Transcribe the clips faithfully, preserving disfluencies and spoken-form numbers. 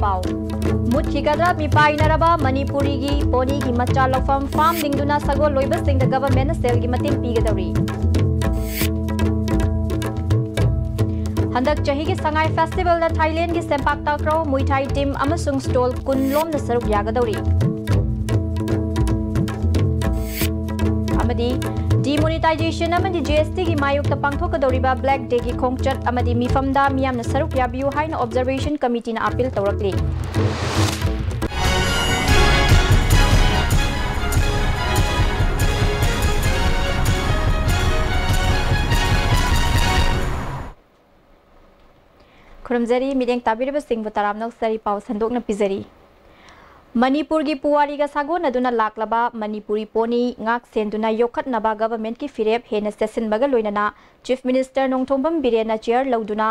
ꯄꯥꯎ꯫ ꯃꯨꯠꯈꯤꯒꯗ꯭ꯔꯥ ꯃꯤꯄꯥꯏꯅꯔꯕ ꯃꯅꯤꯄꯨꯔꯤꯒꯤ ꯄꯣꯅꯤꯒꯤ ꯃꯆꯥ ꯂꯧꯐꯝ ꯐꯥꯝ ꯂꯤꯡꯗꯨꯅ ꯁꯒꯣꯜ ꯂꯣꯏꯕꯁꯤꯡꯗ ꯒꯚꯔꯟꯃꯦꯟꯠꯅ ꯁꯦꯜꯒꯤ ꯃꯇꯦꯡ ꯄꯤꯒꯗꯧꯔꯤ꯫ ꯍꯟꯗꯛ ꯆꯍꯤꯒꯤ ꯁꯉꯥꯏ ꯐꯦꯁꯇꯤꯚꯦꯜꯗ ꯊꯥꯏꯂꯦꯟꯒꯤ ꯁꯦꯝꯄꯥꯛ ꯇꯥꯀ꯭ꯔꯣ, ꯃꯨꯏ ꯊꯥꯏ ꯇꯤꯝ ꯑꯃꯁꯨꯡ ꯁ꯭ꯇꯣꯜ ꯀꯨꯟ ꯂꯣꯝꯅ ꯁꯔꯨꯛ ꯌꯥꯒꯗꯧꯔꯤ꯫ ꯑꯃꯗꯤ ꯗꯤꯃꯣꯅꯤꯇꯥꯏꯖꯦꯁꯟ ꯑꯃꯗꯤ ꯖꯤ ꯑꯦꯁ ꯇꯤꯒꯤ ꯃꯥꯌꯣꯛꯇ ꯄꯥꯡꯊꯣꯛꯀꯗꯧꯔꯤꯕ ꯕ꯭ꯂꯦꯛ ꯗꯦꯒꯤ ꯈꯣꯡꯆꯠ ꯑꯃꯗꯤ ꯃꯤꯐꯝꯗ ꯃꯤꯌꯥꯝꯅ ꯁꯔꯨꯛ ꯌꯥꯕꯤꯌꯨ ꯍꯥꯏꯅ ꯑꯣꯕꯖꯔꯕꯦꯁꯟ ꯀꯃꯤꯇꯤꯅ ꯑꯥꯄꯤꯜ ꯇꯧꯔꯛꯂꯤ꯫ ꯈꯨꯔꯨꯝꯖꯔꯤ, ꯃꯤꯠꯌꯦꯡ ꯇꯥꯕꯤꯔꯤꯕꯁꯤꯡꯕꯨ ꯇꯔꯥꯝꯅ ꯑꯣꯛꯆꯔꯤ꯫ ꯄꯥꯎ ꯁꯟꯗꯣꯛꯅ ꯄꯤꯖꯔꯤ꯫ ꯃꯅꯤꯄꯨꯔꯒꯤ ꯄꯨꯋꯥꯔꯤꯒ ꯁꯥꯒꯣꯟꯅꯗꯨꯅ ꯂꯥꯛꯂꯕ ꯃꯅꯤꯄꯨꯔꯤ ꯄꯣꯅꯤ ꯉꯥꯛ ꯁꯦꯟꯗꯨꯅ ꯌꯣꯛꯈꯠꯅꯕ ꯒꯚꯔꯟꯃꯦꯟꯠꯀꯤ ꯐꯤꯔꯦꯞ ꯍꯦꯟꯅ ꯆꯦꯠꯁꯤꯟꯕꯒ ꯂꯣꯏꯅꯅ ꯆꯤꯐ ꯃꯤꯅꯤꯁꯇꯔ ꯅꯣꯡꯊꯣꯝꯕꯝ ꯕꯤꯔꯦꯟꯅ ꯆꯤꯌꯔ ꯂꯧꯗꯨꯅ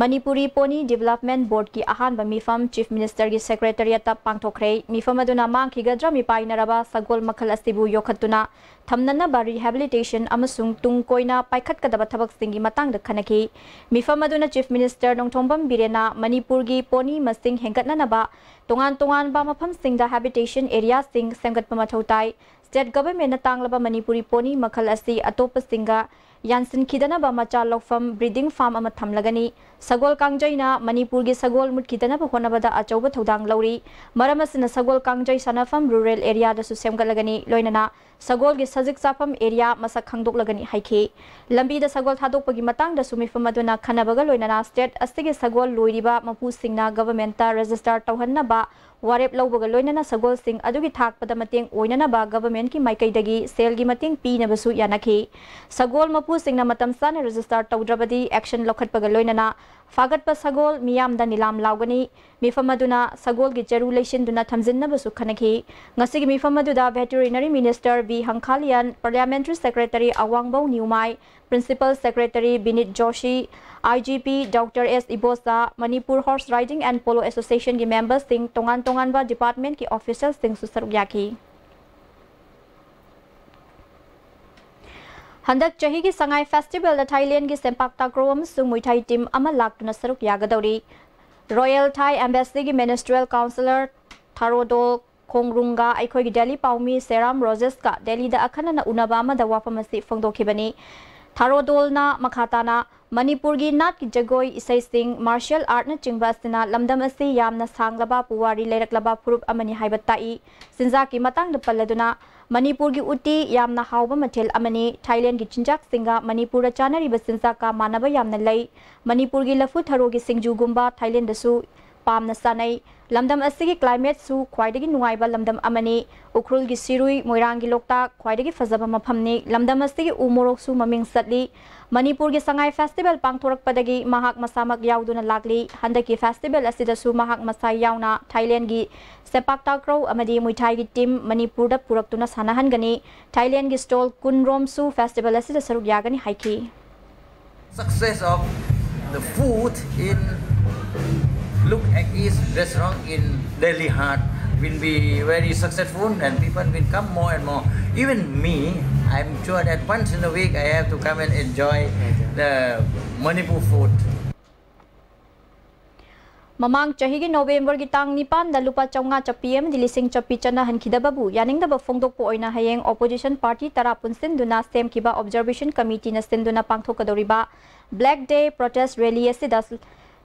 ꯃꯅꯤꯄꯨꯔꯤ ꯄꯣꯅꯤ ꯗꯤꯕꯦꯂꯞꯃꯦꯟꯠ ꯕꯣꯔꯗꯀꯤ ꯑꯍꯥꯟꯕ ꯃꯤꯐꯝ ꯆꯤꯐ ꯃꯤꯅꯤꯁꯇꯔꯒꯤ ꯁꯦꯀ꯭ꯔꯦꯇꯔꯤꯌꯦꯠꯇ ꯄꯥꯡꯊꯣꯛꯈ꯭ꯔꯦ꯫ ꯃꯤꯐꯝ ꯑꯗꯨꯅ ꯃꯥꯡꯈꯤꯒꯗ꯭ꯔꯥ ꯃꯤꯄꯥꯏꯅꯔꯕ ꯁꯒꯣꯜ ꯃꯈꯜ ꯑꯁꯤꯕꯨ ꯌꯣꯛꯈꯠꯇꯨꯅ ꯊꯝꯅꯅꯕ ꯔꯤꯍꯦꯕꯤꯂꯤꯇꯦꯁꯟ ꯑꯃꯁꯨꯡ ꯇꯨꯡ ꯀꯣꯏꯅ ꯄꯥꯏꯈꯠꯀꯗꯕ ꯊꯕꯛꯁꯤꯡꯒꯤ ꯃꯇꯥꯡꯗ ꯈꯟꯅꯈꯤ꯫ ꯃꯤꯐꯝ ꯑꯗꯨꯅ ꯆꯤꯐ ꯃꯤꯅꯤꯁꯇꯔ ꯅꯣꯡꯊꯣꯝꯕꯝ ꯕꯤꯔꯦꯟꯅ ꯃꯅꯤꯄꯨꯔꯒꯤ ꯄꯣꯅꯤ ꯃꯁꯤꯡ ꯍꯦꯟꯒꯠꯅꯅꯕ ꯇꯣꯉꯥꯟ ꯇꯣꯉꯥꯟꯕ ꯃꯐꯝꯁꯤꯡꯗ ꯍꯦꯕꯤꯇꯦꯁꯟ ꯑꯦꯔꯤꯌꯥꯁꯤꯡ ꯁꯦꯝꯒꯠꯄ ꯃꯊꯧ ꯇꯥꯏ꯫ ꯁ꯭ꯇꯦꯠ ꯒꯚꯔꯟꯃꯦꯟꯠꯅ ꯇꯥꯡꯂꯕ ꯃꯅꯤꯄꯨꯔꯤ ꯄꯣꯅꯤ ꯃꯈꯜ ꯑꯁꯤ ꯑꯇꯣꯞꯄꯁꯤꯡꯒ ꯌꯥꯟꯁꯤꯟꯈꯤꯗꯅꯕ ꯃꯆꯥ ꯂꯧꯐꯝ, ꯕ꯭ꯔꯤꯗꯤꯡ ꯐꯥꯔꯝ ꯑꯃ ꯊꯝꯂꯒꯅꯤ꯫ ꯁꯒꯣꯜ ꯀꯥꯡꯖꯩꯅ ꯃꯅꯤꯄꯨꯔꯒꯤ ꯁꯒꯣꯜ ꯃꯨꯠꯈꯤꯗꯅꯕ ꯍꯣꯠꯅꯕꯗ ꯑꯆꯧꯕ ꯊꯧꯗꯥꯡ ꯂꯧꯔꯤ꯫ ꯃꯔꯝ ꯑꯁꯤꯅ ꯁꯒꯣꯜ ꯀꯥꯡꯖꯩ ꯁꯥꯟꯅꯐꯝ ꯔꯨꯔꯦꯜ ꯑꯦꯔꯤꯌꯥꯗꯁꯨ ꯁꯦꯝꯒꯠꯂꯒꯅꯤ, ꯂꯣꯏꯅꯅ ꯁꯒꯣꯜꯒꯤ ꯁꯖꯤꯛ ꯆꯥꯐꯝ ꯑꯦꯔꯤꯌꯥ ꯃꯁꯛ ꯈꯪꯗꯣꯛꯂꯒꯅꯤ ꯍꯥꯏꯈꯤ꯫ ꯂꯝꯕꯤꯗ ꯁꯒꯣꯜ ꯊꯥꯗꯣꯛꯄꯒꯤ ꯃꯇꯥꯡꯗꯁꯨ ꯃꯤꯐꯝ ꯑꯗꯨꯅ ꯈꯟꯅꯕꯒ ꯂꯣꯏꯅꯅ ꯁ꯭ꯇꯦꯠ ꯑꯁꯤꯒꯤ ꯁꯒꯣꯜ ꯂꯣꯏꯔꯤꯕ ꯃꯄꯨꯁꯤꯡꯅ ꯒꯚꯔꯟꯃꯦꯟꯠꯇ ꯔꯦꯖꯤꯁꯇꯔ ꯇꯧꯍꯟꯅꯕ ꯋꯥꯔꯦꯞ ꯂꯧꯕꯒ ꯂꯣꯏꯅꯅ ꯁꯒꯣꯜꯁꯤꯡ ꯑꯗꯨꯒꯤ ꯊꯥꯛꯄꯗ ꯃꯇꯦꯡ ꯑꯣꯏꯅꯅꯕ ꯒꯚꯔꯟꯃꯦꯟꯠꯀꯤ ꯃꯥꯏꯀꯩꯗꯒꯤ ꯁꯦꯜꯒꯤ ꯃꯇꯦꯡ ꯄꯤꯅꯕꯁꯨ ꯌꯥꯅꯈꯤ꯫ ꯁꯒꯣꯜ ꯃꯄꯨꯁꯤꯡꯅ ꯃꯇꯝ ꯆꯥꯅ ꯔꯦꯖꯤꯁꯇꯔ ꯇꯧꯗ꯭ꯔꯕꯗꯤ ꯑꯦꯛꯁꯟ ꯂꯧꯈꯠꯄꯒ ꯂꯣꯏꯅꯅ ꯐꯥꯒꯠꯄ ꯁꯒꯣꯜ ꯃꯤꯌꯥꯝꯗ ꯅꯤꯂꯥꯝ ꯂꯥꯎꯒꯅꯤ꯫ ꯃꯤꯐꯝ ꯑꯗꯨꯅ ꯁꯒꯣꯜꯒꯤ ꯆꯔꯨ ꯂꯩꯁꯤꯟꯗꯨꯅ ꯊꯝꯖꯤꯟꯅꯕꯁꯨ ꯈꯟꯅꯈꯤ꯫ ꯉꯁꯤꯒꯤ ꯃꯤꯐꯝ ꯑꯗꯨꯗ veterinary minister V Hangkhalian, parliamentary secretary Awangbou Newmai, principal secretary Vineet Joshi, I G P doctor S Ibocha, Manipur horse riding and polo ꯑꯦꯁꯣꯁꯤꯌꯦꯁꯟꯒꯤ ꯃꯦꯝꯕꯔꯁꯤꯡ, ꯇꯣꯉꯥꯟ ꯇꯣꯉꯥꯟꯕ ꯗꯤꯄꯥꯔꯠꯃꯦꯟꯠꯀꯤ ꯑꯣꯐꯤꯁꯤꯌꯦꯜꯁꯤꯡꯁꯨ ꯁꯔꯨꯛ ꯌꯥꯈꯤ꯫ ꯍꯟꯗꯛ ꯆꯍꯤꯒꯤ ꯁꯉꯥꯏ ꯐꯦꯁꯇꯤꯚꯦꯜꯗ ꯊꯥꯏꯂꯦꯟꯒꯤ ꯁꯦꯝꯄꯥꯛ ꯇꯥꯀ꯭ꯔꯣ ꯑꯃꯁꯨꯡ ꯃꯨꯏ ꯊꯥꯏ ꯇꯤꯝ ꯑꯃ ꯂꯥꯛꯇꯨꯅ ꯁꯔꯨꯛ ꯌꯥꯒꯗꯧꯔꯤ꯫ Royal Thai Embassy ꯒꯤ Ministerial Councillor ꯊꯥꯔꯣꯗꯣꯜ ꯈꯣꯡꯔꯨꯡꯒ ꯑꯩꯈꯣꯏꯒꯤ ꯗꯦꯜꯂꯤ ꯄꯥꯎꯃꯤ ꯁꯦꯔꯥꯝ ꯔꯣꯖꯦꯁꯀ ꯗꯦꯜꯂꯤꯗ ꯑꯈꯟꯅꯅ ꯎꯅꯕ ꯑꯃꯗ ꯋꯥꯐꯝ ꯑꯁꯤ ꯐꯣꯡꯗꯣꯛꯈꯤꯕꯅꯤ꯫ ꯊꯥꯔꯣꯗꯣꯜꯅ ꯃꯈꯥ ꯇꯥꯅ ꯃꯅꯤꯄꯨꯔꯒꯤ ꯅꯥꯠꯀꯤ ꯖꯒꯣꯏ, ꯏꯁꯩꯁꯤꯡ, martial artꯅꯆꯤꯡꯕ ꯑꯁꯤꯅ ꯂꯝꯗꯝ ꯑꯁꯤ ꯌꯥꯝꯅ ꯁꯥꯡꯂꯕ ꯄꯨꯋꯥꯔꯤ ꯂꯩꯔꯛꯂꯕ ꯐꯨꯔꯨꯞ ꯑꯃꯅꯤ ꯍꯥꯏꯕ ꯇꯥꯛꯏ꯫ ꯆꯤꯟꯖꯥꯛꯀꯤ ꯃꯇꯥꯡꯗ ꯄꯜꯂꯗꯨꯅ, ꯃꯅꯤꯄꯨꯔꯒꯤ ꯎꯇꯤ ꯌꯥꯝꯅ ꯍꯥꯎꯕ ꯃꯊꯦꯜ ꯑꯃꯅꯤ꯫ ꯊꯥꯏꯂꯦꯟꯒꯤ ꯆꯤꯟꯖꯥꯛꯁꯤꯡꯒ ꯃꯅꯤꯄꯨꯔꯗ ꯆꯥꯅꯔꯤꯕ ꯆꯤꯟꯖꯥꯛꯀ ꯃꯥꯟꯅꯕ ꯌꯥꯝꯅ ꯂꯩ꯫ ꯃꯅꯤꯄꯨꯔꯒꯤ ꯂꯐꯨ ꯊꯔꯣꯒꯤ ꯁꯤꯡꯖꯨꯒꯨꯝꯕ ꯊꯥꯏꯂꯦꯟꯗꯁꯨ ꯄꯥꯝꯅ ꯆꯥꯅꯩ꯫ ꯂꯝꯗꯝ ꯑꯁꯤꯒꯤ climateꯁꯨ ꯈ꯭ꯋꯥꯏꯗꯒꯤ ꯅꯨꯡꯉꯥꯏꯕ ꯂꯝꯗꯝ ꯑꯃꯅꯤ꯫ ꯎꯈ꯭ꯔꯨꯜꯒꯤ ꯁꯤꯔꯨꯏ, ꯃꯣꯏꯔꯥꯡꯒꯤ ꯂꯣꯛꯇꯥꯛ ꯈ꯭ꯋꯥꯏꯗꯒꯤ ꯐꯖꯕ ꯃꯐꯝꯅꯤ꯫ ꯂꯝꯗꯝ ꯑꯁꯤꯒꯤ ꯎ ꯃꯣꯔꯣꯛꯁꯨ ꯃꯃꯤꯡ ꯆꯠꯂꯤ꯫ ꯃꯅꯤꯄꯨꯔꯒꯤ ꯁꯉꯥꯏ festival ꯄꯥꯡꯊꯣꯔꯛꯄꯗꯒꯤ ꯃꯍꯥꯛ ꯃꯁꯥꯃꯛ ꯌꯥꯎꯗꯨꯅ ꯂꯥꯛꯂꯤ꯫ ꯍꯟꯗꯛꯀꯤ festival ꯑꯁꯤꯗꯁꯨ ꯃꯍꯥꯛ ꯃꯁꯥ ꯌꯥꯎꯅ ꯊꯥꯏꯂꯦꯟꯒꯤ ꯁꯦꯄꯥꯛ ꯇꯥꯀ꯭ꯔꯧ ꯑꯃꯗꯤ ꯃꯨꯏ ꯊꯥꯏꯒꯤ team ꯃꯅꯤꯄꯨꯔꯗ ꯄꯨꯔꯛꯇꯨꯅ ꯁꯥꯟꯅꯍꯟꯒꯅꯤ꯫ ꯊꯥꯏꯂꯦꯟꯒꯤ stall ꯀꯨꯟ ꯔꯣꯝꯁꯨ festival ꯑꯁꯤꯗ ꯁꯔꯨꯛ ꯌꯥꯒꯅꯤ ꯍꯥꯏꯈꯤ꯫ Success of the food in Look at East restaurant in Delhi Heart will be very successful and people will come more and more. Even me, I'm sure that once in a week I have to come and enjoy the Manipur food. ꯃꯃꯥꯡ ꯆꯍꯤꯒꯤ ꯅꯣꯕꯦꯝꯕꯔꯒꯤ ꯇꯥꯡ ꯅꯤꯄꯥꯟꯗ ꯂꯨꯄꯥ ꯆꯥꯝꯃꯉꯥ ꯆꯞꯄꯤ ꯑꯃꯗꯤ ꯂꯤꯁꯤꯡ ꯆꯞꯄꯤ ꯆꯠꯅꯍꯟꯈꯤꯗꯕꯕꯨ ꯌꯥꯅꯤꯡꯗꯕ ꯐꯣꯡꯗꯣꯛꯄ ꯑꯣꯏꯅ ꯍꯌꯦꯡ opposition party ꯇꯔꯥ ꯄꯨꯟꯁꯤꯟꯗꯨꯅ ꯁꯦꯝꯈꯤꯕ observation committeeꯅ ꯁꯤꯟꯗꯨꯅ ꯄꯥꯡꯊꯣꯛꯀꯗꯧꯔꯤꯕ black day protest rally ꯑꯁꯤꯗ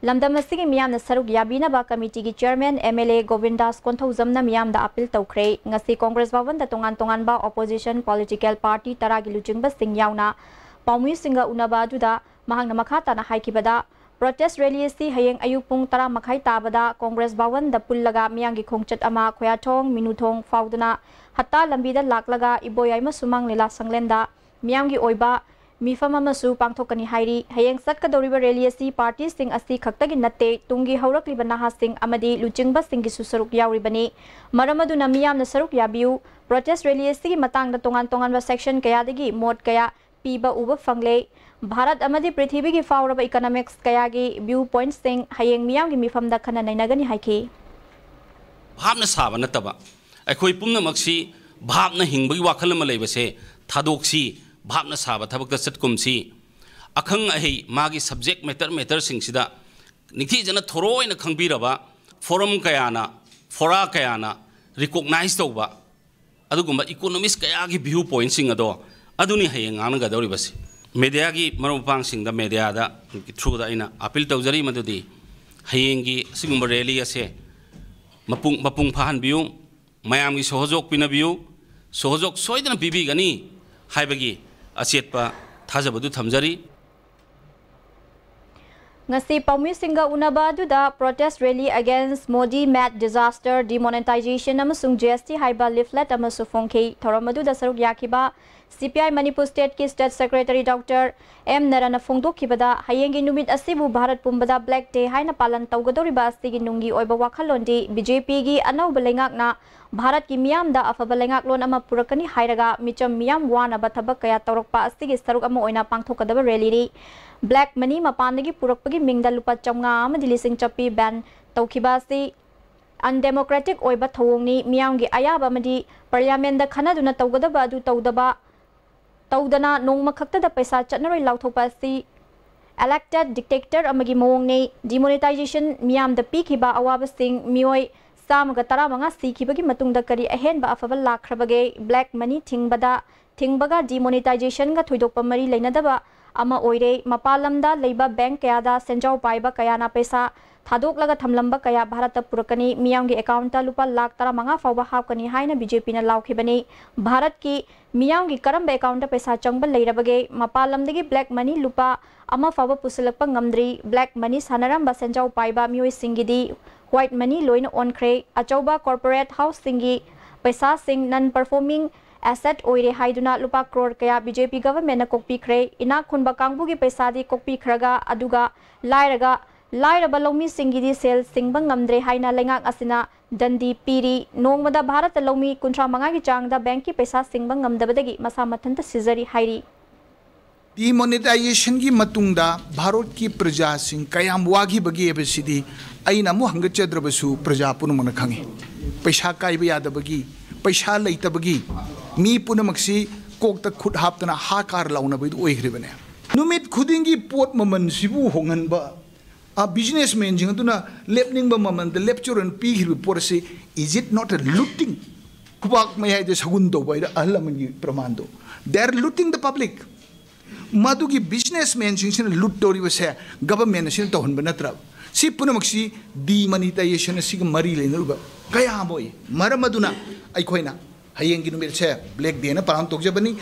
ꯂꯝꯗꯝ ꯑꯁꯤꯒꯤ ꯃꯤꯌꯥꯝꯅ ꯁꯔꯨꯛ ꯌꯥꯕꯤꯅꯕ committeeꯒꯤ chairman MLA ꯒꯣꯕꯤꯟꯗꯥꯁ ꯀꯣꯟꯊꯧꯖꯝꯅ ꯃꯤꯌꯥꯝꯗ appeal ꯇꯧꯈ꯭ꯔꯦ꯫ ꯉꯁꯤ ꯀꯣꯡꯒ꯭ꯔꯦꯁ ꯚꯕꯟꯗ ꯇꯣꯉꯥꯟ ꯇꯣꯉꯥꯟꯕ opposition political party ꯇꯔꯥꯒꯤ ꯂꯨꯆꯤꯡꯕꯁꯤꯡ ꯌꯥꯎꯅ ꯄꯥꯎꯃꯤꯁꯤꯡꯒ ꯎꯅꯕ ꯑꯗꯨꯗ ꯃꯍꯥꯛꯅ ꯃꯈꯥ ꯇꯥꯅ ꯍꯥꯏꯈꯤꯕꯗ, protest rally ꯑꯁꯤ ꯍꯌꯦꯡ ꯑꯌꯨꯛ ꯄꯨꯡ ꯇꯔꯥ ꯃꯈꯥꯏ ꯇꯥꯕꯗ ꯀꯣꯡꯒ꯭ꯔꯦꯁ ꯚꯕꯟꯗ ꯄꯨꯜꯂꯒ ꯃꯤꯌꯥꯝꯒꯤ ꯈꯣꯡꯆꯠ ꯑꯃ ꯈꯣꯌꯥꯊꯣꯡ, ꯃꯤꯅꯨꯊꯣꯡ ꯐꯥꯎꯗꯨꯅ ꯍꯠꯇꯥ ꯂꯝꯕꯤꯗ ꯂꯥꯛꯂꯒ ꯏꯕꯣꯌꯥꯏꯃ ꯁꯨꯃꯥꯡ ꯂꯤꯂꯥ ꯁꯪꯂꯦꯟꯗ ꯃꯤꯌꯥꯝꯒꯤ ꯑꯣꯏꯕ ꯃꯤꯐꯝ ꯑꯃꯁꯨ ꯄꯥꯡꯊꯣꯛꯀꯅꯤ ꯍꯥꯏꯔꯤ꯫ ꯍꯌꯦꯡ ꯆꯠꯀꯗꯧꯔꯤꯕ rally ꯑꯁꯤ partyꯁꯤꯡ ꯑꯁꯤ ꯈꯛꯇꯒꯤ ꯅꯠꯇꯦ, ꯇꯨꯡꯒꯤ ꯍꯧꯔꯛꯂꯤꯕ ꯅꯍꯥꯁꯤꯡ ꯑꯃꯗꯤ ꯂꯨꯆꯤꯡꯕꯁꯤꯡꯒꯤꯁꯨ ꯁꯔꯨꯛ ꯌꯥꯎꯔꯤꯕꯅꯤ꯫ ꯃꯔꯝ ꯑꯗꯨꯅ ꯃꯤꯌꯥꯝꯅ ꯁꯔꯨꯛ ꯌꯥꯕꯤꯌꯨ꯫ Protest rally ꯑꯁꯤꯒꯤ ꯃꯇꯥꯡꯗ ꯇꯣꯉꯥꯟ ꯇꯣꯉꯥꯟꯕ section ꯀꯌꯥꯗꯒꯤ ꯃꯣꯠ ꯀꯌꯥ ꯄꯤꯕ ꯎꯕ ꯐꯪꯂꯦ꯫ ꯚꯥꯔꯠ ꯑꯃꯗꯤ ꯄ꯭ꯔꯤꯊꯤꯕꯤꯒꯤ ꯐꯥꯎꯔꯕ economics ꯀꯌꯥꯒꯤ view pointꯁꯤꯡ ꯍꯌꯦꯡ ꯃꯤꯌꯥꯝꯒꯤ ꯃꯤꯐꯝꯗ ꯈꯟꯅ ꯅꯩꯅꯒꯅꯤ ꯍꯥꯏꯈꯤ꯫ ꯚꯥꯞꯅ ꯁꯥꯕ ꯅꯠꯇꯕ, ꯑꯩꯈꯣꯏ ꯄꯨꯝꯅꯃꯛꯁꯤ ꯚꯥꯞꯅ ꯍꯤꯡꯕꯒꯤ ꯋꯥꯈꯜ ꯑꯃ ꯂꯩꯕꯁꯦ ꯊꯥꯗꯣꯛꯁꯤ, ꯚꯥꯞꯅ ꯁꯥꯕ ꯊꯕꯛꯇ ꯆꯠꯀꯨꯝꯁꯤ꯫ ꯑꯈꯪ ꯑꯍꯩ ꯃꯥꯒꯤ subject matter matterꯁꯤꯡꯁꯤꯗ ꯅꯤꯡꯊꯤꯖꯅ ꯊꯣꯔꯣ ꯑꯣꯏꯅ ꯈꯪꯕꯤꯔꯕ ꯐꯣꯔꯝ ꯀꯌꯥꯅ, ꯐꯣꯔꯥ ꯀꯌꯥꯅ ꯔꯤꯀꯣꯛꯅꯥꯏꯁ ꯇꯧꯕ ꯑꯗꯨꯒꯨꯝꯕ ꯏꯀꯣꯅꯣꯃꯤꯁ ꯀꯌꯥꯒꯤ ꯚ꯭ꯌꯨ ꯄꯣꯏꯟꯠꯁꯤꯡ ꯑꯗꯣ ꯑꯗꯨꯅꯤ ꯍꯌꯦꯡ ꯉꯥꯡꯅꯒꯗꯧꯔꯤꯕꯁꯤ꯫ ꯃꯦꯗꯤꯌꯥꯒꯤ ꯃꯔꯨꯞ ꯃꯄꯥꯡꯁꯤꯡꯗ, ꯃꯦꯗꯤꯌꯥꯗ ꯊ꯭ꯔꯨꯗ ꯑꯩꯅ ꯑꯄꯤꯜ ꯇꯧꯖꯔꯤ, ꯃꯗꯨꯗꯤ ꯍꯌꯦꯡꯒꯤ ꯑꯁꯤꯒꯨꯝꯕ ꯔꯦꯂꯤ ꯑꯁꯦ ꯃꯄꯨꯡ, ꯃꯄꯨꯡ ꯐꯥꯍꯟꯕꯤꯌꯨ, ꯃꯌꯥꯝꯒꯤ ꯁꯣꯍꯣꯖꯣꯛ ꯄꯤꯅꯕꯤꯌꯨ, ꯁꯣꯍꯣꯖꯣꯛ ꯁꯣꯏꯗꯅ ꯄꯤꯕꯤꯒꯅꯤ ꯍꯥꯏꯕꯒꯤ ꯑꯆꯦꯠꯄ ꯊꯥꯖꯕꯗꯨ ꯊꯝꯖꯔꯤ꯫ ꯉꯁꯤ ꯄꯥꯎꯃꯤꯁꯤꯡꯒ ꯎꯅꯕ ꯑꯗꯨꯗ Protest Rally Against Modi Mad Disaster, Demonetization ꯑꯃꯁꯨꯡ G S T ꯍꯥꯏꯕ ꯂꯤꯐꯂꯦꯠ ꯑꯃꯁꯨ ꯐꯣꯡꯈꯤ꯫ ꯊꯧꯔꯝ ꯑꯗꯨꯗ ꯁꯔꯨꯛ ꯌꯥꯈꯤꯕ C P I ꯃꯅꯤꯄꯨꯔ ꯁ꯭ꯇꯦꯠꯀꯤ ꯁ꯭ꯇꯦꯠ ꯁꯦꯀ꯭ꯔꯦꯇꯔꯤ ꯗꯣꯛꯇꯔ ꯑꯦꯝ ꯅꯔꯥꯅ ꯐꯣꯡꯗꯣꯛꯈꯤꯕꯗ, ꯍꯌꯦꯡꯒꯤ ꯅꯨꯃꯤꯠ ꯑꯁꯤꯕꯨ ꯚꯥꯔꯠ ꯄꯨꯝꯕꯗ ꯕ꯭ꯂꯦꯛ ꯗꯦ ꯍꯥꯏꯅ ꯄꯥꯂꯟ ꯇꯧꯒꯗꯧꯔꯤꯕ ꯑꯁꯤꯒꯤ ꯅꯨꯡꯒꯤ ꯑꯣꯏꯕ ꯋꯥꯈꯜꯂꯣꯟꯗꯤ B J Pꯒꯤ ꯑꯅꯧꯕ ꯂꯩꯉꯥꯛꯅ ꯚꯥꯔꯠꯀꯤ ꯃꯤꯌꯥꯝꯗ ꯑꯐꯕ ꯂꯩꯉꯥꯛꯂꯣꯟ ꯑꯃ ꯄꯨꯔꯛꯀꯅꯤ ꯍꯥꯏꯔꯒ ꯃꯤꯆꯝ ꯃꯤꯌꯥꯝ ꯋꯥꯅꯕ ꯊꯕꯛ ꯀꯌꯥ ꯇꯧꯔꯛꯄ ꯑꯁꯤꯒꯤ ꯁꯔꯨꯛ ꯑꯃ ꯑꯣꯏꯅ ꯄꯥꯡꯊꯣꯛꯀꯗꯕ ꯔꯦꯂꯤꯅꯤ꯫ ꯕ꯭ꯂꯦꯛ ꯃꯅꯤ ꯃꯄꯥꯟꯗꯒꯤ ꯄꯨꯔꯛꯄꯒꯤ ꯃꯤꯡꯗ ꯂꯨꯄꯥ ꯆꯥꯝꯃꯉꯥ ꯑꯃꯗꯤ ꯂꯤꯁꯤꯡ ꯆꯠꯄꯤ ꯕꯦꯟ ꯇꯧꯈꯤꯕ ꯑꯁꯤ ꯑꯟꯗꯦꯃꯣꯀ꯭ꯔꯦꯇꯤꯛ ꯑꯣꯏꯕ ꯊꯧꯑꯣꯡꯅꯤ꯫ ꯃꯤꯌꯥꯝꯒꯤ ꯑꯌꯥꯕ ꯑꯃꯗꯤ ꯄꯥꯔꯂꯤꯌꯥꯃꯦꯟꯗ ꯈꯟꯅꯗꯨꯅ ꯇꯧꯒꯗꯕ ꯑꯗꯨ ꯇꯧꯗꯕ, ꯇꯧꯗꯅ ꯅꯣꯡꯃ ꯈꯛꯇꯗ ꯄꯩꯁꯥ ꯆꯠꯅꯔꯣꯏ ꯂꯥꯎꯊꯣꯛꯄ ꯑꯁꯤ elected dictator ꯑꯃꯒꯤ ꯃꯑꯣꯡꯅꯤ꯫ Demonetization ꯃꯤꯌꯥꯝꯗ ꯄꯤꯈꯤꯕ ꯑꯋꯥꯕꯁꯤꯡ, ꯃꯤꯑꯣꯏ ꯆꯥꯝꯃꯒ ꯇꯔꯥꯃꯉꯥ ꯁꯤꯈꯤꯕꯒꯤ ꯃꯇꯨꯡꯗ ꯀꯔꯤ ꯑꯍꯦꯟꯕ ꯑꯐꯕ ꯂꯥꯛꯈ꯭ꯔꯕꯒꯦ? ꯕ꯭ꯂꯦꯛ ꯃꯅꯤ ꯊꯤꯡꯕꯗ, ꯊꯤꯡꯕꯒ demonetizationꯒ ꯊꯣꯏꯗꯣꯛꯄ ꯃꯔꯤ ꯂꯩꯅꯗꯕ ꯑꯃ ꯑꯣꯏꯔꯦ꯫ ꯃꯄꯥꯟ ꯂꯝꯗ ꯂꯩꯕ ꯕꯦꯡꯛ ꯀꯌꯥꯗ ꯁꯦꯟꯖꯥꯎ ꯄꯥꯏꯕ ꯀꯌꯥꯅ ꯄꯩꯁꯥ ꯊꯥꯗꯣꯛꯂꯒ ꯊꯝꯂꯝꯕ ꯀꯌꯥ ꯚꯥꯔꯠꯇ ꯄꯨꯔꯛꯀꯅꯤ꯫ ꯃꯤꯌꯥꯝꯒꯤ ꯑꯦꯀꯥꯎꯟꯇ ꯂꯨꯄꯥ ꯂꯥꯈ ꯇꯔꯥꯃꯉꯥ ꯐꯥꯎꯕ ꯍꯥꯞꯀꯅꯤ ꯍꯥꯏꯅ B J Pꯅ ꯂꯥꯎꯈꯤꯕꯅꯤ꯫ ꯚꯥꯔꯠꯀꯤ ꯃꯤꯌꯥꯝꯒꯤ ꯀꯔꯝꯕ ꯑꯦꯀꯥꯎꯟꯇ ꯄꯩꯁꯥ ꯆꯪꯕ ꯂꯩꯔꯕꯒꯦ? ꯃꯄꯥꯟ ꯂꯝꯗꯒꯤ ꯕ꯭ꯂꯦꯛ ꯃꯅꯤ ꯂꯨꯄꯥ ꯑꯃ ꯐꯥꯎꯕ ꯄꯨꯁꯤꯜꯂꯛꯄ ꯉꯝꯗ꯭ꯔꯤ꯫ ꯕ꯭ꯂꯦꯛ ꯃꯅꯤ ꯁꯥꯟꯅꯔꯝꯕ ꯁꯦꯟꯖꯥꯎ ꯄꯥꯏꯕ ꯃꯤꯑꯣꯏꯁꯤꯡꯒꯤꯗꯤ ꯋꯥꯏꯠ ꯃꯅꯤ ꯂꯣꯏꯅ ꯑꯣꯟꯈ꯭ꯔꯦ꯫ ꯑꯆꯧꯕ ꯀꯣꯔꯄꯣꯔꯦꯠ ꯍꯥꯎꯁꯁꯤꯡꯒꯤ ꯄꯩꯁꯥꯁꯤꯡ ꯅꯟ ꯄꯔꯐꯣꯔꯃꯤꯡ ꯑꯦꯁꯦꯠ ꯑꯣꯏꯔꯦ ꯍꯥꯏꯗꯨꯅ ꯂꯨꯄꯥ ꯀ꯭ꯔꯣꯔ ꯀꯌꯥ B J P ꯒꯚꯔꯟꯃꯦꯟꯠꯅ ꯀꯣꯛꯄꯤꯈ꯭ꯔꯦ꯫ ꯏꯅꯥꯛ ꯈꯨꯟꯕ ꯀꯥꯡꯕꯨꯒꯤ ꯄꯩꯁꯥꯗꯤ ꯀꯣꯛꯄꯤꯈ꯭ꯔꯒ, ꯑꯗꯨꯒ ꯂꯥꯏꯔꯒ, ꯂꯥꯏꯔꯕ ꯂꯧꯃꯤꯁꯤꯡꯒꯤꯗꯤ ꯁꯦꯜ ꯁꯤꯡꯕ ꯉꯝꯗ꯭ꯔꯦ ꯍꯥꯏꯅ ꯂꯩꯉꯥꯛ ꯑꯁꯤꯅ ꯗꯟꯗꯤ ꯄꯤꯔꯤ꯫ ꯅꯣꯡꯃꯗ ꯚꯥꯔꯠꯇ ꯂꯧꯃꯤ ꯀꯨꯟꯊ꯭ꯔꯥ ꯃꯉꯥꯒꯤ ꯆꯥꯡꯗ ꯕꯦꯡꯛꯀꯤ ꯄꯩꯁꯥ ꯁꯤꯡꯕ ꯉꯝꯗꯕꯗꯒꯤ ꯃꯁꯥ ꯃꯊꯟꯇ ꯁꯤꯖꯔꯤ ꯍꯥꯏꯔꯤ꯫ Demonetizationꯒꯤ ꯃꯇꯨꯡꯗ ꯚꯥꯔꯠꯀꯤ ꯄ꯭ꯔꯖꯥꯁꯤꯡ ꯀꯌꯥꯝ ꯋꯥꯈꯤꯕꯒꯦ ꯍꯥꯏꯕꯁꯤꯗꯤ ꯑꯩꯅ ꯑꯃꯨꯛ ꯍꯪꯒꯠꯆꯗ꯭ꯔꯕꯁꯨ ꯄ꯭ꯔꯖꯥ ꯄꯨꯝꯅꯃꯛꯅ ꯈꯪꯏ꯫ ꯄꯩꯁꯥ ꯀꯥꯏꯕ ꯌꯥꯗꯕꯒꯤ, ꯄꯩꯁꯥ ꯂꯩꯇꯕꯒꯤ ꯃꯤ ꯄꯨꯝꯅꯃꯛꯁꯤ ꯀꯣꯛꯇ ꯈꯨꯠ ꯍꯥꯞꯇꯅ ꯍꯥ ꯀꯥꯔ ꯂꯥꯎꯅꯕꯗꯨ ꯑꯣꯏꯈ꯭ꯔꯤꯕꯅꯦ꯫ ꯅꯨꯃꯤꯠ ꯈꯨꯗꯤꯡꯒꯤ ꯄꯣꯠ ꯃꯃꯜꯁꯤꯕꯨ ꯍꯣꯡꯍꯟꯕ, ꯕꯤꯖꯤꯅꯦꯁꯃꯦꯟꯁꯤꯡ ꯑꯗꯨꯅ ꯂꯦꯞꯅꯤꯡꯕ ꯃꯃꯜꯗ ꯂꯦꯞꯆꯔꯣꯏꯅ ꯄꯤꯈ꯭ꯔꯤꯕ ꯄꯣꯠ ꯑꯁꯤ, is it not a looting? ꯈꯨꯕꯥꯛ ꯃꯌꯥꯏꯗ ꯁꯒꯨꯟ ꯇꯧꯕ ꯍꯥꯏꯗ ꯑꯍꯜ ꯂꯃꯟꯒꯤ ꯄ꯭ꯔꯃꯥꯟꯗꯣ, they are looting the public. ꯃꯗꯨꯒꯤ ꯕꯤꯖꯤꯅꯦꯁꯃꯦꯟꯁꯤꯡꯁꯤꯅ ꯂꯨꯠ ꯇꯧꯔꯤꯕꯁꯦ ꯒꯚꯔꯟꯃꯦꯟ ꯑꯁꯤꯅ ꯇꯧꯍꯟꯕ ꯅꯠꯇ꯭ꯔꯕ? ꯁꯤ ꯄꯨꯝꯅꯃꯛꯁꯤ ꯗꯤꯃꯣꯅꯤꯇꯥꯏꯖꯦꯁꯟ ꯑꯁꯤꯒ ꯃꯔꯤ ꯂꯩꯅꯔꯤꯕ ꯀꯌꯥ ꯑꯃ ꯑꯣꯏ꯫ ꯃꯔꯝ ꯑꯗꯨꯅ ꯑꯩꯈꯣꯏꯅ ꯍꯌꯦꯡꯒꯤ ꯅꯨꯃꯤꯠꯁꯦ ꯕ꯭ꯂꯦꯛ ꯗꯦꯅ ꯄ꯭ꯔꯥꯟ ꯇꯧꯖꯕꯅꯤ꯫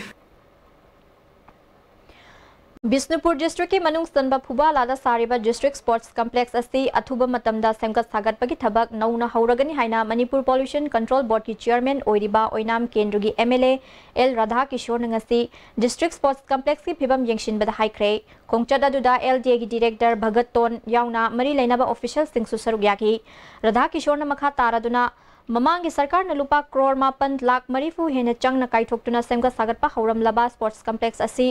ꯕꯤꯁꯅꯨꯄꯨꯔ ꯗꯤꯁꯇ꯭ꯔꯤꯛꯀꯤ ꯃꯅꯨꯡ ꯆꯟꯕ ꯐꯨꯕꯥꯂꯥꯗ ꯁꯥꯔꯤꯕ ꯗꯤꯁꯇ꯭ꯔꯤꯛ ꯁ꯭ꯄꯣꯔꯠꯁ ꯀꯝꯄ꯭ꯂꯦꯛꯁ ꯑꯁꯤ ꯑꯊꯨꯕ ꯃꯇꯝꯗ ꯁꯦꯝꯒꯠ ꯁꯥꯒꯠꯄꯒꯤ ꯊꯕꯛ ꯅꯧꯅ ꯍꯧꯔꯒꯅꯤ ꯍꯥꯏꯅ ꯃꯅꯤꯄꯨꯔ ꯄꯣꯂꯨꯁꯟ ꯀꯟꯇ꯭ꯔꯣꯜ ꯕꯣꯔꯗꯀꯤ ꯆꯤꯌꯔꯃꯦꯟ ꯑꯣꯏꯔꯤꯕ ꯑꯣꯏꯅꯥꯝ ꯀꯦꯟꯗ꯭ꯔꯒꯤ ꯑꯦꯝ ꯑꯦꯜ ꯑꯦ ꯑꯦꯜ ꯔꯥꯙꯥꯀꯤꯁꯣꯔꯅ ꯉꯁꯤ ꯗꯤꯁꯇ꯭ꯔꯤꯛ ꯁ꯭ꯄꯣꯔꯠꯁ ꯀꯝꯄ꯭ꯂꯦꯛꯁꯀꯤ ꯐꯤꯕꯝ ꯌꯦꯡꯁꯤꯟꯕꯗ ꯍꯥꯏꯈ꯭ꯔꯦ꯫ ꯈꯣꯡꯆꯠ ꯑꯗꯨꯗ ꯑꯦꯜ ꯗꯤ ꯑꯦꯒꯤ ꯗꯤꯔꯦꯛꯇꯔ ꯚꯒꯠ ꯇꯣꯟ ꯌꯥꯎꯅ ꯃꯔꯤ ꯂꯩꯅꯕ ꯑꯣꯐꯤꯁꯤꯌꯦꯜꯁꯤꯡꯁꯨ ꯁꯔꯨꯛ ꯌꯥꯈꯤ꯫ ꯔꯥꯙꯥꯀꯤꯁꯣꯔꯅ ꯃꯈꯥ ꯇꯥꯔꯗꯨꯅ, ꯃꯃꯥꯡꯒꯤ ꯁꯔꯀꯥꯔꯅ ꯂꯨꯄꯥ ꯀ꯭ꯔꯣꯔ ꯃꯥꯄꯟ ꯂꯥꯈ ꯃꯔꯤꯐꯨ ꯍꯦꯟꯅ ꯆꯪꯅ ꯀꯥꯏꯊꯣꯛꯇꯨꯅ ꯁꯦꯝꯒꯠ ꯁꯥꯒꯠꯄ ꯍꯧꯔꯝꯂꯕ ꯁ꯭ꯄꯣꯔꯠꯁ ꯀꯝꯄ꯭ꯂꯦꯛꯁ ꯑꯁꯤ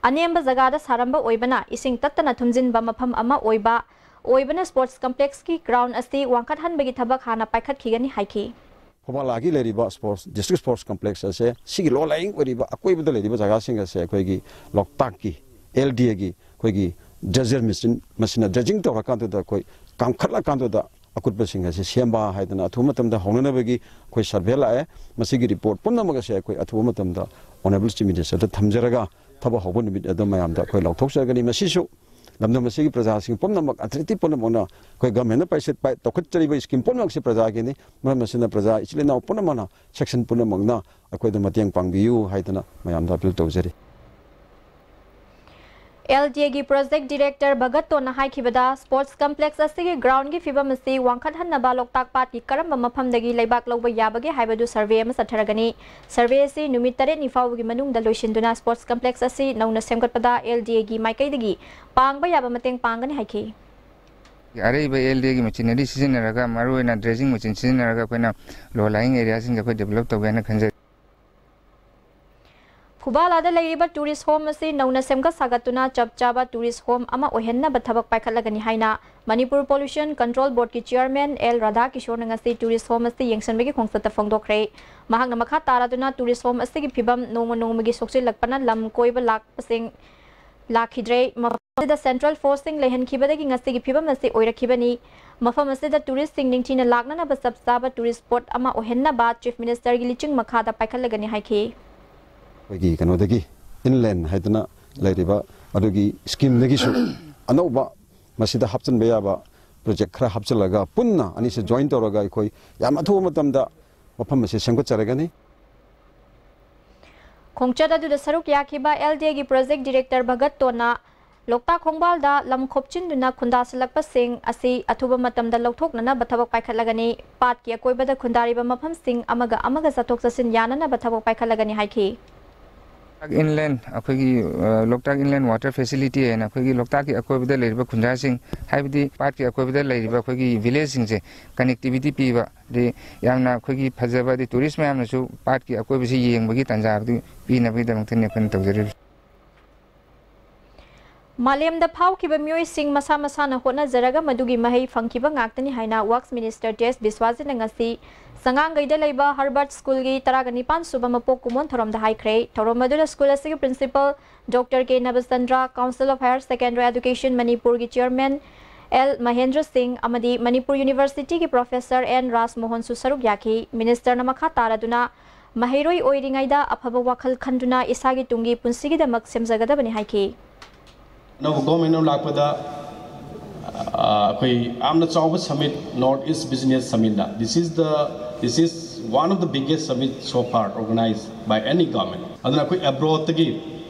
ꯑꯅꯦꯝꯕ ꯖꯒꯥꯗ ꯁꯥꯔꯝꯕ ꯑꯣꯏꯕꯅ ꯏꯁꯤꯡ ꯇꯠꯇꯅ ꯊꯨꯝꯖꯤꯟꯕ ꯃꯐꯝ ꯑꯃ ꯑꯣꯏꯕ, ꯑꯣꯏꯕꯅ ꯁ꯭ꯄꯣꯔꯠꯁ ꯀꯝꯄ꯭ꯂꯦꯛꯁꯀꯤ ꯒ꯭ꯔꯥꯎꯟ ꯑꯁꯤ ꯋꯥꯡꯈꯠꯍꯟꯕꯒꯤ ꯊꯕꯛ ꯍꯥꯟꯅ ꯄꯥꯏꯈꯠꯈꯤꯒꯅꯤ ꯍꯥꯏꯈꯤ꯫ ꯐꯨꯕꯥꯂꯥꯒꯤ ꯂꯩꯔꯤꯕ ꯁ꯭ꯄꯣꯔꯠꯁ, ꯗꯤꯁꯇ꯭ꯔꯤꯛ ꯁ꯭ꯄꯣꯔꯠꯁ ꯀꯝꯄ꯭ꯂꯦꯛꯁ ꯑꯁꯦ ꯁꯤꯒꯤ ꯂꯣ ꯂꯥꯏꯌꯤꯡ ꯑꯣꯏꯔꯤꯕ ꯑꯀꯣꯏꯕꯗ ꯂꯩꯔꯤꯕ ꯖꯒꯥꯁꯤꯡ ꯑꯁꯦ ꯑꯩꯈꯣꯏꯒꯤ ꯂꯣꯛꯇꯥꯛꯀꯤ ꯑꯦꯜ ꯗꯤ ꯑꯦꯒꯤ ꯑꯩꯈꯣꯏꯒꯤ ꯗ꯭ꯔꯦꯖꯔ ꯃꯦꯆꯤꯟ ꯃꯁꯤꯅ ꯗ꯭ꯔꯦꯖꯤꯡ ꯇꯧꯔꯀꯥꯟꯗꯨꯗ ꯑꯩꯈꯣꯏ ꯀꯥꯝꯈꯠꯂꯀꯥꯟꯗꯨꯗ ꯑꯀꯨꯠꯄꯁꯤꯡ ꯑꯁꯤ ꯁꯦꯝꯕ ꯍꯥꯏꯗꯅ ꯑꯊꯨꯕ ꯃꯇꯝꯗ ꯍꯧꯅꯅꯕꯒꯤ ꯑꯩꯈꯣꯏ ꯁꯔꯚꯦ ꯂꯥꯛꯑꯦ꯫ ꯃꯁꯤꯒꯤ ꯔꯤꯄꯣꯔꯠ ꯄꯨꯝꯅꯃꯛ ꯑꯁꯦ ꯑꯩꯈꯣꯏ ꯑꯊꯨꯕ ꯃꯇꯝꯗ ꯑꯣꯅꯔꯦꯕꯜ ꯆꯤꯐ ꯃꯤꯅꯤꯁꯇꯔꯗ ꯊꯝꯖꯔꯒ ꯊꯕꯛ ꯍꯧꯕ ꯅꯨꯃꯤꯠ ꯑꯗꯨ ꯃꯌꯥꯝꯗ ꯑꯩꯈꯣꯏ ꯂꯥꯎꯊꯣꯛꯆꯒꯅꯤ꯫ ꯃꯁꯤꯁꯨ ꯂꯝꯗꯝ ꯑꯁꯤꯒꯤ ꯄ꯭ꯔꯖꯥꯁꯤꯡ ꯄꯨꯝꯅꯃꯛ, ꯑꯊꯣꯔꯤꯇꯤ ꯄꯨꯝꯅꯃꯛꯅ ꯑꯩꯈꯣꯏ ꯒꯚꯔꯟꯃꯦꯟꯠꯅ ꯄꯥꯏꯁꯦꯠ-, ꯄꯥꯏ-, ꯇꯧꯈꯠꯆꯔꯤꯕ ꯁ꯭ꯀꯤꯝ ꯄꯨꯝꯅꯃꯛꯁꯤ ꯄ꯭ꯔꯖꯥꯒꯤꯅꯤ꯫ ꯃꯔꯝ ꯑꯁꯤꯅ ꯄ꯭ꯔꯖꯥ ꯏꯆꯤꯜ ꯏꯅꯥꯎ ꯄꯨꯝꯅꯃꯛꯅ, ꯁꯦꯛꯁꯟ ꯄꯨꯝꯅꯃꯛꯅ ꯑꯩꯈꯣꯏꯗ ꯃꯇꯦꯡ ꯄꯥꯡꯕꯤꯌꯨ ꯍꯥꯏꯗꯅ ꯃꯌꯥꯝꯗ ꯑꯄꯤꯜ ꯇꯧꯖꯔꯤ꯫ ꯑꯦꯜ ꯗꯤ ꯑꯦꯒꯤ ꯄ꯭ꯔꯣꯖꯦꯛ ꯗꯤꯔꯦꯛꯇꯔ ꯚꯒꯠ ꯇꯣꯟꯅ ꯍꯥꯏꯈꯤꯕꯗ, ꯁ꯭ꯄꯣꯔꯠꯁ ꯀꯝꯄ꯭ꯂꯦꯛꯁ ꯑꯁꯤꯒꯤ ꯒ꯭ꯔꯥꯎꯟꯒꯤ ꯐꯤꯕꯝ ꯑꯁꯤ ꯋꯥꯡꯈꯠꯍꯟꯅꯕ ꯂꯣꯛꯇꯥꯛ ꯄꯥꯠꯀꯤ ꯀꯔꯝꯕ ꯃꯐꯝꯗꯒꯤ ꯂꯩꯕꯥꯛ ꯂꯧꯕ ꯌꯥꯕꯒꯦ ꯍꯥꯏꯕꯗꯨ ꯁꯔꯚꯦ ꯑꯃ ꯆꯠꯊꯔꯒꯅꯤ꯫ ꯁꯔꯚꯦ ꯑꯁꯤ ꯅꯨꯃꯤꯠ ꯇꯔꯦꯠꯅꯤ ꯐꯥꯎꯕꯒꯤ ꯃꯅꯨꯡꯗ ꯂꯣꯏꯁꯤꯟꯗꯨꯅ ꯁ꯭ꯄꯣꯔꯠꯁ ꯀꯝꯄ꯭ꯂꯦꯛꯁ ꯑꯁꯤ ꯅꯧꯅ ꯁꯦꯝꯒꯠꯄꯗ ꯑꯦꯜ ꯗꯤ ꯑꯦꯒꯤ ꯃꯥꯏꯀꯩꯗꯒꯤ ꯄꯥꯡꯕ ꯌꯥꯕ ꯃꯇꯦꯡ ꯄꯥꯡꯒꯅꯤ ꯍꯥꯏꯈꯤ꯫ ꯑꯔꯩꯕ ꯑꯦꯜ ꯗꯤ ꯑꯦꯒꯤ ꯃꯦꯆꯤꯅꯔꯤ ꯁꯤꯖꯤꯟꯅꯔꯒ, ꯃꯔꯨꯑꯣꯏꯅ ꯗ꯭ꯔꯦꯖꯤꯡ ꯃꯦꯆꯤꯟ ꯁꯤꯖꯤꯟꯅꯔꯒ ꯑꯩꯈꯣꯏꯅ ꯂꯣ ꯂꯥꯏꯌꯤꯡ ꯑꯦꯔꯤꯌꯥꯁꯤꯡꯁꯦ ꯑꯩꯈꯣꯏ ꯗꯤꯕꯂꯞ ꯇꯧꯒꯦ ꯍꯥꯏꯅ ꯈꯟꯖꯔꯤ꯫ ꯐꯨꯕꯥꯂꯥꯗ ꯂꯩꯔꯤꯕ ꯇꯨꯔꯤꯁ ꯍꯣꯝ ꯑꯁꯤ ꯅꯧꯅ ꯁꯦꯝꯒꯠ ꯁꯥꯒꯠꯇꯨꯅ ꯆꯞ ꯆꯥꯕ ꯇꯨꯔꯤꯁ ꯍꯣꯝ ꯑꯃ ꯑꯣꯏꯍꯟꯅꯕ ꯊꯕꯛ ꯄꯥꯏꯈꯠꯂꯒꯅꯤ ꯍꯥꯏꯅ ꯃꯅꯤꯄꯨꯔ ꯄꯣꯂꯨꯁꯟ ꯀꯟꯇ꯭ꯔꯣꯜ ꯕꯣꯔꯗꯀꯤ ꯆꯤꯌꯔꯃꯦꯟ ꯑꯦꯜ ꯔꯥꯙꯥꯀꯤꯁꯣꯔꯅ ꯉꯁꯤ ꯇꯨꯔꯤꯁ ꯍꯣꯝ ꯑꯁꯤ ꯌꯦꯡꯁꯤꯟꯕꯒꯤ ꯈꯣꯡꯆꯠꯇ ꯐꯣꯡꯗꯣꯛꯈ꯭ꯔꯦ꯫ ꯃꯍꯥꯛꯅ ꯃꯈꯥ ꯇꯥꯔꯗꯨꯅ ꯇꯨꯔꯤꯁ ꯍꯣꯝ ꯑꯁꯤꯒꯤ ꯐꯤꯕꯝ ꯅꯣꯡꯃ ꯅꯣꯡꯃꯒꯤ ꯁꯣꯛꯆꯤꯜꯂꯛꯄꯅ ꯂꯝ ꯀꯣꯏꯕ ꯂꯥꯛꯄꯁꯤꯡ ꯂꯥꯛꯈꯤꯗ꯭ꯔꯦ꯫ ꯃꯐꯝ ꯑꯁꯤꯗ ꯁꯦꯟꯇ꯭ꯔꯦꯜ ꯐꯣꯔꯁꯁꯤꯡ ꯂꯩꯍꯟꯈꯤꯕꯗꯒꯤ ꯉꯁꯤꯒꯤ ꯐꯤꯕꯝ ꯑꯁꯤ ꯑꯣꯏꯔꯛꯈꯤꯕꯅꯤ꯫ ꯃꯐꯝ ꯑꯁꯤꯗ ꯇꯨꯔꯤꯁꯁꯤꯡ ꯅꯤꯡꯊꯤꯅ ꯂꯥꯛꯅꯅꯕ ꯆꯞ ꯆꯥꯕ ꯇꯨꯔꯤꯁ ꯁ꯭ꯄꯣꯠ ꯑꯃ ꯑꯣꯏꯍꯟꯅꯕ ꯆꯤꯐ ꯃꯤꯅꯤꯁꯇꯔꯒꯤ ꯂꯤꯆꯤꯡ ꯃꯈꯥꯗ ꯄꯥꯏꯈꯠꯂꯒꯅꯤ ꯍꯥꯏꯈꯤ꯫ ꯑꯩꯈꯣꯏꯒꯤ ꯀꯩꯅꯣꯗꯒꯤ, ꯏꯟꯂꯦꯟ ꯍꯥꯏꯗꯅ ꯂꯩꯔꯤꯕ ꯑꯗꯨꯒꯤ ꯁ꯭ꯀꯤꯝꯗꯒꯤꯁꯨ ꯑꯅꯧꯕ ꯃꯁꯤꯗ ꯍꯥꯞꯆꯤꯟꯕ ꯌꯥꯕ ꯄ꯭ꯔꯣꯖꯦꯛ ꯈꯔ ꯍꯥꯞꯆꯤꯜꯂꯒ, ꯄꯨꯟꯅ ꯑꯅꯤꯁꯦ ꯖꯣꯏꯟ ꯇꯧꯔꯒ ꯑꯩꯈꯣꯏ ꯌꯥꯝ ꯑꯊꯨꯕ ꯃꯇꯝꯗ ꯃꯐꯝ ꯑꯁꯤ ꯁꯦꯝꯒꯠꯆꯔꯒꯅꯤ꯫ ꯈꯣꯡꯆꯠ ꯑꯗꯨꯗ ꯁꯔꯨꯛ ꯌꯥꯈꯤꯕ ꯑꯦꯜ ꯗꯤ ꯑꯦꯒꯤ ꯄ꯭ꯔꯣꯖꯦꯛ ꯗꯤꯔꯦꯛꯇꯔ ꯚꯒꯠ ꯇꯣꯟꯅ ꯂꯣꯛꯇꯥꯛ ꯈꯣꯡꯕꯥꯜꯗ ꯂꯝ ꯈꯣꯞꯆꯤꯟꯗꯨꯅ ꯈꯨꯟꯗꯥꯁꯤꯜꯂꯛꯄꯁꯤꯡ ꯑꯁꯤ ꯑꯊꯨꯕ ꯃꯇꯝꯗ ꯂꯧꯊꯣꯛꯅꯅꯕ ꯊꯕꯛ ꯄꯥꯏꯈꯠꯂꯒꯅꯤ꯫ ꯄꯥꯠꯀꯤ ꯑꯀꯣꯏꯕꯗ ꯈꯨꯟꯗꯥꯔꯤꯕ ꯃꯐꯝꯁꯤꯡ ꯑꯃꯒ ꯑꯃꯒ ꯆꯠꯊꯣꯛ ꯆꯠꯁꯤꯟ ꯌꯥꯅꯅꯕ ꯊꯕꯛ ꯄꯥꯏꯈꯠꯂꯒꯅꯤ ꯍꯥꯏꯈꯤ꯫ ꯂꯣꯛꯇꯥꯛ ꯏꯟꯂꯦꯟ, ꯑꯩꯈꯣꯏꯒꯤ ꯂꯣꯛꯇꯥꯛ ꯏꯟꯂꯦꯟ ꯋꯥꯇꯔ ꯐꯦꯁꯤꯂꯤꯇꯤ ꯍꯥꯏꯅ ꯑꯩꯈꯣꯏꯒꯤ ꯂꯣꯛꯇꯥꯛꯀꯤ ꯑꯀꯣꯏꯕꯗ ꯂꯩꯔꯤꯕ ꯈꯨꯟꯖꯥꯁꯤꯡ, ꯍꯥꯏꯕꯗꯤ ꯄꯥꯠꯀꯤ ꯑꯀꯣꯏꯕꯗ ꯂꯩꯔꯤꯕ ꯑꯩꯈꯣꯏꯒꯤ ꯚꯤꯂꯦꯖꯁꯤꯡꯁꯦ ꯀꯅꯦꯛꯇꯤꯚꯤꯇꯤ ꯄꯤꯕ, ꯑꯗꯩ ꯌꯥꯝꯅ ꯑꯩꯈꯣꯏꯒꯤ ꯐꯖꯕ, ꯑꯗꯩ ꯇꯨꯔꯤꯁ ꯃꯌꯥꯝꯅꯁꯨ ꯄꯥꯠꯀꯤ ꯑꯀꯣꯏꯕꯁꯤ ꯌꯦꯡꯕꯒꯤ ꯇꯥꯟꯖꯥ ꯑꯗꯨ ꯄꯤꯅꯕꯒꯤꯗꯃꯛꯇꯅꯤ ꯑꯩꯈꯣꯏꯅ ꯇꯧꯖꯔꯤꯕꯁꯤ꯫ ꯃꯥꯂꯦꯝꯗ ꯐꯥꯎꯈꯤꯕ ꯃꯤꯑꯣꯏꯁꯤꯡ ꯃꯁꯥ ꯃꯁꯥꯅ ꯍꯣꯠꯅꯖꯔꯒ ꯃꯗꯨꯒꯤ ꯃꯍꯩ ꯐꯪꯈꯤꯕ ꯉꯥꯛꯇꯅꯤ ꯍꯥꯏꯅ ꯋꯥꯛꯁ ꯃꯤꯅꯤꯁꯇꯔ ꯇꯤ ꯑꯦꯁ ꯕꯤꯁ꯭ꯋꯥꯖꯤꯠꯅ ꯉꯁꯤ ꯁꯉꯥꯡꯒꯩꯗ ꯂꯩꯕ ꯍꯔꯕꯔꯠ ꯁ꯭ꯀꯨꯜꯒꯤ ꯇꯔꯥꯒ ꯅꯤꯄꯥꯟ ꯁꯨꯕ ꯃꯄꯣꯛ ꯀꯨꯝꯑꯣꯟ ꯊꯧꯔꯝꯗ ꯍꯥꯏꯈ꯭ꯔꯦ꯫ ꯊꯧꯔꯝ ꯑꯗꯨꯗ ꯁ꯭ꯀꯨꯜ ꯑꯁꯤꯒꯤ principal doctor K Nabachandra, Council of Higher Secondary Education ꯃꯅꯤꯄꯨꯔꯒꯤ ꯆꯤꯌꯔꯃꯦꯟ ꯑꯦꯜ ꯃꯍꯦꯟꯗ꯭ꯔ ꯁꯤꯡ ꯑꯃꯗꯤ ꯃꯅꯤꯄꯨꯔ ꯌꯨꯅꯤꯚꯔꯁꯤꯇꯤꯒꯤ ꯄ꯭ꯔꯣꯐꯦꯁꯔ ꯑꯦꯟ ꯔꯥꯖꯃꯣꯍꯟꯁꯨ ꯁꯔꯨꯛ ꯌꯥꯈꯤ꯫ ꯃꯤꯅꯤꯁꯇꯔꯅ ꯃꯈꯥ ꯇꯥꯔꯗꯨꯅ ꯃꯍꯩꯔꯣꯏ ꯑꯣꯏꯔꯤꯉꯩꯗ ꯑꯐꯕ ꯋꯥꯈꯜ ꯈꯟꯗꯨꯅ ꯏꯁꯥꯒꯤ ꯇꯨꯡꯒꯤ ꯄꯨꯟꯁꯤꯒꯤꯗꯃꯛ ꯁꯦꯝꯖꯒꯗꯕꯅꯤ ꯍꯥꯏꯈꯤ꯫ ꯑꯅꯧꯕ ꯒꯣꯔꯃꯦꯟ ꯑꯃ ꯂꯥꯛꯄꯗ, ꯑ, ꯑꯩꯈꯣꯏ ꯌꯥꯝꯅ ꯆꯥꯎꯕ submit, North East Business Summitꯅ, this is the, this is one of the biggest summit so far organized by any government. ꯑꯗꯨꯅ ꯑꯩꯈꯣꯏ ꯑꯦꯕ꯭ꯔꯣꯗꯇꯒꯤ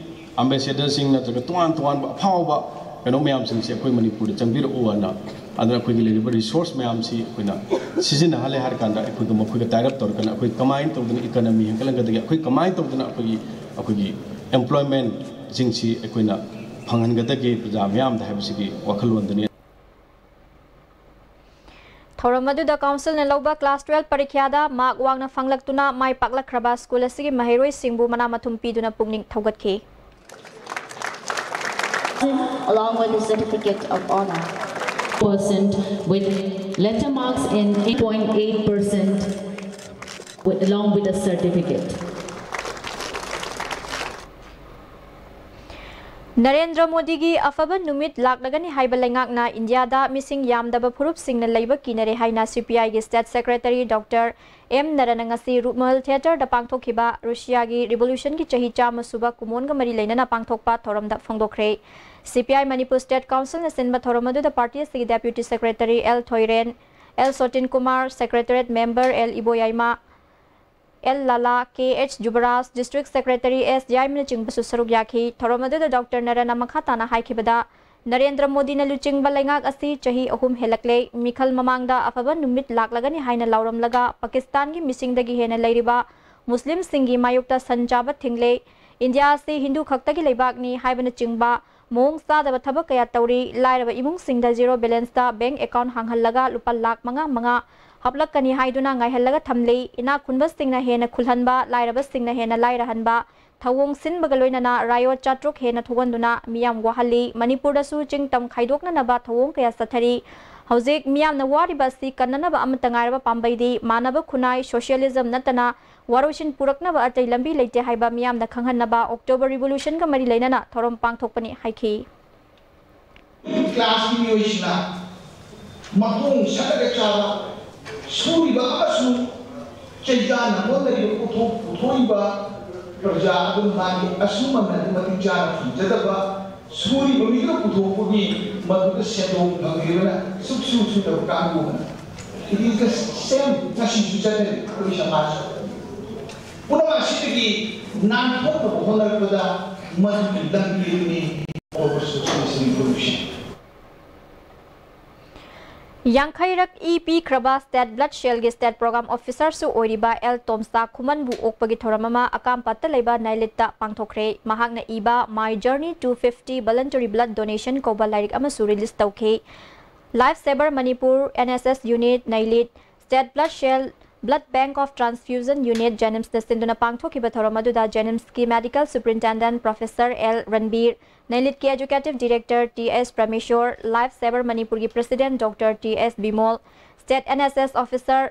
ꯑꯦꯝꯕꯦꯁꯦꯗꯔꯁꯤꯡ ꯅꯠꯇ꯭ꯔꯒ ꯇꯣꯉꯥꯟ ꯇꯣꯉꯥꯟꯕ ꯑꯐꯥꯎꯕ ꯀꯩꯅꯣ ꯃꯌꯥꯝꯁꯤꯡꯁꯦ ꯑꯩꯈꯣꯏ ꯃꯅꯤꯄꯨꯔꯗ ꯆꯪꯕꯤꯔꯛꯎ ꯍꯥꯏꯅ, ꯑꯗꯨꯅ ꯑꯩꯈꯣꯏꯒꯤ ꯂꯩꯔꯤꯕ ꯔꯤꯁꯣꯔꯁ ꯃꯌꯥꯝꯁꯤ ꯑꯩꯈꯣꯏꯅ ꯁꯤꯖꯤꯟꯅꯍꯜꯂꯦ ꯍꯥꯏꯔ ꯀꯥꯟꯗ, ꯑꯩꯈꯣꯏꯒ ꯃꯈꯣꯏꯒ ꯇꯥꯏ ꯑꯞ ꯇꯧꯔꯀꯥꯟꯗ ꯑꯩꯈꯣꯏ ꯀꯃꯥꯏꯅ ꯇꯧꯗꯅ ꯏꯀꯅꯃꯤ ꯍꯦꯟꯒꯠꯍꯟꯒꯗꯒꯦ, ꯑꯩꯈꯣꯏ ꯀꯃꯥꯏꯅ ꯇꯧꯗꯅ ꯑꯩꯈꯣꯏꯒꯤ, ꯑꯩꯈꯣꯏꯒꯤ ꯑꯦꯝꯄ꯭ꯂꯣꯏꯃꯦꯟꯁꯤꯡꯁꯤ ꯑꯩꯈꯣꯏꯅ ꯐꯪꯍꯟꯒꯗꯒꯦ ꯄ꯭ꯔꯖꯥ ꯃꯤꯌꯥꯝꯗ ꯍꯥꯏꯕꯁꯤꯒꯤ ꯋꯥꯈꯜꯂꯣꯟꯗꯅꯤ꯫ ꯊꯧꯔꯝ ꯑꯗꯨꯗ ꯀꯥꯎꯟꯁꯤꯜꯅ ꯂꯧꯕ ꯀ꯭ꯂꯥꯁ ꯇꯨꯋꯦꯜꯐ ꯄꯔꯤꯈ꯭ꯌꯥꯗ ꯃꯥꯔꯛ ꯋꯥꯡꯅ ꯐꯪꯂꯛꯇꯨꯅ ꯃꯥꯏ ꯄꯥꯛꯂꯛꯈ꯭ꯔꯕ ꯁ꯭ꯀꯨꯜ ꯑꯁꯤꯒꯤ ꯃꯍꯩꯔꯣꯏꯁꯤꯡꯕꯨ ꯃꯅꯥ ꯃꯊꯨꯝ ꯄꯤꯗꯨꯅ ꯄꯨꯛꯅꯤꯡ ꯊꯧꯒꯠꯈꯤ꯫ Along with the certificate of honor. Percent with letter marks in eight point eight percent with, along with a certificate. Narendra ꯃꯣꯗꯤꯒꯤ ꯑꯐꯕ ꯅꯨꯃꯤꯠ ꯂꯥꯛꯂꯒꯅꯤ ꯍꯥꯏꯕ ꯂꯩꯉꯥꯛꯅ ꯏꯟꯗꯤꯌꯥꯗ ꯃꯤꯁꯤꯡ ꯌꯥꯝꯗꯕ ꯐꯨꯔꯨꯞꯁꯤꯡꯅ ꯂꯩꯕ ꯀꯤꯅꯔꯦ ꯍꯥꯏꯅ ꯁꯤ ꯄꯤ ꯑꯥꯏꯒꯤ state secretary Doctor ꯑꯦꯝ ꯅꯔꯅ ꯉꯁꯤ ꯔꯨꯛꯃꯍꯜ theatreꯗ ꯄꯥꯡꯊꯣꯛꯈꯤꯕ ꯔꯨꯁꯤꯌꯥꯒꯤ revolutionꯒꯤ ꯆꯍꯤ ꯆꯥꯝꯃ ꯁꯨꯕ ꯀꯨꯃꯣꯟꯒ ꯃꯔꯤ ꯂꯩꯅꯅ ꯄꯥꯡꯊꯣꯛꯄ ꯊꯧꯔꯝꯗ ꯐꯣꯡꯗꯣꯛꯈ꯭ꯔꯦ꯫ ꯁꯤ ꯄꯤ ꯑꯥꯏ ꯃꯅꯤꯄꯨꯔ state councilꯅ ꯁꯤꯟꯕ ꯊꯧꯔꯝ ꯑꯗꯨꯗ party ꯑꯁꯤꯒꯤ deputy secretary L Thoiren, L Sotin Kumar, secretariat member L Iboyaima, L Lala, K H Jubraj, district secretary S ꯌꯥꯏꯃꯅꯆꯤꯡꯕꯁꯨ ꯁꯔꯨꯛ ꯌꯥꯈꯤ꯫ ꯊꯧꯔꯝ ꯑꯗꯨꯗ Doctor ꯅꯔꯅ ꯃꯈꯥ ꯇꯥꯅ ꯍꯥꯏꯈꯤꯕꯗ, ꯅꯔꯦꯟꯗ꯭ꯔ ꯃꯣꯗꯤꯅ ꯂꯨꯆꯤꯡꯕ ꯂꯩꯉꯥꯛ ꯑꯁꯤ ꯆꯍꯤ ꯑꯍꯨꯝ ꯍꯦꯜꯂꯛꯂꯦ꯫ ꯃꯤꯈꯜ ꯃꯃꯥꯡꯗ ꯑꯐꯕ ꯅꯨꯃꯤꯠ ꯂꯥꯛꯂꯒꯅꯤ ꯍꯥꯏꯅ ꯂꯥꯎꯔꯝꯂꯒ, ꯄꯥꯀꯤꯁꯇꯥꯟꯒꯤ ꯃꯤꯁꯤꯡꯗꯒꯤ ꯍꯦꯟꯅ ꯂꯩꯔꯤꯕ ꯃꯨꯁꯂꯤꯝꯁꯤꯡꯒꯤ ꯃꯥꯌꯣꯛꯇ ꯁꯟ ꯆꯥꯕ ꯊꯤꯡꯂꯦ꯫ ꯏꯟꯗꯤꯌꯥ ꯑꯁꯤ ꯍꯤꯟꯗꯨ ꯈꯛꯇꯒꯤ ꯂꯩꯕꯥꯛꯅꯤ ꯍꯥꯏꯕꯅꯆꯤꯡꯕ ꯃꯑꯣꯡ ꯆꯥꯗꯕ ꯊꯕꯛ ꯀꯌꯥ ꯇꯧꯔꯤ꯫ ꯂꯥꯏꯔꯕ ꯏꯃꯨꯡꯁꯤꯡꯗ zero balanceꯇ bank account ꯍꯥꯡꯍꯜꯂꯒ ꯂꯨꯄꯥ ꯂꯥꯈ ꯃꯉꯥ ꯃꯉꯥ ꯍꯥꯞꯂꯛꯀꯅꯤ ꯍꯥꯏꯗꯨꯅ ꯉꯥꯏꯍꯜꯂꯒ ꯊꯝꯂꯤ꯫ ꯏꯅꯥꯛ ꯈꯨꯟꯕꯁꯤꯡꯅ ꯍꯦꯟꯅ ꯈꯨꯜꯍꯟꯕ, ꯂꯥꯏꯔꯕꯁꯤꯡꯅ ꯍꯦꯟꯅ ꯂꯥꯏꯔꯍꯟꯕ ꯊꯧꯑꯣꯡ ꯁꯤꯟꯕꯒ ꯂꯣꯏꯅꯅ riot ꯆꯥꯇ꯭ꯔꯨꯛ ꯍꯦꯟꯅ ꯊꯣꯛꯍꯟꯗꯨꯅ ꯃꯤꯌꯥꯝ ꯋꯥꯍꯜꯂꯤ꯫ ꯃꯅꯤꯄꯨꯔꯗꯁꯨ ꯆꯤꯡ ꯇꯝ ꯈꯥꯏꯗꯣꯛꯅꯅꯕ ꯊꯧꯑꯣꯡ ꯀꯌꯥ ꯆꯠꯊꯔꯤ꯫ ꯍꯧꯖꯤꯛ ꯃꯤꯌꯥꯝꯅ ꯋꯥꯔꯤꯕ ꯑꯁꯤ ꯀꯟꯅꯅꯕ ꯑꯃꯠꯇ ꯉꯥꯏꯔꯕ ꯄꯥꯝꯕꯩꯗꯤ ꯃꯥꯟꯅꯕ ꯈꯨꯟꯅꯥꯏ, socialism ꯅꯠꯇꯅ ꯋꯥꯔꯣꯏꯁꯤꯟ ꯄꯨꯔꯛꯅꯕ ꯑꯇꯩ ꯂꯝꯕꯤ ꯂꯩꯇꯦ ꯍꯥꯏꯕ ꯃꯤꯌꯥꯝꯅ ꯈꯪꯍꯟꯅꯕ October revolutionꯒ ꯃꯔꯤ ꯂꯩꯅꯅ ꯊꯧꯔꯝ ꯄꯥꯡꯊꯣꯛꯄꯅꯤ ꯍꯥꯏꯈꯤ꯫ Classꯀꯤ ꯃꯤꯑꯣꯏꯁꯤꯡꯅ ꯃꯈꯣꯡ ꯁꯠꯂꯒ ꯆꯥꯕ, ꯁꯨꯔꯤꯕ ꯑꯃꯁꯨꯡ ꯆꯩꯖꯥꯅ ꯍꯣꯠꯅꯔꯤꯕ ꯄꯣꯠꯊꯣꯛ ꯄꯨꯊꯣꯛꯏꯕ ꯄ꯭ꯔꯖꯥ ꯑꯗꯨ ꯃꯥꯒꯤ ꯑꯁꯨꯃꯟ ꯑꯗꯨ ꯃꯇꯤꯛ ꯆꯥꯅ ꯐꯪꯖꯗꯕ, ꯁꯨꯔꯤꯕ ꯃꯤꯗꯨꯅ ꯄꯨꯊꯣꯛꯄꯒꯤ ꯃꯗꯨꯗ ꯁꯦꯟꯗꯣꯡ ꯐꯪꯗ꯭ꯔꯤꯕꯅ ꯁꯨꯛꯁꯨ ꯁꯨꯗꯕ ꯀꯥꯡꯕꯨ ꯑꯃꯅ꯫ It is the same ꯉꯁꯤꯁꯨ ꯆꯠꯅꯔꯤ ꯑꯩꯈꯣꯏ ꯁꯃꯥꯖ꯫ ꯄꯨꯝꯅꯃꯛ ꯑꯁꯤꯗꯒꯤ ꯅꯥꯟꯊꯣꯛꯅꯕ ꯍꯣꯠꯅꯔꯛꯄꯗ ꯃꯗꯨꯒꯤ ꯂꯝꯕꯤ ꯑꯗꯨꯅꯤ over socialism revolution꯫ ꯌꯥꯡꯈꯩꯔꯛ E ꯄꯤꯈ꯭ꯔꯕ state blood shellꯒꯤ state program officerꯁꯨ ꯑꯣꯏꯔꯤꯕ ꯑꯦꯜ ꯇꯣꯝꯁꯥ ꯈꯨꯃꯟꯕꯨ ꯑꯣꯛꯄꯒꯤ ꯊꯧꯔꯝ ꯑꯃ ꯑꯀꯥꯝꯄꯥꯠꯇ ꯂꯩꯕ ꯅꯥꯏꯂꯤꯠꯇ ꯄꯥꯡꯊꯣꯛꯈ꯭ꯔꯦ꯫ ꯃꯍꯥꯛꯅ ꯏꯕ My Journey to fifty Voluntary Blood Donation ꯀꯧꯕ ꯂꯥꯏꯔꯤꯛ ꯑꯃꯁꯨ release ꯇꯧꯈꯤ꯫ Life Saver Manipur, N S S unit, ꯅꯥꯏꯂꯤꯠ, State Blood Shell, Blood Bank of Transfusion Unit, JNIMSꯅ ꯁꯤꯟꯗꯨꯅ ꯄꯥꯡꯊꯣꯛꯈꯤꯕ ꯊꯧꯔꯝ ꯑꯗꯨꯗ JNIMSꯀꯤ Medical Superintendent Professor ꯑꯦꯜ ꯔꯟꯕꯤꯔ, ꯅꯥꯏꯂꯤꯠꯀꯤ Executive Director ꯇꯤ ꯑꯦꯁ ꯄ꯭ꯔꯃꯦꯁꯣꯔ, Life Saver ꯃꯅꯤꯄꯨꯔꯒꯤ President Doctor T ꯑꯦꯁ Bimol, State N S S Officer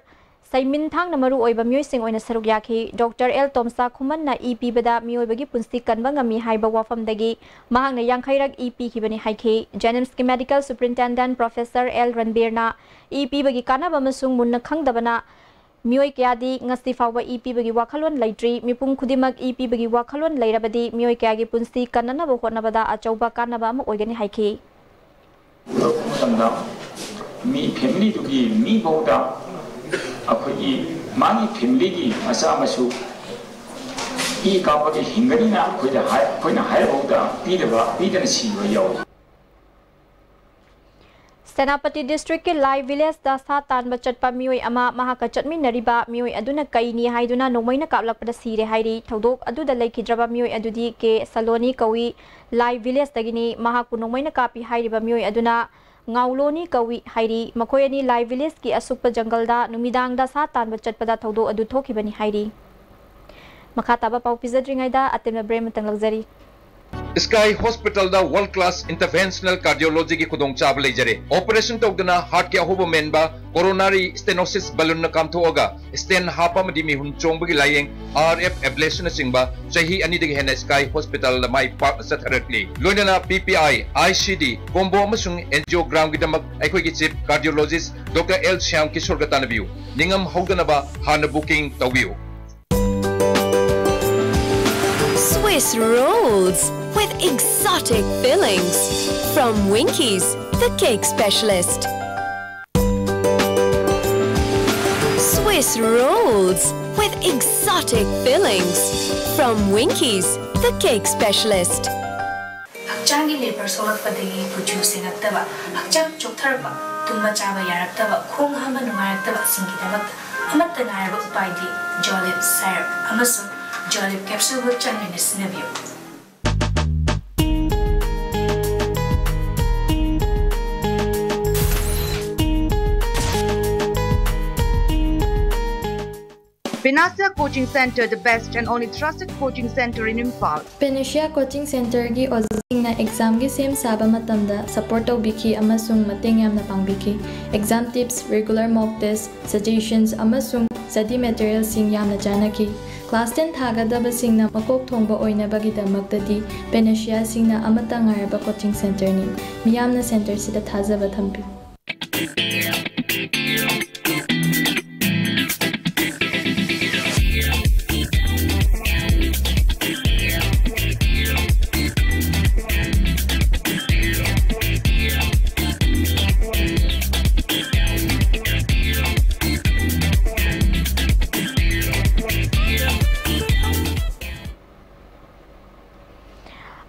ꯁꯩꯃꯤꯟ ꯊꯥꯡꯅ ꯃꯔꯨ ꯑꯣꯏꯕ ꯃꯤꯑꯣꯏꯁꯤꯡ ꯑꯣꯏꯅ ꯁꯔꯨꯛ ꯌꯥꯈꯤ꯫ ꯗꯣꯛꯇꯔ ꯑꯦꯜ ꯇꯣꯝꯁꯥ ꯈꯨꯃꯟꯅ ꯏ ꯄꯤꯕꯗ ꯃꯤꯑꯣꯏꯕꯒꯤ ꯄꯨꯟꯁꯤ ꯀꯟꯕ ꯉꯝꯃꯤ ꯍꯥꯏꯕ ꯋꯥꯐꯝꯗꯒꯤ ꯃꯍꯥꯛꯅ ꯌꯥꯡꯈꯩꯔꯛ ꯏ ꯄꯤꯈꯤꯕꯅꯤ ꯍꯥꯏꯈꯤ꯫ ꯖꯦꯅꯤꯝꯁꯀꯤ medical superintendent professor L ꯔꯟꯕꯤꯔꯅ E ꯄꯤꯕꯒꯤ ꯀꯥꯟꯅꯕ ꯑꯃꯁꯨꯡ ꯃꯨꯟꯅ ꯈꯪꯗꯕꯅ ꯃꯤꯑꯣꯏ ꯀꯌꯥꯗꯤ ꯉꯁꯤ ꯐꯥꯎꯕ ꯏ ꯄꯤꯕꯒꯤ ꯋꯥꯈꯜꯂꯣꯟ ꯂꯩꯇ꯭ꯔꯤ꯫ ꯃꯤꯄꯨꯝ ꯈꯨꯗꯤꯡꯃꯛ ꯏ ꯄꯤꯕꯒꯤ ꯋꯥꯈꯜꯂꯣꯟ ꯂꯩꯔꯕꯗꯤ ꯃꯤꯑꯣꯏ ꯀꯌꯥꯒꯤ ꯄꯨꯟꯁꯤ ꯀꯟꯅꯅꯕ ꯍꯣꯠꯅꯕꯗ ꯑꯆꯧꯕ ꯀꯥꯟꯅꯕ ꯑꯃ ꯑꯣꯏꯒꯅꯤ ꯍꯥꯏꯈꯤ꯫ ꯃꯇꯝꯗ ꯃꯤ ꯐꯦꯃꯤꯂꯤꯗꯨꯒꯤ ꯃꯤꯐꯥꯎꯗ ꯑꯩꯈꯣꯏꯒꯤ ꯃꯥꯒꯤ ꯐꯦꯃꯤꯂꯤꯒꯤ ꯃꯆꯥ ꯃꯁꯨ ꯏ ꯀꯥꯞꯄꯒꯤ ꯍꯤꯡꯒꯅꯤꯅ ꯑꯩꯈꯣꯏꯗ ꯍꯥꯏ-, ꯑꯩꯈꯣꯏꯅ ꯍꯥꯏꯔꯐꯥꯎꯗ ꯄꯤꯗꯕ, ꯄꯤꯗꯅ ꯁꯤꯕ ꯌꯥꯎꯏ꯫ ꯁꯦꯅꯥꯄꯇꯤ ꯗꯤꯁꯇ꯭ꯔꯤꯛꯀꯤ ꯂꯥꯏ ꯚꯤꯂꯦꯖꯇ ꯁꯥ ꯇꯥꯟꯕ ꯆꯠꯄ ꯃꯤꯑꯣꯏ ꯑꯃ ꯃꯍꯥꯛꯀ ꯆꯠꯃꯤꯟꯅꯔꯤꯕ ꯃꯤꯑꯣꯏ ꯑꯗꯨꯅ ꯀꯩꯅꯤ ꯍꯥꯏꯗꯨꯅ ꯅꯣꯡꯃꯩꯅ ꯀꯥꯞꯂꯛꯄꯗ ꯁꯤꯔꯦ ꯍꯥꯏꯔꯤ꯫ ꯊꯧꯗꯣꯛ ꯑꯗꯨꯗ ꯂꯩꯈꯤꯗ꯭ꯔꯕ ꯃꯤꯑꯣꯏ ꯑꯗꯨꯗꯤ ꯀꯦ ꯁꯂꯣꯅꯤ ꯀꯧꯏ, ꯂꯥꯏ ꯚꯤꯂꯦꯖꯇꯒꯤꯅꯤ꯫ ꯃꯍꯥꯛꯄꯨ ꯅꯣꯡꯃꯩꯅ ꯀꯥꯞꯄꯤ ꯍꯥꯏꯔꯤꯕ ꯃꯤꯑꯣꯏ ꯑꯗꯨꯅ ꯉꯥꯎꯂꯣꯅꯤ ꯀꯧꯏ ꯍꯥꯏꯔꯤ꯫ ꯃꯈꯣꯏ ꯑꯅꯤ ꯂꯥꯏ ꯚꯤꯂꯦꯖꯀꯤ ꯑꯁꯨꯛꯄ ꯖꯪꯒꯜꯗ ꯅꯨꯃꯤꯗꯥꯡꯗ ꯁꯥ ꯇꯥꯟꯕ ꯆꯠꯄꯗ ꯊꯧꯗꯣꯛ ꯑꯗꯨ ꯊꯣꯛꯈꯤꯕꯅꯤ ꯍꯥꯏꯔꯤ꯫ ꯃꯈꯥ ꯇꯥꯕ ꯄꯥꯎ ꯄꯤꯖꯗ꯭ꯔꯤꯉꯩꯗ ꯑꯇꯦꯟꯕ ꯕ꯭ꯔꯦꯛ ꯑꯃꯇꯪ ꯂꯧꯖꯔꯤ꯫ Sky Hospital ꯗ World Class Interventional Cardiology ꯒꯤ ꯈꯨꯗꯣꯡꯆꯥꯕ ꯂꯩꯖꯔꯦ꯫ ꯑꯣꯄꯔꯦꯁꯟ ꯇꯧꯗꯅ ꯍꯥꯔꯠꯀꯤ ꯑꯍꯣꯕ ꯃꯦꯟꯕ, coronary stenosis balloon ꯅ ꯀꯥꯝꯊꯣꯛꯑꯒ stent ꯍꯥꯞꯄ ꯑꯃꯗꯤ ꯃꯤꯍꯨꯟ ꯆꯣꯡꯕꯒꯤ ꯂꯥꯌꯦꯡ, R F ablation ꯅꯆꯤꯡꯕ ꯆꯍꯤ ꯑꯅꯤꯗꯒꯤ ꯍꯦꯟꯅ Sky Hospital ꯗ ꯃꯥꯏ ꯄꯥꯛꯅ ꯆꯠꯊꯔꯛꯂꯤ꯫ ꯂꯣꯏꯅꯅ P P I, I C D, combo ꯑꯃꯁꯨꯡ angiogram ꯒꯤꯗꯃꯛ ꯑꯩꯈꯣꯏꯒꯤ Chief Cardiologist Doctor L Shyam ꯀꯤꯁꯣꯔꯒ ꯇꯥꯟꯅꯕꯤꯌꯨ꯫ ꯅꯤꯡꯉꯝ ꯍꯧꯗꯅꯕ ꯍꯥꯟꯅ booking ꯇꯧꯕꯤꯌꯨ꯫ Swiss rolls with exotic fillings from Winkies, the cake specialist. Swiss rolls with exotic fillings from Winkies, the cake specialist. ꯍꯛꯆꯥꯡꯒꯤ labour ꯁꯣꯛꯂꯛꯄꯗꯒꯤ ꯀꯨꯆꯨ ꯁꯦꯡꯉꯛꯇꯕ, ꯍꯛꯆꯥꯡ ꯆꯣꯛꯊꯔꯛꯄ, ꯇꯨꯝꯕ ꯆꯥꯕ ꯌꯥꯔꯛꯇꯕ, ꯈꯣꯡ ꯍꯥꯝꯕ ꯅꯨꯡꯉꯥꯏꯔꯛꯇꯕꯁꯤꯡꯒꯤꯗꯃꯛꯇ ꯑꯃꯠꯇ ꯉꯥꯏꯔꯕ ꯎꯄꯥꯏꯗꯤ ꯖꯣꯂꯤꯞ ꯁꯥꯏꯔꯞ ꯑꯃꯁꯨꯡ ꯖꯣꯂꯤꯞ ꯀꯦꯞꯁꯨꯜꯕꯨ ꯆꯥꯡ ꯅꯥꯏꯅ ꯁꯤꯖꯤꯟꯅꯕꯤꯌꯨ꯫ Panacea Coaching Center, the best and only trusted coaching center in Imphal. Panacea Coaching Centerꯒꯤ ꯑꯣꯖꯥꯁꯤꯡꯅ ꯑꯦꯛꯖꯥꯝꯒꯤ ꯁꯦꯝ ꯁꯥꯕ ꯃꯇꯝꯗ ꯁꯄꯣꯔꯠ ꯇꯧꯕꯤꯈꯤ ꯑꯃꯁꯨꯡ ꯃꯇꯦꯡ ꯌꯥꯝꯅ ꯄꯥꯡꯕꯤꯈꯤ꯫ ꯑꯦꯛꯖꯥꯝ ꯇꯤꯞꯁ, ꯔꯤꯒꯨꯂꯔ ꯃꯣꯛ ꯇꯦꯁ, ꯁꯖꯦꯁꯟꯁ ꯑꯃꯁꯨꯡ ꯁ꯭ꯇꯗꯤ ꯃꯦꯇꯔꯤꯌꯦꯜꯁꯤꯡ ꯌꯥꯝꯅ ꯆꯥꯟꯅꯈꯤ꯫ ꯀ꯭ꯂꯥꯁ ꯇꯦꯟ ꯊꯥꯒꯗꯕꯁꯤꯡꯅ ꯃꯀꯣꯛ ꯊꯣꯡꯕ ꯑꯣꯏꯅꯕꯒꯤꯗꯃꯛꯇꯗꯤ ꯄꯦꯅꯦꯁꯤꯌꯥꯁꯤꯡꯅ ꯑꯃꯠꯇ ꯉꯥꯏꯔꯕ ꯀꯣꯆꯤꯡ ꯁꯦꯟꯇꯔꯅꯤ꯫ ꯃꯤꯌꯥꯝꯅ ꯁꯦꯟꯇꯔꯁꯤꯗ ꯊꯥꯖꯕ ꯊꯝꯕꯤꯌꯨ꯫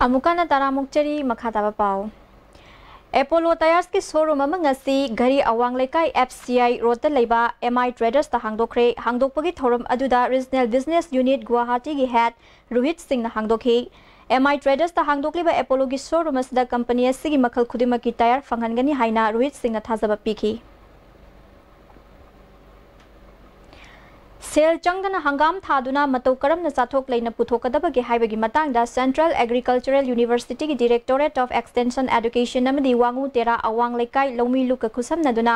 ꯑꯃꯨꯛꯀ ꯍꯟꯅ ꯇꯔꯥꯃꯨꯛ ꯆꯔꯤ ꯃꯈꯥ ꯇꯥꯕ ꯄꯥꯎ꯫ ꯑꯦꯄꯣꯂꯣ ꯇꯌꯥꯔꯁꯀꯤ ꯁꯣꯔꯨꯝ ꯑꯃ ꯉꯁꯤ ꯘꯔꯤ ꯑꯋꯥꯡ ꯂꯩꯀꯥꯏ ꯑꯦꯐ ꯁꯤ ꯑꯥꯏ ꯔꯣꯗꯇ ꯂꯩꯕ ꯑꯦꯝ ꯑꯥꯏ ꯇ꯭ꯔꯦꯗꯔꯁꯇ ꯍꯥꯡꯗꯣꯛꯈ꯭ꯔꯦ꯫ ꯍꯥꯡꯗꯣꯛꯄꯒꯤ ꯊꯧꯔꯝ ꯑꯗꯨꯗ ꯔꯤꯖꯅꯦꯜ ꯕꯤꯖꯅꯦꯁ ꯌꯨꯅꯤꯠ ꯒꯨꯋꯥꯍꯥꯇꯤꯒꯤ ꯍꯦꯗ ꯔꯣꯍꯤꯠ ꯁꯤꯡꯅ ꯍꯥꯡꯗꯣꯛꯈꯤ꯫ ꯑꯦꯝ ꯑꯥꯏ ꯇ꯭ꯔꯦꯗꯔꯁꯇ ꯍꯥꯡꯗꯣꯛꯂꯤꯕ ꯑꯦꯄꯣꯂꯣꯒꯤ ꯁꯣꯔꯨꯝ ꯑꯁꯤꯗ ꯀꯝꯄꯅꯤ ꯑꯁꯤꯒꯤ ꯃꯈꯜ ꯈꯨꯗꯤꯡꯃꯛꯀꯤ ꯇꯌꯥꯔ ꯐꯪꯍꯟꯒꯅꯤ ꯍꯥꯏꯅ ꯔꯣꯍꯤꯠ ꯁꯤꯡꯅ ꯊꯥꯖꯕ ꯄꯤꯈꯤ꯫ ꯁꯦꯜ ꯆꯪꯗꯅ ꯍꯪꯒꯥꯝ ꯊꯥꯗꯨꯅ ꯃꯇꯧ ꯀꯔꯝꯅ ꯆꯥꯊꯣꯛ ꯂꯩꯅ ꯄꯨꯊꯣꯛꯀꯗꯕꯒꯦ ꯍꯥꯏꯕꯒꯤ ꯃꯇꯥꯡꯗ Central Agricultural Universityꯒꯤ Directorate of Extension Education ꯑꯃꯗꯤ ꯋꯥꯉꯨ ꯇꯦꯔꯥ ꯑꯋꯥꯡ ꯂꯩꯀꯥꯏ ꯂꯧꯃꯤ ꯂꯨꯞꯀ ꯈꯨꯠꯁꯝꯅꯗꯨꯅ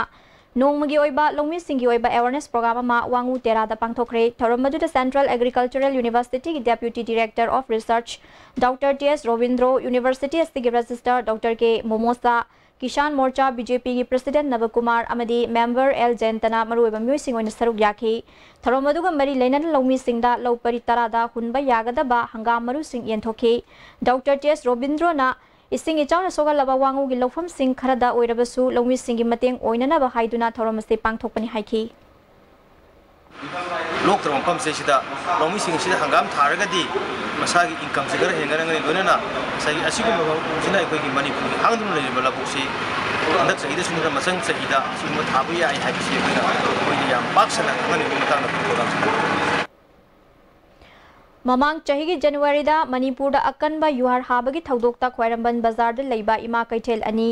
ꯅꯣꯡꯃꯒꯤ ꯑꯣꯏꯕ ꯂꯧꯃꯤꯁꯤꯡꯒꯤ ꯑꯣꯏꯕ awareness program ꯑꯃ ꯋꯥꯉꯨ ꯇꯦꯔꯥꯗ ꯄꯥꯡꯊꯣꯛꯈ꯭ꯔꯦ꯫ ꯊꯧꯔꯝ ꯑꯗꯨꯗ Central Agricultural Universityꯒꯤ Deputy Director of Research Doctor T S Robindro, University ꯑꯁꯤꯒꯤ Registrar Doctor K ꯃꯣꯃꯣꯁꯥ, Kisan ꯃꯣꯔꯆꯥ, BJPꯒꯤ President ꯅꯕꯀꯨꯃꯥꯔ ꯑꯃꯗꯤ Member L ꯖꯌꯟꯇꯅ ꯃꯔꯨꯑꯣꯏꯕ ꯃꯤꯑꯣꯏꯁꯤꯡ ꯑꯣꯏꯅ ꯁꯔꯨꯛ ꯌꯥꯈꯤ꯫ ꯊꯧꯔꯝ ꯑꯗꯨꯒ ꯃꯔꯤ ꯂꯩꯅꯅ ꯂꯧꯃꯤꯁꯤꯡꯗ ꯂꯧ ꯄꯔꯤ ꯇꯔꯥꯗ ꯍꯨꯟꯕ ꯌꯥꯒꯗꯕ ꯍꯪꯒꯥꯝ ꯃꯔꯨꯁꯤꯡ ꯌꯦꯟꯊꯣꯛꯈꯤ꯫ Doctor T S ꯔꯣꯕꯤꯟꯗ꯭ꯔꯣꯅ ꯏꯁꯤꯡ ꯏꯆꯥꯎꯅ ꯁꯣꯛꯍꯜꯂꯕ ꯋꯥꯉꯨꯒꯤ ꯂꯧꯐꯝꯁꯤꯡ ꯈꯔꯗ ꯑꯣꯏꯔꯕꯁꯨ ꯂꯧꯃꯤꯁꯤꯡꯒꯤ ꯃꯇꯦꯡ ꯑꯣꯏꯅꯅꯕ ꯍꯥꯏꯗꯨꯅ ꯊꯧꯔꯝ ꯑꯁꯤ ꯄꯥꯡꯊꯣꯛꯄꯅꯤ ꯍꯥꯏꯈꯤ꯫ ꯂꯣꯛꯇ꯭ꯔꯕ ꯃꯐꯝꯁꯦ ꯁꯤꯗ ꯂꯧꯃꯤꯁꯤꯡ ꯑꯁꯤꯗ ꯍꯪꯒꯥꯝ ꯊꯥꯔꯒꯗꯤ ꯃꯁꯥꯒꯤ incomeꯁꯦ ꯈꯔ ꯍꯦꯟꯒꯠꯂꯒꯅꯤ, ꯂꯣꯏꯅꯅ ꯉꯁꯥꯏꯒꯤ ꯑꯁꯤꯒꯨꯝꯕ ꯐꯤꯕꯝꯁꯤꯅ ꯑꯩꯈꯣꯏꯒꯤ ꯃꯅꯤꯄꯨꯔꯒꯤ ꯍꯥꯡꯗꯨꯅ ꯂꯩꯔꯤꯕ ꯂꯧꯕꯨꯛꯁꯤ ꯍꯟꯗꯛ ꯆꯍꯤꯗꯁꯨ ꯅꯠꯇꯅ ꯃꯊꯪ ꯆꯍꯤꯗ ꯑꯁꯤꯒꯨꯝꯕ ꯊꯥꯕ ꯌꯥꯏ ꯍꯥꯏꯕꯁꯤ ꯑꯩꯈꯣꯏꯅ ꯃꯣꯏꯗ ꯌꯥꯝ ꯄꯥꯛ ꯁꯟꯅ ꯈꯪꯍꯟꯅꯤꯡꯕꯒꯤ ꯃꯇꯥꯡꯗ ꯑꯩꯈꯣꯏ programꯁꯤꯗ ꯃꯃꯥꯡ ꯆꯍꯤꯒꯤ ꯖꯅꯋꯥꯔꯤꯗ ꯃꯅꯤꯄꯨꯔꯗ ꯑꯀꯟꯕ ꯌꯨꯍꯥꯔ ꯍꯥꯕꯒꯤ ꯊꯧꯗꯣꯛꯇ ꯈ꯭ꯋꯥꯏꯔꯝꯕꯟ ꯕꯖꯥꯔꯗ ꯂꯩꯕ ꯏꯃꯥ ꯀꯩꯊꯦꯜ ꯑꯅꯤ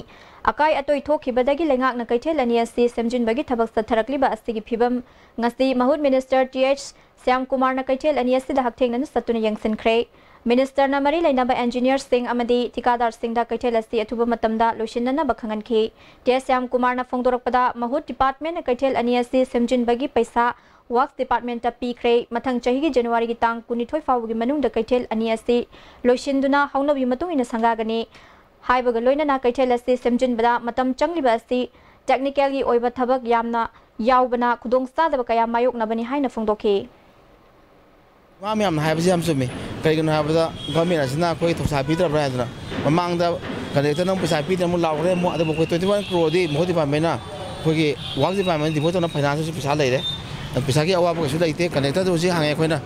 ꯑꯀꯥꯏ ꯑꯇꯣꯏ ꯊꯣꯛꯈꯤꯕꯗꯒꯤ ꯂꯩꯉꯥꯛꯅ ꯀꯩꯊꯦꯜ ꯑꯅꯤ ꯑꯁꯤ ꯁꯦꯝꯖꯤꯟꯕꯒꯤ ꯊꯕꯛ ꯆꯠꯊꯔꯛꯂꯤꯕ ꯑꯁꯤꯒꯤ ꯐꯤꯕꯝ ꯉꯁꯤ ꯃꯍꯨꯠ ꯃꯤꯅꯤꯁꯇꯔ ꯇꯤ ꯑꯩꯆ ꯁ꯭ꯌꯥꯝꯀꯨꯃꯥꯔꯅ ꯀꯩꯊꯦꯜ ꯑꯅꯤ ꯑꯁꯤꯗ ꯍꯛꯊꯦꯡꯅꯅ ꯆꯠꯇꯨꯅ ꯌꯦꯡꯁꯤꯟꯈ꯭ꯔꯦ꯫ ꯃꯤꯅꯤꯁꯇꯔꯅ ꯃꯔꯤ ꯂꯩꯅꯕ ꯏꯟꯖꯤꯅꯤꯌꯔꯁꯤꯡ ꯑꯃꯗꯤ ꯊꯤꯀꯥꯗꯥꯔꯁꯤꯡꯗ ꯀꯩꯊꯦꯜ ꯑꯁꯤ ꯑꯊꯨꯕ ꯃꯇꯝꯗ ꯂꯣꯏꯁꯤꯟꯅꯅꯕ ꯈꯪꯍꯟꯈꯤ꯫ ꯇꯤ ꯑꯦꯁ ꯁ꯭ꯌꯥꯝꯀꯨꯃꯥꯔꯅ ꯐꯣꯡꯗꯣꯔꯛꯄꯗ, ꯃꯍꯨꯠ ꯗꯤꯄꯥꯔꯠꯃꯦꯟꯅ ꯀꯩꯊꯦꯜ ꯑꯅꯤ ꯑꯁꯤ ꯁꯦꯝꯖꯤꯟꯕꯒꯤ ꯄꯩꯁꯥ ꯋꯥꯛꯁ ꯗꯤꯄꯥꯔꯠꯃꯦꯟꯇ ꯄꯤꯈ꯭ꯔꯦ꯫ ꯃꯊꯪ ꯆꯍꯤꯒꯤ ꯖꯅꯋꯥꯔꯤꯒꯤ ꯇꯥꯡ ꯀꯨꯟꯅꯤꯊꯣꯏ ꯐꯥꯎꯕꯒꯤ ꯃꯅꯨꯡꯗ ꯀꯩꯊꯦꯜ ꯑꯅꯤ ꯑꯁꯤ ꯂꯣꯏꯁꯤꯟꯗꯨꯅ ꯍꯧꯅꯕꯤ ꯃꯇꯨꯡ ꯏꯟꯅ ꯁꯪꯒꯥꯒꯅꯤ꯫ ꯍꯥꯏꯕꯒ ꯂꯣꯏꯅꯅ ꯀꯩꯊꯦꯜ ꯑꯁꯤ ꯁꯦꯝꯖꯤꯟꯕꯗ ꯃꯇꯝ ꯆꯪꯂꯤꯕ ꯑꯁꯤ ꯇꯦꯛꯅꯤꯀꯦꯜꯒꯤ ꯑꯣꯏꯕ ꯊꯕꯛ ꯌꯥꯝꯅ ꯌꯥꯎꯕꯅ ꯈꯨꯗꯣꯡꯆꯥꯗꯕ ꯀꯌꯥ ꯃꯥꯌꯣꯛꯅꯕꯅꯤ ꯍꯥꯏꯅ ꯐꯣꯡꯗꯣꯛꯈꯤ꯫ ꯏꯃꯥ ꯃꯌꯥꯝꯅ ꯍꯥꯏꯕꯁꯤ ꯌꯥꯝ ꯆꯨꯝꯃꯤ꯫ ꯀꯩꯒꯤꯅꯣ ꯍꯥꯏꯕꯗ, ꯒꯚꯔꯟꯃꯦꯟ ꯑꯁꯤꯅ ꯑꯩꯈꯣꯏ ꯊꯧꯁꯥ ꯄꯤꯗ꯭ꯔꯕ꯭ꯔꯥ ꯍꯥꯏꯗꯅ, ꯃꯃꯥꯡꯗ ꯀꯟꯇ꯭ꯔꯦꯛꯇꯔꯅ ꯑꯃꯨꯛ ꯄꯩꯁꯥ ꯄꯤꯗ꯭ꯔꯦ, ꯑꯃꯨꯛ ꯂꯥꯎꯈ꯭ꯔꯦ, ꯑꯃꯨꯛ, ꯑꯗꯨꯕꯨ ꯑꯩꯈꯣꯏ twenty one crore ꯗꯤ ꯃꯍꯨꯠ ꯗꯤꯄꯥꯔꯠꯃꯦꯟꯅ, ꯑꯩꯈꯣꯏꯒꯤ ꯋꯥꯛꯁ ꯗꯤꯄꯥꯔꯠꯃꯦꯟꯅ ꯗꯤꯄꯣꯖꯤꯠ ꯇꯧꯅ ꯐꯥꯏꯅꯥꯟꯁꯇꯁꯨ ꯄꯩꯁꯥ ꯂꯩꯔꯦ꯫ ꯄꯩꯁꯥꯒꯤ ꯑꯋꯥꯕ ꯀꯩꯁꯨ ꯂꯩꯇꯦ꯫ ꯀꯟꯇ꯭ꯔꯦꯛꯇꯔꯗ ꯍꯧꯖꯤꯛ ꯍꯪꯉꯦ ꯑꯩꯈꯣꯏꯅ,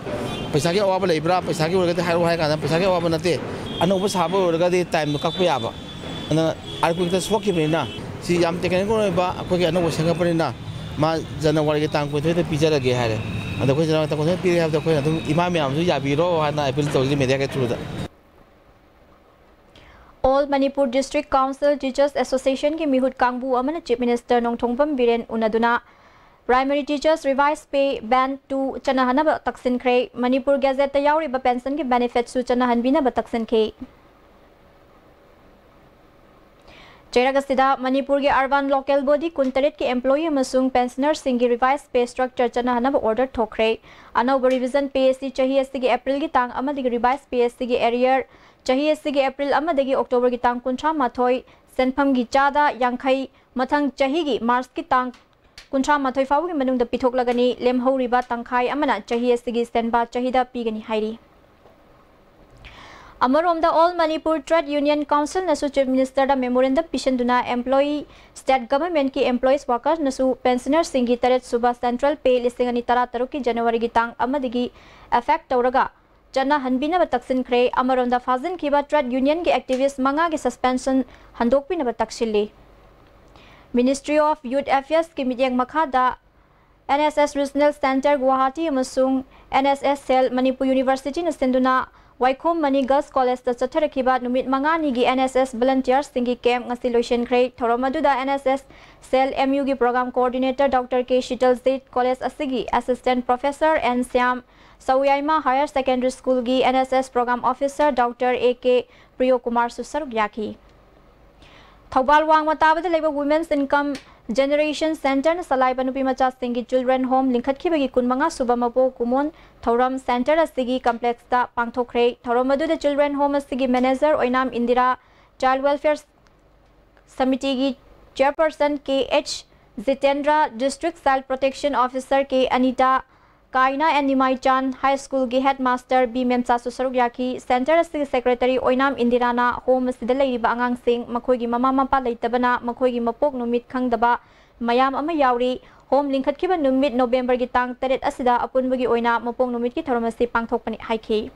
"ꯄꯩꯁꯥꯒꯤ ꯑꯋꯥꯕ ꯂꯩꯕ꯭ꯔꯥ? ꯄꯩꯁꯥꯒꯤ ꯑꯣꯏꯔꯒꯗꯤ ꯍꯥꯏꯔꯛꯑꯣ" ꯍꯥꯏ ꯀꯥꯟꯗ, ꯄꯩꯁꯥꯒꯤ ꯑꯋꯥꯕ ꯅꯠꯇꯦ, ꯑꯅꯧꯕ ꯁꯥꯕ ꯑꯣꯏꯔꯒꯗꯤ ꯇꯥꯏꯝꯗꯣ ꯀꯛꯄ ꯌꯥꯕ꯫ ꯑꯗꯨꯅ ꯑꯥꯔꯀ꯭ꯋꯦꯛꯇ ꯁꯣꯛꯈꯤꯕꯅꯤꯅ, ꯁꯤ ꯌꯥꯝ ꯇꯦꯛꯅꯤꯀꯦꯜ ꯑꯣꯏꯕ, ꯑꯩꯈꯣꯏꯒꯤ ꯑꯅꯧꯕ ꯁꯦꯝꯒꯠꯄꯅꯤꯅ, ꯃꯥ ꯖꯅꯋꯥꯔꯤꯒꯤ ꯇꯥꯡ ꯀꯨꯟꯊꯣꯏꯗ ꯄꯤꯖꯔꯒꯦ ꯍꯥꯏꯔꯦ꯫ ꯑꯗꯣ ꯑꯩꯈꯣꯏ ꯖꯅꯋꯥꯔꯤ ꯇꯥꯡ ꯀꯨꯟꯊꯣꯏꯗ ꯄꯤꯔꯦ ꯍꯥꯏꯕꯗ, ꯑꯩꯈꯣꯏꯅ ꯑꯗꯨꯝ ꯏꯃꯥ ꯃꯌꯥꯝꯁꯨ ꯌꯥꯕꯤꯔꯣ ꯍꯥꯏꯅ ꯑꯦꯄꯤꯜ ꯇꯧꯔꯤ ꯃꯦꯗꯤꯌꯥꯒꯤ ꯊ꯭ꯔꯨꯗ꯫ All Manipur District Council Teachers Association ꯒꯤ ꯃꯤꯍꯨꯠ ꯀꯥꯡꯕꯨ ꯑꯃꯅ Chief Minister ꯅꯣꯡꯊꯣꯡꯕꯝ Biren ꯎꯅꯗꯨꯅ Primary Teachers Revised Pay Band two ꯆꯠꯅꯍꯟꯅꯕ ꯇꯛꯁꯤꯟꯈ꯭ꯔꯦ꯫ Manipur ꯒꯦꯖꯦꯠꯇ ꯌꯥꯎꯔꯤꯕ ꯄꯦꯟꯁꯟꯒꯤ ꯕꯦꯅꯤꯐꯤꯠꯁꯨ ꯆꯠꯅꯍꯟꯕꯤꯅꯕ ꯇꯛꯁꯤꯟꯈꯤ꯫ ꯆꯩꯔꯛ ꯑꯁꯤꯗ ꯃꯅꯤꯄꯨꯔꯒꯤ ꯑꯔꯕꯥꯟ ꯂꯣꯀꯦꯜ ꯕꯣꯗꯤ ꯀꯨꯟꯇꯔꯦꯠꯀꯤ ꯑꯦꯝꯄ꯭ꯂꯣꯌꯤ ꯑꯃꯁꯨꯡ ꯄꯦꯟꯁꯅꯔꯁꯤꯡꯒꯤ ꯔꯤꯚꯥꯏꯁ ꯄꯦ ꯁ꯭ꯇ꯭ꯔꯛꯆꯔ ꯆꯠꯅꯍꯟꯅꯕ ꯑꯣꯔꯗꯔ ꯊꯣꯛꯈ꯭ꯔꯦ꯫ ꯑꯅꯧꯕ ꯔꯤꯚꯤꯖꯟ ꯄꯦ ꯑꯁꯤ ꯆꯍꯤ ꯑꯁꯤꯒꯤ ꯑꯦꯄ꯭ꯔꯤꯜꯒꯤ ꯇꯥꯡ ꯑꯃꯗꯒꯤ, ꯔꯤꯚꯥꯏꯁ ꯄꯦ ꯑꯁꯤꯒꯤ ꯑꯦꯔꯤꯌꯔ ꯆꯍꯤ ꯑꯁꯤꯒꯤ ꯑꯦꯄ꯭ꯔꯤꯜ ꯑꯃꯗꯒꯤ ꯑꯣꯛꯇꯣꯕꯔꯒꯤ ꯇꯥꯡ ꯀꯨꯟꯊ꯭ꯔꯥ ꯃꯥꯊꯣꯏ, ꯁꯦꯟꯐꯝꯒꯤ ꯆꯥꯗ ꯌꯥꯡꯈꯩ ꯃꯊꯪ ꯆꯍꯤꯒꯤ ꯃꯥꯔꯆꯀꯤ ꯇꯥꯡ ꯀꯨꯟꯊ꯭ꯔꯥ ꯃꯥꯊꯣꯏ ꯐꯥꯎꯕꯒꯤ ꯃꯅꯨꯡꯗ ꯄꯤꯊꯣꯛꯂꯒꯅꯤ꯫ ꯂꯦꯝꯍꯧꯔꯤꯕ ꯇꯪꯈꯥꯏ ꯑꯃꯅ ꯆꯍꯤ ꯑꯁꯤꯒꯤ ꯁꯦꯟꯕꯥ ꯆꯍꯤꯗ ꯄꯤꯒꯅꯤ ꯍꯥꯏꯔꯤ꯫ ꯑꯃꯔꯣꯝꯗ, All Manipur Trade Union Council ꯅꯁꯨ Chief Minister ꯗ memorandum ꯄꯤꯁꯤꯟꯗꯨꯅ employee, state government ꯀꯤ employees, workers ꯅꯁꯨ ꯄꯦꯟꯁꯅꯔꯁꯤꯡꯒꯤ ꯇꯔꯦꯠ ꯁꯨꯕ central pay ꯂꯤꯁꯤꯡ ꯑꯅꯤ ꯇꯔꯥ ꯇꯔꯨꯛꯀꯤ ꯖꯅꯋꯥꯔꯤꯒꯤ ꯇꯥꯡ ꯑꯃꯗꯒꯤ effect ꯇꯧꯔꯒ ꯆꯠꯅꯍꯟꯕꯤꯅꯕ ꯇꯛꯁꯤꯟꯈ꯭ꯔꯦ꯫ ꯑꯃꯔꯣꯝꯗ, ꯐꯥꯖꯤꯟꯈꯤꯕ trade union ꯒꯤ activist ꯃꯉꯥꯒꯤ suspension ꯍꯟꯗꯣꯛꯄꯤꯅꯕ ꯇꯛꯁꯤꯜꯂꯤ꯫ Ministry of Youth Affairs ꯀꯤ ꯃꯤꯠꯌꯦꯡ ꯃꯈꯥꯗ NSS Regional Centre Guwahati ꯑꯃꯁꯨꯡ NSS Cell Manipur Universityꯅ ꯁꯤꯟꯗꯨꯅ ꯋꯥꯏꯈꯣꯝ ꯃꯅꯤ Girls Collegeꯇ ꯆꯠꯊꯔꯛꯈꯤꯕ ꯅꯨꯃꯤꯠ ꯃꯉꯥꯅꯤꯒꯤ NSS volunteersꯁꯤꯡꯒꯤ camp ꯉꯁꯤ ꯂꯣꯏꯁꯤꯟꯈ꯭ꯔꯦ꯫ ꯊꯧꯔꯝ ꯑꯗꯨꯗ NSS Cell MUꯒꯤ Program Coordinator Doctor K ꯁꯤꯇꯜꯖꯤꯠ, college ꯑꯁꯤꯒꯤ Assistant Professor N Shyam, ꯁꯋꯤꯌꯥꯏꯃ Higher Secondary Schoolꯒꯤ NSS Program Officer Doctor A K ꯄ꯭ꯔꯤꯌꯣꯀꯨꯃꯥꯔꯁꯨ ꯁꯔꯨꯛ ꯌꯥꯈꯤ꯫ ꯊꯧꯕꯥꯜ ꯋꯥꯡꯃ ꯇꯥꯕꯗ ꯂꯩꯕ Women's Income Generation Centreꯅ ꯆꯂꯥꯏꯕ ꯅꯨꯄꯤ ꯃꯆꯥꯁꯤꯡꯒꯤ Children Home ꯂꯤꯡꯈꯠꯈꯤꯕꯒꯤ ꯀꯨꯟꯃꯉꯥ ꯁꯨꯕ ꯃꯄꯣꯛ ꯀꯨꯝꯑꯣꯟ ꯊꯧꯔꯝ centre ꯑꯁꯤꯒꯤ complexꯇ ꯄꯥꯡꯊꯣꯛꯈ꯭ꯔꯦ꯫ ꯊꯧꯔꯝ ꯑꯗꯨꯗ Children Home ꯑꯁꯤꯒꯤ manager ꯑꯣꯏꯅꯥꯝ Indira, Child Welfare Committeeꯒꯤ chairperson K H Jitendra, District Child Protection Officer K Anita, ꯀꯥꯏꯅ and ꯅꯤꯃꯥꯏꯆꯥꯟ High Schoolꯒꯤ headmaster B ꯃꯦꯝꯆꯥꯁꯨ ꯁꯔꯨꯛ ꯌꯥꯈꯤ꯫ Centre ꯑꯁꯤꯒꯤ secretary ꯑꯣꯏꯅꯥꯝ ꯏꯟꯗꯤꯔꯥꯅ home ꯑꯁꯤꯗ ꯂꯩꯔꯤꯕ ꯑꯉꯥꯡꯁꯤꯡ, ꯃꯈꯣꯏꯒꯤ ꯃꯃꯥ ꯃꯄꯥ ꯂꯩꯇꯕꯅ ꯃꯈꯣꯏꯒꯤ ꯃꯄꯣꯛ ꯅꯨꯃꯤꯠ ꯈꯪꯗꯕ ꯃꯌꯥꯝ ꯑꯃ ꯌꯥꯎꯔꯤ꯫ Home ꯂꯤꯡꯈꯠꯈꯤꯕ ꯅꯨꯃꯤꯠ Novemberꯒꯤ ꯇꯥꯡ ꯇꯔꯦꯠ ꯑꯁꯤꯗ ꯑꯄꯨꯟꯕꯒꯤ ꯑꯣꯏꯅ ꯃꯄꯣꯛ ꯅꯨꯃꯤꯠꯀꯤ ꯊꯧꯔꯝ ꯑꯁꯤ ꯄꯥꯡꯊꯣꯛꯄꯅꯤ ꯍꯥꯏꯈꯤ꯫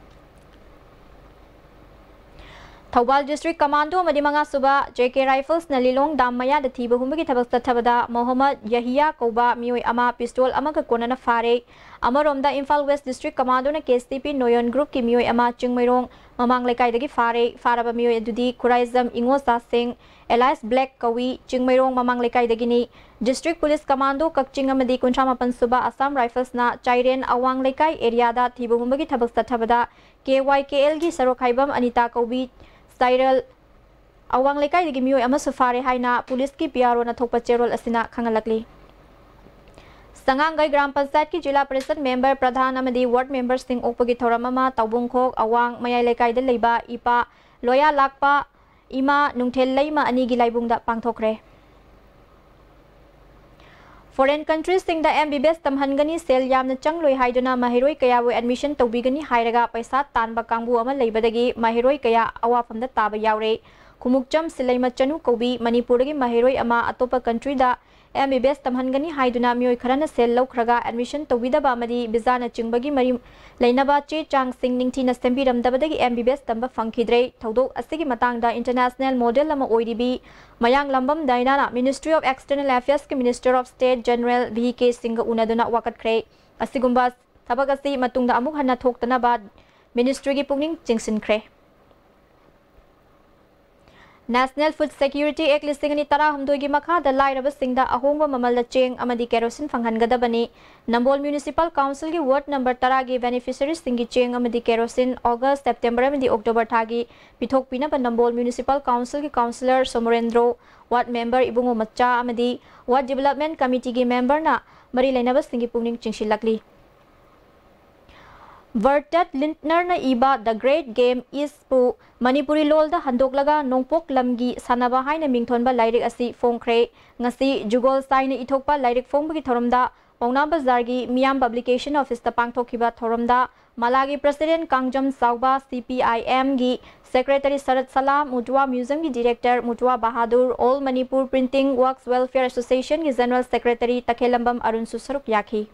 ꯊꯧꯕꯥꯜ District Commando ꯑꯃꯗꯤ ꯃꯉꯥ ꯁꯨꯕ J K Riflesꯅ ꯂꯤꯂꯣꯡ dam ꯃꯌꯥꯗ ꯊꯤꯕ ꯍꯨꯝꯕꯒꯤ ꯊꯕꯛ ꯆꯠꯊꯕꯗ ꯃꯣꯍꯝꯃꯗ ꯌꯍꯤꯌꯥ ꯀꯧꯕ ꯃꯤꯑꯣꯏ ꯑꯃ pistol ꯑꯃꯒ ꯀꯣꯟꯅꯅ ꯐꯥꯔꯦ꯫ ꯑꯃꯔꯣꯝꯗ Imphal West District Commandoꯅ K S T P ꯅꯣꯌꯣꯟ groupꯀꯤ ꯃꯤꯑꯣꯏ ꯑꯃ ꯆꯤꯡꯃꯩꯔꯣꯡ ꯃꯃꯥꯡ ꯂꯩꯀꯥꯏꯗꯒꯤ ꯐꯥꯔꯦ꯫ ꯐꯥꯔꯕ ꯃꯤꯑꯣꯏ ꯑꯗꯨꯗꯤ ꯈꯨꯔꯥꯏꯖꯝ ꯏꯉꯣꯆꯥ ꯁꯤꯡ alias Black ꯀꯧꯏ, ꯆꯤꯡꯃꯩꯔꯣꯡ ꯃꯃꯥꯡ ꯂꯩꯀꯥꯏꯗꯒꯤꯅꯤ꯫ District Police Commando ꯀꯛꯆꯤꯡ ꯑꯃꯗꯤ ꯀꯨꯟꯊ꯭ꯔꯥ ꯃꯥꯄꯟ ꯁꯨꯕ Assam Riflesꯅ ꯆꯥꯏꯔꯦꯟ ꯑꯋꯥꯡ ꯂꯩꯀꯥꯏ areaꯗ ꯊꯤꯕ ꯍꯨꯝꯕꯒꯤ ꯊꯕꯛ ꯆꯠꯊꯕꯗ K Y K Lꯒꯤ ꯁꯔꯣꯛ ꯍꯥꯏꯕꯝ ꯑꯅꯤꯇꯥ ꯀꯧꯕꯤ, ꯆꯥꯏꯔꯦꯜ ꯑꯋꯥꯡ ꯂꯩꯀꯥꯏꯗꯒꯤ ꯃꯤꯑꯣꯏ ꯑꯃꯁꯨ ꯐꯥꯔꯦ ꯍꯥꯏꯅ policeꯀꯤ P R Oꯅ ꯊꯣꯛꯄ ꯆꯦꯔꯣꯜ ꯑꯁꯤꯅ ꯈꯪꯍꯜꯂꯛꯂꯤ꯫ ꯁꯉꯥꯡꯒꯩ ꯒ꯭ꯔꯥꯝ ꯄꯟꯆꯥꯌꯠꯀꯤ ꯖꯤꯂꯥ ꯄꯔꯤꯁꯗ member, ꯄ꯭ꯔꯙꯥꯟ ꯑꯃꯗꯤ ward memberꯁꯤꯡ ꯑꯣꯛꯄꯒꯤ ꯊꯧꯔꯝ ꯑꯃ ꯇꯥꯎꯕꯨꯡꯈꯣꯛ ꯑꯋꯥꯡ ꯃꯌꯥꯏ ꯂꯩꯀꯥꯏꯗ ꯂꯩꯕ ꯏꯄꯥ ꯂꯣꯌꯥ ꯂꯥꯛꯄ, ꯏꯃꯥ ꯅꯨꯡꯊꯦꯜ ꯂꯩꯃ ꯑꯅꯤꯒꯤ ꯂꯥꯏꯕꯨꯡꯗ ꯄꯥꯡꯊꯣꯛꯈ꯭ꯔꯦ꯫ Foreign countriesꯁꯤꯡꯗ M B B S ꯇꯝꯍꯟꯒꯅꯤ, ꯁꯦꯜ ꯌꯥꯝꯅ ꯆꯪꯂꯣꯏ ꯍꯥꯏꯗꯨꯅ ꯃꯍꯩꯔꯣꯏ ꯀꯌꯥꯕꯨ admission ꯇꯧꯕꯤꯒꯅꯤ ꯍꯥꯏꯔꯒ ꯄꯩꯁꯥ ꯇꯥꯟꯕ ꯀꯥꯡꯕꯨ ꯑꯃ ꯂꯩꯕꯗꯒꯤ ꯃꯍꯩꯔꯣꯏ ꯀꯌꯥ ꯑꯋꯥꯐꯝꯗ ꯇꯥꯕ ꯌꯥꯎꯔꯦ꯫ ꯈꯨꯃꯨꯛꯆꯝ ꯁꯤꯂꯩꯃ ꯆꯅꯨ ꯀꯧꯕꯤ ꯃꯅꯤꯄꯨꯔꯗꯒꯤ ꯃꯍꯩꯔꯣꯏ ꯑꯃ ꯑꯇꯣꯞꯄ countryꯗ ꯑꯦꯝ ꯕꯤ ꯕꯤ ꯑꯦꯁ ꯇꯝꯍꯟꯒꯅꯤ ꯍꯥꯏꯗꯨꯅ ꯃꯤꯑꯣꯏ ꯈꯔꯅ ꯁꯦꯜ ꯂꯧꯈ꯭ꯔꯒ ꯑꯦꯗꯃꯤꯁꯟ ꯇꯧꯕꯤꯗꯕ ꯑꯃꯗꯤ ꯚꯤꯖꯥꯅꯆꯤꯡꯕꯒꯤ ꯃꯔꯤ ꯂꯩꯅꯕ ꯆꯦ ꯆꯥꯡꯁꯤꯡ ꯅꯤꯡꯊꯤꯅ ꯁꯦꯝꯕꯤꯔꯝꯗꯕꯗꯒꯤ ꯑꯦꯝ ꯕꯤ ꯕꯤ ꯑꯦꯁ ꯇꯝꯕ ꯐꯪꯈꯤꯗ꯭ꯔꯦ꯫ ꯊꯧꯗꯣꯛ ꯑꯁꯤꯒꯤ ꯃꯇꯥꯡꯗ ꯏꯟꯇꯔꯅꯦꯁꯅꯦꯜ ꯃꯣꯗꯦꯜ ꯑꯃ ꯑꯣꯏꯔꯤꯕꯤ ꯃꯌꯥꯡꯂꯝꯕꯝ ꯗꯥꯏꯅꯥꯅ Ministry of External Affairs ꯀꯤ Minister of State General V K ꯁꯤꯡꯒ ꯎꯅꯗꯨꯅ ꯋꯥꯀꯠꯈ꯭ꯔꯦ꯫ ꯑꯁꯤꯒꯨꯝꯕ ꯊꯕꯛ ꯑꯁꯤ ꯃꯇꯨꯡꯗ ꯑꯃꯨꯛ ꯍꯟꯅ ꯊꯣꯛꯇꯅꯕ ꯃꯤꯅꯤꯁꯇ꯭ꯔꯤꯒꯤ ꯄꯨꯛꯅꯤꯡ ꯆꯤꯡꯁꯤꯟꯈ꯭ꯔꯦ꯫ National Food Security Act ꯂꯤꯁꯤꯡ ꯑꯅꯤ ꯇꯔꯥꯍꯨꯝꯗꯣꯏꯒꯤ ꯃꯈꯥꯗ ꯂꯥꯏꯔꯕꯁꯤꯡꯗ ꯑꯍꯣꯡꯕ ꯃꯃꯜꯗ ꯆꯦꯡ ꯑꯃꯗꯤ ꯀꯦꯔꯣꯁꯤꯟ ꯐꯪꯍꯟꯒꯗꯕꯅꯤ꯫ ꯅꯝꯕꯣꯜ ꯃ꯭ꯌꯨꯅꯤꯁꯤꯄꯥꯜ ꯀꯥꯎꯟꯁꯤꯜꯒꯤ ꯋꯥꯔꯗ ꯅꯝꯕꯔ ꯇꯔꯥꯒꯤ ꯕꯦꯅꯤꯐꯤꯁꯔꯤꯁꯤꯡꯒꯤ ꯆꯦꯡ ꯑꯃꯗꯤ ꯀꯦꯔꯣꯁꯤꯟ ꯑꯣꯒꯁ, ꯁꯦꯞꯇꯦꯝꯕꯔ ꯑꯃꯗꯤ ꯑꯣꯛꯇꯣꯕꯔ ꯊꯥꯒꯤ ꯄꯤꯊꯣꯛꯄꯤꯅꯕ ꯅꯝꯕꯣꯜ ꯃ꯭ꯌꯨꯅꯤꯁꯤꯄꯥꯜ ꯀꯥꯎꯟꯁꯤꯜꯒꯤ ꯀꯥꯎꯟꯁꯤꯂꯔ ꯁꯣꯃꯣꯔꯦꯟꯗ꯭ꯔꯣ, ꯋꯥꯔꯗ ꯃꯦꯝꯕꯔ ꯏꯕꯨꯡꯉꯣ ꯃꯆꯥ ꯑꯃꯗꯤ ꯋꯥꯔꯗ ꯗꯤꯕꯦꯂꯞꯃꯦꯟ ꯀꯃꯤꯇꯤꯒꯤ ꯃꯦꯝꯕꯔꯅ ꯃꯔꯤ ꯂꯩꯅꯕꯁꯤꯡꯒꯤ ꯄꯨꯛꯅꯤꯡ ꯆꯤꯡꯁꯤꯜꯂꯛꯂꯤ꯫ ꯕꯔꯇꯠ ꯂꯤꯟꯠꯅꯔꯅ ꯏꯕ The Great Game Is ꯄꯨ ꯃꯅꯤꯄꯨꯔꯤ ꯂꯣꯜꯗ ꯍꯟꯗꯣꯛꯂꯒ ꯅꯣꯡꯄꯣꯛ ꯂꯝꯒꯤ ꯁꯥꯟꯅꯕ ꯍꯥꯏꯅ ꯃꯤꯡꯊꯣꯟꯕ ꯂꯥꯏꯔꯤꯛ ꯑꯁꯤ ꯐꯣꯡꯈ꯭ꯔꯦ꯫ ꯉꯁꯤ ꯖꯨꯒꯣꯜ ꯁꯥꯏꯅ ꯏꯊꯣꯛꯄ ꯂꯥꯏꯔꯤꯛ ꯐꯣꯡꯕꯒꯤ ꯊꯧꯔꯝꯗ ꯄꯥꯎꯅꯥ ꯕꯖꯥꯔꯒꯤ ꯃꯤꯌꯥꯝ ꯄꯕ꯭ꯂꯤꯀꯦꯁꯟ ꯑꯣꯐꯤꯁꯇ ꯄꯥꯡꯊꯣꯛꯈꯤꯕ ꯊꯧꯔꯝꯗ ꯃꯂꯥꯒꯤ ꯄ꯭ꯔꯁꯤꯗꯦꯟ ꯀꯥꯡꯖꯝ ꯆꯥꯎꯕ, ꯁꯤ ꯄꯤ ꯑꯥꯏ ꯑꯦꯝꯒꯤ ꯁꯦꯀ꯭ꯔꯦꯇꯔꯤ ꯁꯔꯠ ꯁꯂꯥꯝ, ꯃꯨꯇꯨꯋꯥ ꯃ꯭ꯌꯨꯖꯤꯌꯝꯒꯤ director Mutua Bahadur, All Manipur Printing Works Welfare Association ꯒꯤ ꯖꯦꯅꯔꯦꯜ ꯁꯦꯀ꯭ꯔꯦꯇꯔꯤ ꯇꯈꯦꯜꯂꯝꯕꯝ ꯑꯔꯨꯟꯁꯨ ꯁꯔꯨꯛ ꯌꯥꯈꯤ꯫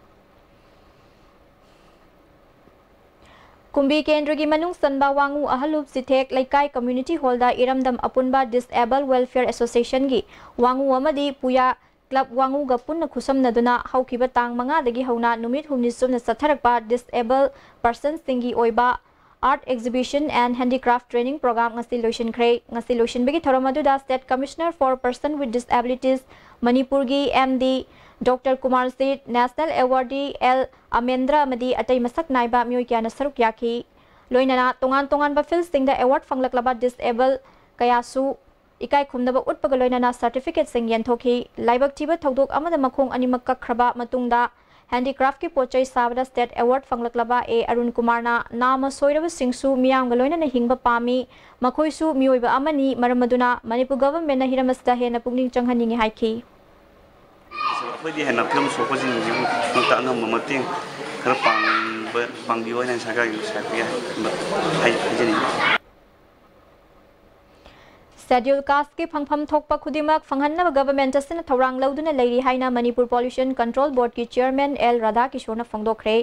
ꯀꯨꯝꯕꯤ ꯀꯦꯟꯗ꯭ꯔꯒꯤ ꯃꯅꯨꯡ ꯆꯟꯕ ꯋꯥꯉꯨ ꯑꯍꯜꯂꯨꯞ ꯆꯤꯊꯦꯛ ꯂꯩꯀꯥꯏ ꯀꯝꯃ꯭ꯌꯨꯅꯤꯇꯤ ꯍꯣꯜꯗ ꯏꯔꯝꯗꯝ ꯑꯄꯨꯟꯕ ꯗꯤꯁꯑꯦꯕꯜ ꯋꯦꯜꯐꯤꯌꯔ ꯑꯦꯁꯣꯁꯤꯌꯦꯁꯟꯒꯤ ꯋꯥꯉꯨ ꯑꯃꯗꯤ ꯄꯨꯌꯥ ꯀ꯭ꯂꯕ ꯋꯥꯉꯨꯒ ꯄꯨꯟꯅ ꯈꯨꯠꯁꯝꯅꯗꯨꯅ ꯍꯧꯈꯤꯕ ꯇꯥꯡ ꯃꯉꯥꯗꯒꯤ ꯍꯧꯅ ꯅꯨꯃꯤꯠ ꯍꯨꯝꯅꯤ ꯆꯨꯞꯅ ꯆꯠꯊꯔꯛꯄ ꯗꯤꯁꯑꯦꯕꯜ ꯄꯔꯁꯟꯁꯤꯡꯒꯤ ꯑꯣꯏꯕ Art Exhibition and Handicraft Training Program ꯉꯁꯤ ꯂꯣꯏꯁꯤꯟꯈ꯭ꯔꯦ꯫ ꯉꯁꯤ ꯂꯣꯏꯁꯤꯟꯕꯒꯤ ꯊꯧꯔꯝ ꯑꯗꯨꯗ State Commissioner for Person with Disabilities ꯃꯅꯤꯄꯨꯔꯒꯤ ꯑꯦꯝ ꯗꯤ ꯗꯣꯛꯇꯔ ꯀꯨꯃꯥꯔ ꯁꯤꯠ, National Awardee ꯑꯦꯜ ꯑꯃꯦꯟꯗ꯭ꯔ ꯑꯃꯗꯤ ꯑꯇꯩ ꯃꯁꯛ ꯅꯥꯏꯕ ꯃꯤꯑꯣꯏ ꯀꯌꯥꯅ ꯁꯔꯨꯛ ꯌꯥꯈꯤ꯫ ꯂꯣꯏꯅꯅ ꯇꯣꯉꯥꯟ ꯇꯣꯉꯥꯟꯕ ꯐꯤꯜꯗꯁꯤꯡꯗ ꯑꯦꯋꯥꯔꯗ ꯐꯪꯂꯛꯂꯕ ꯗꯤꯁꯑꯦꯕꯜ ꯀꯌꯥꯁꯨ ꯏꯀꯥꯏ ꯈꯨꯝꯅꯕ ꯎꯠꯄꯒ ꯂꯣꯏꯅꯅ ꯁꯥꯔꯇꯤꯐꯤꯀꯦꯠꯁꯤꯡ ꯌꯦꯟꯊꯣꯛꯈꯤ꯫ ꯂꯥꯏꯕꯛ ꯊꯤꯕ ꯊꯧꯗꯣꯛ ꯑꯃꯗ ꯃꯈꯣꯡ ꯑꯅꯤꯃꯛ ꯀꯛꯈ꯭ꯔꯕ ꯃꯇꯨꯡꯗ ꯍꯦꯟꯗꯤꯀ꯭ꯔꯥꯐꯀꯤ ꯄꯣꯠ ꯆꯩ ꯁꯥꯕꯗ ꯁ꯭ꯇꯦꯠ ꯑꯦꯋꯥꯔꯗ ꯐꯪꯂꯛꯂꯕ ꯑꯦ ꯑꯔꯨꯟ ꯀꯨꯃꯥꯔꯅ ꯅꯥꯝꯃ ꯁꯣꯏꯔꯕꯁꯤꯡꯁꯨ ꯃꯤꯌꯥꯝꯒ ꯂꯣꯏꯅꯅ ꯍꯤꯡꯕ ꯄꯥꯝꯃꯤ, ꯃꯈꯣꯏꯁꯨ ꯃꯤꯑꯣꯏꯕ ꯑꯃꯅꯤ, ꯃꯔꯝ ꯑꯗꯨꯅ ꯃꯅꯤꯄꯨꯔ ꯒꯚꯔꯟꯃꯦꯟꯠꯅ ꯍꯤꯔꯝ ꯑꯁꯤꯗ ꯍꯦꯟꯅ ꯄꯨꯛꯅꯤꯡ ꯆꯪꯍꯟꯅꯤꯡꯏ ꯍꯥꯏꯈꯤ꯫ ꯑꯩꯈꯣꯏꯗꯤ ꯍꯦꯟꯅ ꯐꯤꯂꯝ ꯁꯣꯛꯄꯁꯤꯡꯁꯤꯕꯨ ꯃꯔꯛꯇ ꯑꯉꯝꯕ ꯃꯇꯦꯡ ꯈꯔ ꯄꯥꯡꯕ, ꯄꯥꯡꯕꯤꯌꯨ ꯍꯥꯏꯅ ꯁꯔꯀꯥꯔꯒꯤ ꯁꯥꯏꯠꯇꯒꯤ ꯍꯥꯏ-, ꯍꯥꯏꯖꯅꯤꯡꯉꯤ꯫ Schedule caste ꯀꯤ ꯐꯪꯐꯝ ꯊꯣꯛꯄ ꯈꯨꯗꯤꯡꯃꯛ ꯐꯪꯍꯟꯅꯕ government ꯑꯁꯤꯅ ꯊꯧꯔꯥꯡ ꯂꯧꯗꯨꯅ ꯂꯩꯔꯤ ꯍꯥꯏꯅ Manipur Pollution Control Board ꯀꯤ chairman ꯑꯦꯜ ꯔꯥꯙꯥꯀꯤꯁꯣꯔꯅ ꯐꯣꯡꯗꯣꯛꯈ꯭ꯔꯦ꯫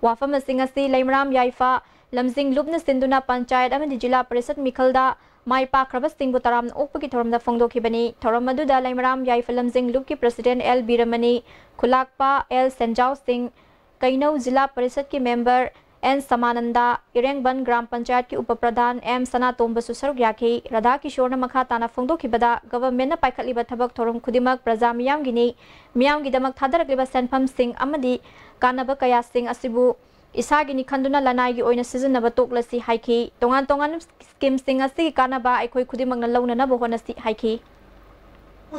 ꯋꯥꯐꯝ ꯑꯁꯤꯡ ꯑꯁꯤ ꯂꯩꯃꯔꯥꯝ ꯌꯥꯏꯐ ꯂꯝꯖꯤꯡ ꯂꯨꯞꯅ ꯁꯤꯟꯗꯨꯅ ꯄꯟꯆꯥꯌꯠ ꯑꯃꯗꯤ ꯖꯤꯂꯥ ꯄꯔꯤꯁꯠ ꯃꯤꯈꯜꯗ ꯃꯥꯏ ꯄꯥꯛꯈ꯭ꯔꯕꯁꯤꯡꯕꯨ ꯇꯔꯥꯝꯅ ꯑꯣꯛꯄꯒꯤ ꯊꯧꯔꯝꯗ ꯐꯣꯡꯗꯣꯛꯈꯤꯕꯅꯤ꯫ ꯊꯧꯔꯝ ꯑꯗꯨꯗ ꯂꯩꯃꯔꯥꯝ ꯌꯥꯏꯐ ꯂꯝꯖꯤꯡ ꯂꯨꯞꯀꯤ president ꯑꯦꯜ ꯕꯤꯔꯃꯅꯤ, ꯈꯨꯂꯥꯛꯄ ꯑꯦꯜ ꯁꯦꯟꯖꯥꯎ ꯁꯤꯡ, ꯀꯩꯅꯧ ꯖꯤꯂꯥ ꯄꯔꯤꯁꯠꯀꯤ member ꯑꯦꯟ ꯁꯃꯥꯅꯟꯗ, ꯏꯔꯦꯡꯕꯟ ꯒ꯭ꯔꯥꯝ ꯄꯟꯆꯥꯌꯠꯀꯤ ꯎꯄ ꯄ꯭ꯔꯙꯥꯟ ꯑꯦꯝ ꯁꯅꯥꯇꯣꯝꯕꯁꯨ ꯁꯔꯨꯛ ꯌꯥꯈꯤ꯫ ꯔꯥꯙꯥꯀꯤꯁꯣꯔꯅ ꯃꯈꯥ ꯇꯥꯅ ꯐꯣꯡꯗꯣꯛꯈꯤꯕꯗ, government ꯅ ꯄꯥꯏꯈꯠꯂꯤꯕ ꯊꯕꯛ ꯊꯧꯔꯝ ꯈꯨꯗꯤꯡꯃꯛ ꯄ꯭ꯔꯖꯥ ꯃꯤꯌꯥꯝꯒꯤꯅꯤ, ꯃꯤꯌꯥꯝꯒꯤꯗꯃꯛ ꯊꯥꯗꯔꯛꯂꯤꯕ ꯁꯦꯟꯐꯝꯁꯤꯡ ꯑꯃꯗꯤ ꯀꯥꯟꯅꯕ ꯀꯌꯥꯁꯤꯡ ꯑꯁꯤꯕꯨ ꯏꯁꯥꯒꯤꯅꯤ ꯈꯟꯗꯨꯅ ꯂꯅꯥꯏꯒꯤ ꯑꯣꯏꯅ ꯁꯤꯖꯤꯟꯅꯕ ꯇꯣꯛꯂꯁꯤ ꯍꯥꯏꯈꯤ꯫ ꯇꯣꯉꯥꯟ ꯇꯣꯉꯥꯟꯕ scheme ꯁꯤꯡ ꯑꯁꯤꯒꯤ ꯀꯥꯟꯅꯕ ꯑꯩꯈꯣꯏ ꯈꯨꯗꯤꯡꯃꯛꯅ ꯂꯧꯅꯅꯕ ꯍꯣꯠꯅꯁꯤ ꯍꯥꯏꯈꯤ꯫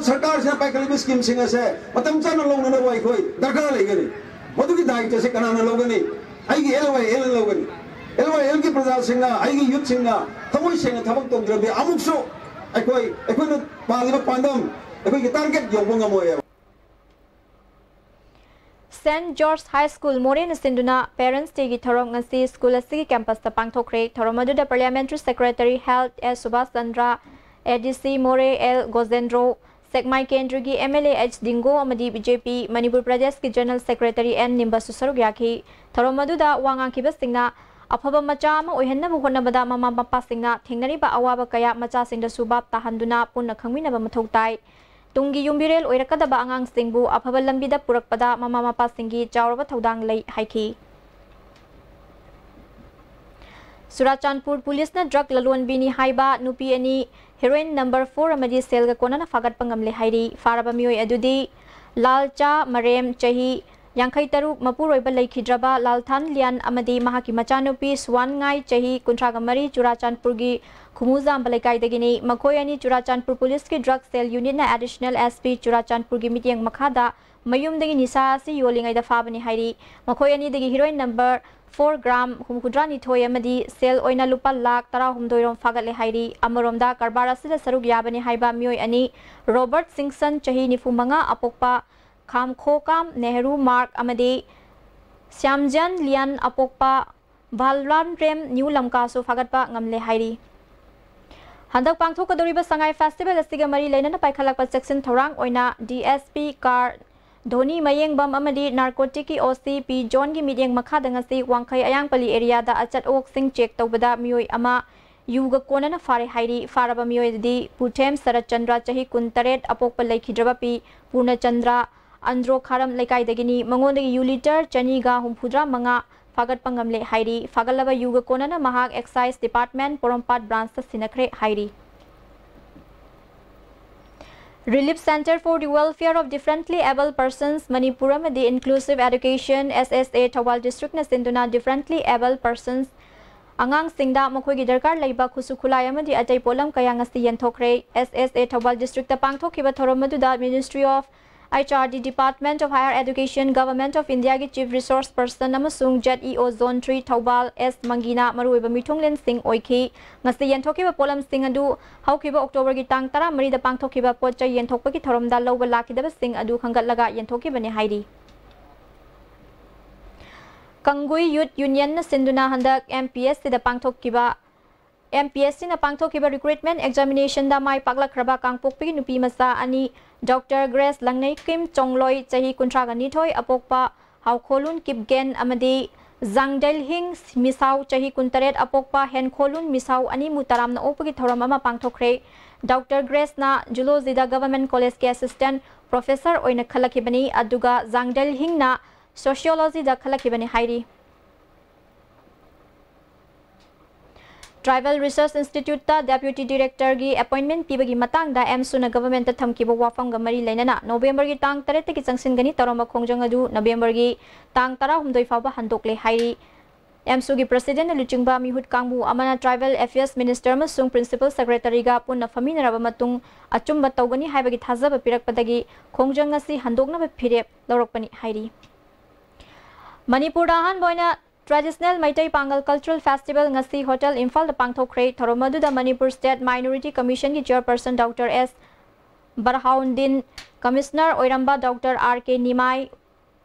ꯁꯔꯀꯥꯔꯁꯤꯅ ꯄꯥꯏꯈꯠꯂꯤꯕ scheme ꯁꯤꯡ ꯑꯁꯦ ꯃꯇꯝ ꯆꯥꯅ ꯂꯧꯅꯅꯕ ꯑꯩꯈꯣꯏ ꯗꯔꯀꯥꯔ ꯂꯩꯒꯅꯤ꯫ ꯃꯗꯨꯒꯤ ꯗꯥꯏꯇ꯭ꯋ ꯑꯁꯤ ꯀꯅꯥꯅ ꯂꯧꯒꯅꯤ? ꯑꯩꯒꯤ ꯑꯦꯜ ꯋꯥꯏ ꯑꯦꯜꯅ ꯂꯧꯒꯅꯤ꯫ ꯑꯦꯜ ꯋꯥꯏ ꯑꯦꯜꯒꯤ ꯄ꯭ꯔꯖꯥꯁꯤꯡꯅ, ꯑꯩꯒꯤ youth ꯁꯤꯡꯅ ꯊꯃꯣꯏ ꯁꯦꯡꯅ ꯊꯕꯛ ꯇꯧꯗ꯭ꯔꯕꯗꯤ ꯑꯃꯨꯛꯁꯨ ꯑꯩꯈꯣꯏ, ꯑꯩꯈꯣꯏꯅ ꯄꯥꯜꯂꯤꯕ ꯄꯥꯟꯗꯝ, ꯑꯩꯈꯣꯏꯒꯤ target ꯌꯧꯕ ꯉꯝꯃꯣꯏꯕ꯫ Saint George High School ꯃꯣꯔꯦꯅ ꯁꯤꯟꯗꯨꯅ Parents Day ꯒꯤ ꯊꯧꯔꯝ ꯉꯁꯤ school ꯑꯁꯤꯒꯤ campus ꯇ ꯄꯥꯡꯊꯣꯛꯈ꯭ꯔꯦ꯫ ꯊꯧꯔꯝ ꯑꯗꯨꯗ Parliamentary Secretary Health ꯑꯦꯁ ꯁꯨꯕꯥꯁ ꯆꯟꯗ꯭ꯔ, ꯑꯦ ꯗꯤ ꯁꯤ ꯃꯣꯔꯦ ꯑꯦꯜ ꯒꯣꯖꯦꯟꯗ꯭ꯔꯣ, ꯁꯦꯛꯃꯥꯏ ꯀꯦꯟꯗ꯭ꯔꯒꯤ ꯑꯦꯝ ꯑꯦꯜ ꯑꯦ ꯑꯩꯆ ꯗꯤꯡꯒꯣ ꯑꯃꯗꯤ ꯕꯤ ꯖꯦ ꯄꯤ ꯃꯅꯤꯄꯨꯔ ꯄ꯭ꯔꯗꯦꯁꯀꯤ General Secretary ꯑꯦꯟ ꯅꯤꯝꯕꯁꯁꯨ ꯁꯔꯨꯛ ꯌꯥꯈꯤ꯫ ꯊꯧꯔꯝ ꯑꯗꯨꯗ ꯋꯥ ꯉꯥꯡꯈꯤꯕꯁꯤꯡꯅ ꯑꯐꯕ ꯃꯆꯥ ꯑꯃ ꯑꯣꯏꯍꯟꯅꯕ ꯍꯣꯠꯅꯕꯗ ꯃꯃꯥ ꯃꯄꯥꯁꯤꯡꯅ ꯊꯦꯡꯅꯔꯤꯕ ꯑꯋꯥꯕ ꯀꯌꯥ ꯃꯆꯥꯁꯤꯡꯗꯁꯨ ꯚꯥꯞ ꯇꯥꯍꯟꯗꯨꯅ ꯄꯨꯟꯅ ꯈꯪꯃꯤꯟꯅꯕ ꯃꯊꯧ ꯇꯥꯏ꯫ ꯇꯨꯡꯒꯤ ꯌꯨꯝꯕꯤꯔꯦꯜ ꯑꯣꯏꯔꯛꯀꯗꯕ ꯑꯉꯥꯡꯁꯤꯡꯕꯨ ꯑꯐꯕ ꯂꯝꯕꯤꯗ ꯄꯨꯔꯛꯄꯗ ꯃꯃꯥ ꯃꯄꯥꯁꯤꯡꯒꯤ ꯆꯥꯎꯔꯕ ꯊꯧꯗꯥꯡ ꯂꯩ ꯍꯥꯏꯈꯤ꯫ ꯆꯨꯔꯥꯆꯥꯟꯄꯨꯔ ꯄꯨꯂꯤꯁꯅ drug ꯂꯂꯣꯟꯕꯤꯅꯤ ꯍꯥꯏꯕ ꯅꯨꯄꯤ ꯑꯅꯤ heroin number four ꯑꯃꯗꯤ ꯁꯦꯜꯒ ꯀꯣꯟꯅꯅ ꯐꯥꯒꯠꯄ ꯉꯝꯂꯦ ꯍꯥꯏꯔꯤ꯫ ꯐꯥꯔꯕ ꯃꯤꯑꯣꯏ ꯑꯗꯨꯗꯤ ꯂꯥꯜꯆꯥ ꯃꯔꯦꯝ, ꯆꯍꯤ ꯌꯥꯡꯈꯩ ꯇꯔꯨꯛ, ꯃꯄꯨꯔꯣꯏꯕ ꯂꯩꯈꯤꯗ꯭ꯔꯕ ꯂꯥꯜꯊꯥꯟ ꯂꯤꯌꯥꯟ ꯑꯃꯗꯤ ꯃꯍꯥꯛꯀꯤ ꯃꯆꯥꯅꯨꯄꯤ ꯁꯨꯋꯥꯟꯉꯥꯏ, ꯆꯍꯤ ꯀꯨꯟꯊ꯭ꯔꯥꯒ ꯃꯔꯤ, ꯆꯨꯔꯥꯆꯥꯟꯄꯨꯔꯒꯤ ꯈꯨꯃꯨꯖꯥꯝꯕ ꯂꯩꯀꯥꯏꯗꯒꯤꯅꯤ꯫ ꯃꯈꯣꯏ ꯑꯅꯤ ꯆꯨꯔꯥꯆꯥꯟꯄꯨꯔ ꯄꯨꯂꯤꯁꯀꯤ drug cell unit ꯅ additional S P ꯆꯨꯔꯥꯆꯥꯟꯄꯨꯔꯒꯤ ꯃꯤꯠꯌꯦꯡ ꯃꯈꯥꯗ ꯃꯌꯨꯝꯗꯒꯤ ꯅꯤꯁꯥ ꯑꯁꯤ ꯌꯣꯜꯂꯤꯉꯩꯗ ꯐꯥꯕꯅꯤ ꯍꯥꯏꯔꯤ꯫ ꯃꯈꯣꯏ ꯑꯅꯤꯗꯒꯤ heroin number four gram ꯍꯨꯝꯐꯨꯇꯔꯥꯅꯤꯊꯣꯏ ꯑꯃꯗꯤ ꯁꯦꯜ ꯑꯣꯏꯅ ꯂꯨꯄꯥ ꯂꯥꯈ ꯇꯔꯥꯍꯨꯝꯗꯣꯏ ꯔꯣꯝ ꯐꯥꯒꯠꯂꯦ ꯍꯥꯏꯔꯤ꯫ ꯑꯃꯔꯣꯝꯗ ꯀꯔꯕꯥꯔ ꯑꯁꯤꯗ ꯁꯔꯨꯛ ꯌꯥꯕꯅꯤ ꯍꯥꯏꯕ ꯃꯤꯑꯣꯏ ꯑꯅꯤ, ꯔꯣꯕꯔꯠ ꯁꯤꯡꯁꯟ, ꯆꯍꯤ ꯅꯤꯐꯨ ꯃꯉꯥ, ꯑꯄꯣꯛꯄ ꯈꯥꯝꯈꯣꯀꯥꯝ ꯅꯦꯍꯔꯨ ꯃꯥꯔꯛ ꯑꯃꯗꯤ ꯁ꯭ꯌꯥꯝꯖꯟ ꯂꯤꯌꯥꯟ, ꯑꯄꯣꯛꯄ ꯚꯥꯜꯔꯥꯝꯔꯦꯝ ꯅ꯭ꯌꯨ ꯂꯝꯀꯥꯁꯨ ꯐꯥꯒꯠꯄ ꯉꯝꯂꯦ ꯍꯥꯏꯔꯤ꯫ ꯍꯟꯗꯛ ꯄꯥꯡꯊꯣꯛꯀꯗꯧꯔꯤꯕ ꯁꯉꯥꯏ ꯐꯦꯁꯇꯤꯚꯦꯜ ꯑꯁꯤꯒ ꯃꯔꯤ ꯂꯩꯅꯅ ꯄꯥꯏꯈꯠꯂꯛꯄ ꯆꯦꯛꯁꯤꯟ ꯊꯧꯔꯥꯡ ꯑꯣꯏꯅ D S P car Dhoni ꯃꯌꯦꯡꯕꯝ ꯑꯃꯗꯤ ꯅꯥꯔꯀꯣꯇꯤꯛꯀꯤ ꯑꯣ ꯁꯤ ꯄꯤ ꯖꯣꯟꯒꯤ ꯃꯤꯠꯌꯦꯡ ꯃꯈꯥꯗ ꯉꯁꯤ ꯋꯥꯡꯈꯩ ꯑꯌꯥꯡꯄꯜꯂꯤ ꯑꯦꯔꯤꯌꯥꯗ ꯑꯆꯠ ꯑꯋꯣꯛꯁꯤꯡ ꯆꯦꯛ ꯇꯧꯕꯗ ꯃꯤꯑꯣꯏ ꯑꯃ ꯌꯨꯒ ꯀꯣꯟꯅꯅ ꯐꯥꯔꯦ ꯍꯥꯏꯔꯤ꯫ ꯐꯥꯔꯕ ꯃꯤꯑꯣꯏ ꯑꯗꯨꯗꯤ ꯄꯨꯊꯦꯝ ꯁꯔꯠ ꯆꯟꯗ꯭ꯔ, ꯆꯍꯤ ꯀꯨꯟꯇꯔꯦꯠ, ꯑꯄꯣꯛꯄ ꯂꯩꯈꯤꯗ꯭ꯔꯕ ꯄꯤ ꯄꯨꯔꯅꯆꯟꯗ꯭ꯔ, ꯑꯟꯗ꯭ꯔꯣ ꯈꯥꯔꯝ ꯂꯩꯀꯥꯏꯗꯒꯤꯅꯤ꯫ ꯃꯉꯣꯟꯗꯒꯤ ꯌꯨ ꯂꯤꯇꯔ ꯆꯅꯤꯒ ꯍꯨꯝꯐꯨꯇꯔꯥ ꯃꯉꯥ ꯐꯥꯒꯠꯄ ꯉꯝꯂꯦ ꯍꯥꯏꯔꯤ꯫ ꯐꯥꯒꯠꯂꯕ ꯌꯨꯒ ꯀꯣꯟꯅꯅ ꯃꯍꯥꯛ ꯑꯦꯛꯁꯥꯏꯖ ꯗꯤꯄꯥꯔꯠꯃꯦꯟ ꯄꯣꯔꯣꯝꯄꯥꯠ ꯕ꯭ꯔꯥꯟꯁꯇ ꯁꯤꯟꯅꯈ꯭ꯔꯦ ꯍꯥꯏꯔꯤ꯫ Relief Centre for the Welfare of Differently Abled Persons, Manipur ꯑꯃꯗꯤ Inclusive Education, ꯑꯦꯁ ꯑꯦꯁ ꯑꯦ, ꯊꯧꯕꯥꯜ ꯗꯤꯁꯇ꯭ꯔꯤꯛꯅ ꯁꯤꯟꯗꯨꯅ differently abled persons ꯑꯉꯥꯡꯁꯤꯡꯗ ꯃꯈꯣꯏꯒꯤ ꯗꯔꯀꯥꯔ ꯂꯩꯕ ꯈꯨꯠꯁꯨ ꯈꯨꯠꯂꯥꯏ ꯑꯃꯗꯤ ꯑꯇꯩ ꯄꯣꯠꯂꯝ ꯀꯌꯥ ꯉꯁꯤ ꯌꯦꯟꯊꯣꯛꯈ꯭ꯔꯦ꯫ ꯑꯦꯁ ꯑꯦꯁ ꯑꯦ ꯊꯧꯕꯥꯜ ꯗꯤꯁꯇ꯭ꯔꯤꯛꯇ ꯄꯥꯡꯊꯣꯛꯈꯤꯕ ꯊꯧꯔꯝ ꯑꯗꯨꯗ Ministry of H R D, Department of Higher Education, Government of Indiaꯒꯤ Chief Resource Person ꯑꯃꯁꯨꯡ Z E O Zone three Thoubal ꯑꯦꯁ ꯃꯪꯒꯤꯅ ꯃꯔꯨꯑꯣꯏꯕ ꯃꯤꯊꯨꯡꯂꯦꯟꯁꯤꯡ ꯑꯣꯏꯈꯤ꯫ ꯉꯁꯤ ꯌꯦꯟꯊꯣꯛꯈꯤꯕ ꯄꯣꯠꯂꯝꯁꯤꯡ ꯑꯗꯨ ꯍꯧꯈꯤꯕ ꯑꯣꯛꯇꯣꯕꯔꯒꯤ ꯇꯥꯡ ꯇꯔꯥꯃꯔꯤꯗ ꯄꯥꯡꯊꯣꯛꯈꯤꯕ ꯄꯣꯠ ꯆꯩ ꯌꯦꯟꯊꯣꯛꯄꯒꯤ ꯊꯧꯔꯝꯗ ꯂꯧꯕ ꯂꯥꯛꯈꯤꯗꯕꯁꯤꯡ ꯑꯗꯨ ꯈꯟꯒꯠꯂꯒ ꯌꯦꯟꯊꯣꯛꯈꯤꯕꯅꯤ ꯍꯥꯏꯔꯤ꯫ ꯀꯪꯒꯨꯏ ꯌꯨꯠ ꯌꯨꯅꯤꯌꯟꯅ ꯁꯤꯟꯗꯨꯅ ꯍꯟꯗꯛ M P S Cꯗ ꯄꯥꯡꯊꯣꯛꯈꯤꯕ, M P S Cꯅ ꯄꯥꯡꯊꯣꯛꯈꯤꯕ recruitment examinationꯗ ꯃꯥꯏ ꯄꯥꯛꯂꯛꯈ꯭ꯔꯕ ꯀꯥꯡꯄꯣꯛꯄꯤꯒꯤ ꯅꯨꯄꯤ ꯃꯆꯥ ꯑꯅꯤ, ꯗꯣꯛꯇꯔ ꯒ꯭ꯔꯦꯁ ꯂꯪꯅꯩꯀꯤꯝ ꯆꯣꯡꯂꯣꯏ, ꯆꯍꯤ ꯀꯨꯟꯊ꯭ꯔꯥꯒ ꯅꯤꯊꯣꯏ, ꯑꯄꯣꯛꯄ ꯍꯥꯎꯈꯣꯂꯨꯟ ꯀꯤꯞꯒꯦꯟ ꯑꯃꯗꯤ ꯖꯥꯡꯗꯩꯜꯍꯤꯡ ꯃꯤꯁꯥꯎ, ꯆꯍꯤ ꯀꯨꯟꯇꯔꯦꯠ, ꯑꯄꯣꯛꯄ ꯍꯦꯟꯈꯣꯂꯨꯟ ꯃꯤꯁꯥꯎ ꯑꯅꯤꯕꯨ ꯇꯔꯥꯝꯅ ꯑꯣꯛꯄꯒꯤ ꯊꯧꯔꯝ ꯑꯃ ꯄꯥꯡꯊꯣꯛꯈ꯭ꯔꯦ꯫ ꯗꯣꯛꯇꯔ ꯒ꯭ꯔꯦꯁꯅ ꯖꯨꯂꯣꯖꯤꯗ ꯒꯚꯔꯟꯃꯦꯟꯠ ꯀꯣꯂꯦꯖꯀꯤ ꯑꯦꯁꯤꯁꯇꯦꯟꯠ ꯄ꯭ꯔꯣꯐꯦꯁꯔ ꯑꯣꯏꯅ ꯈꯜꯂꯛꯈꯤꯕꯅꯤ, ꯑꯗꯨꯒ ꯖꯥꯡꯗꯩꯜꯍꯤꯡꯅ ꯁꯣꯁꯤꯌꯣꯂꯣꯖꯤꯗ ꯈꯜꯂꯛꯈꯤꯕꯅꯤ ꯍꯥꯏꯔꯤ꯫ Tribal Research Instituteꯇ deputy directorꯒꯤ appointment ꯄꯤꯕꯒꯤ ꯃꯇꯥꯡꯗ AMSUꯅ governmentꯇ ꯊꯝꯈꯤꯕ ꯋꯥꯐꯝꯒ ꯃꯔꯤ ꯂꯩꯅꯅ ꯅꯣꯕꯦꯝꯕꯔꯒꯤ ꯇꯥꯡ ꯇꯔꯦꯠꯇꯒꯤ ꯆꯪꯁꯤꯟꯒꯅꯤ ꯇꯧꯔꯝꯕ ꯈꯣꯡꯖꯪ ꯑꯗꯨ ꯅꯣꯕꯦꯝꯕꯔꯒꯤ ꯇꯥꯡ ꯇꯔꯥꯍꯨꯝꯗꯣꯏ ꯐꯥꯎꯕ ꯍꯟꯗꯣꯛꯂꯦ ꯍꯥꯏꯔꯤ꯫ AMSUꯒꯤ presidentꯅ ꯂꯨꯆꯤꯡꯕ ꯃꯤꯍꯨꯠ ꯀꯥꯡꯕꯨ ꯑꯃꯅ tribal affairs minister ꯑꯃꯁꯨꯡ principal secretaryꯒ ꯄꯨꯟꯅ ꯐꯝꯃꯤꯟꯅꯔꯕ ꯃꯇꯨꯡ ꯑꯆꯨꯝꯕ ꯇꯧꯒꯅꯤ ꯍꯥꯏꯕꯒꯤ ꯊꯥꯖꯕ ꯄꯤꯔꯛꯄꯗꯒꯤ ꯈꯣꯡꯖꯪ ꯑꯁꯤ ꯍꯟꯗꯣꯛꯅꯕ ꯐꯤꯔꯦꯞ ꯂꯧꯔꯛꯄꯅꯤ ꯍꯥꯏꯔꯤ꯫ ꯃꯅꯤꯄꯨꯔꯗ ꯑꯍꯥꯟꯕ ꯑꯣꯏꯅ traditional ꯃꯩꯇꯩ ꯄꯥꯡꯒꯜ cultural festival ꯉꯁꯤ Hotel ꯏꯝꯐꯥꯜꯗ ꯄꯥꯡꯊꯣꯛꯈ꯭ꯔꯦ꯫ ꯊꯧꯔꯝ ꯑꯗꯨꯗ Manipur State Minority Commissionꯒꯤ chairperson Doctor S ꯕꯔꯍꯥꯎꯟꯗꯤꯟ, commissioner ꯑꯣꯏꯔꯝꯕ Doctor R K ꯅꯤꯃꯥꯏ,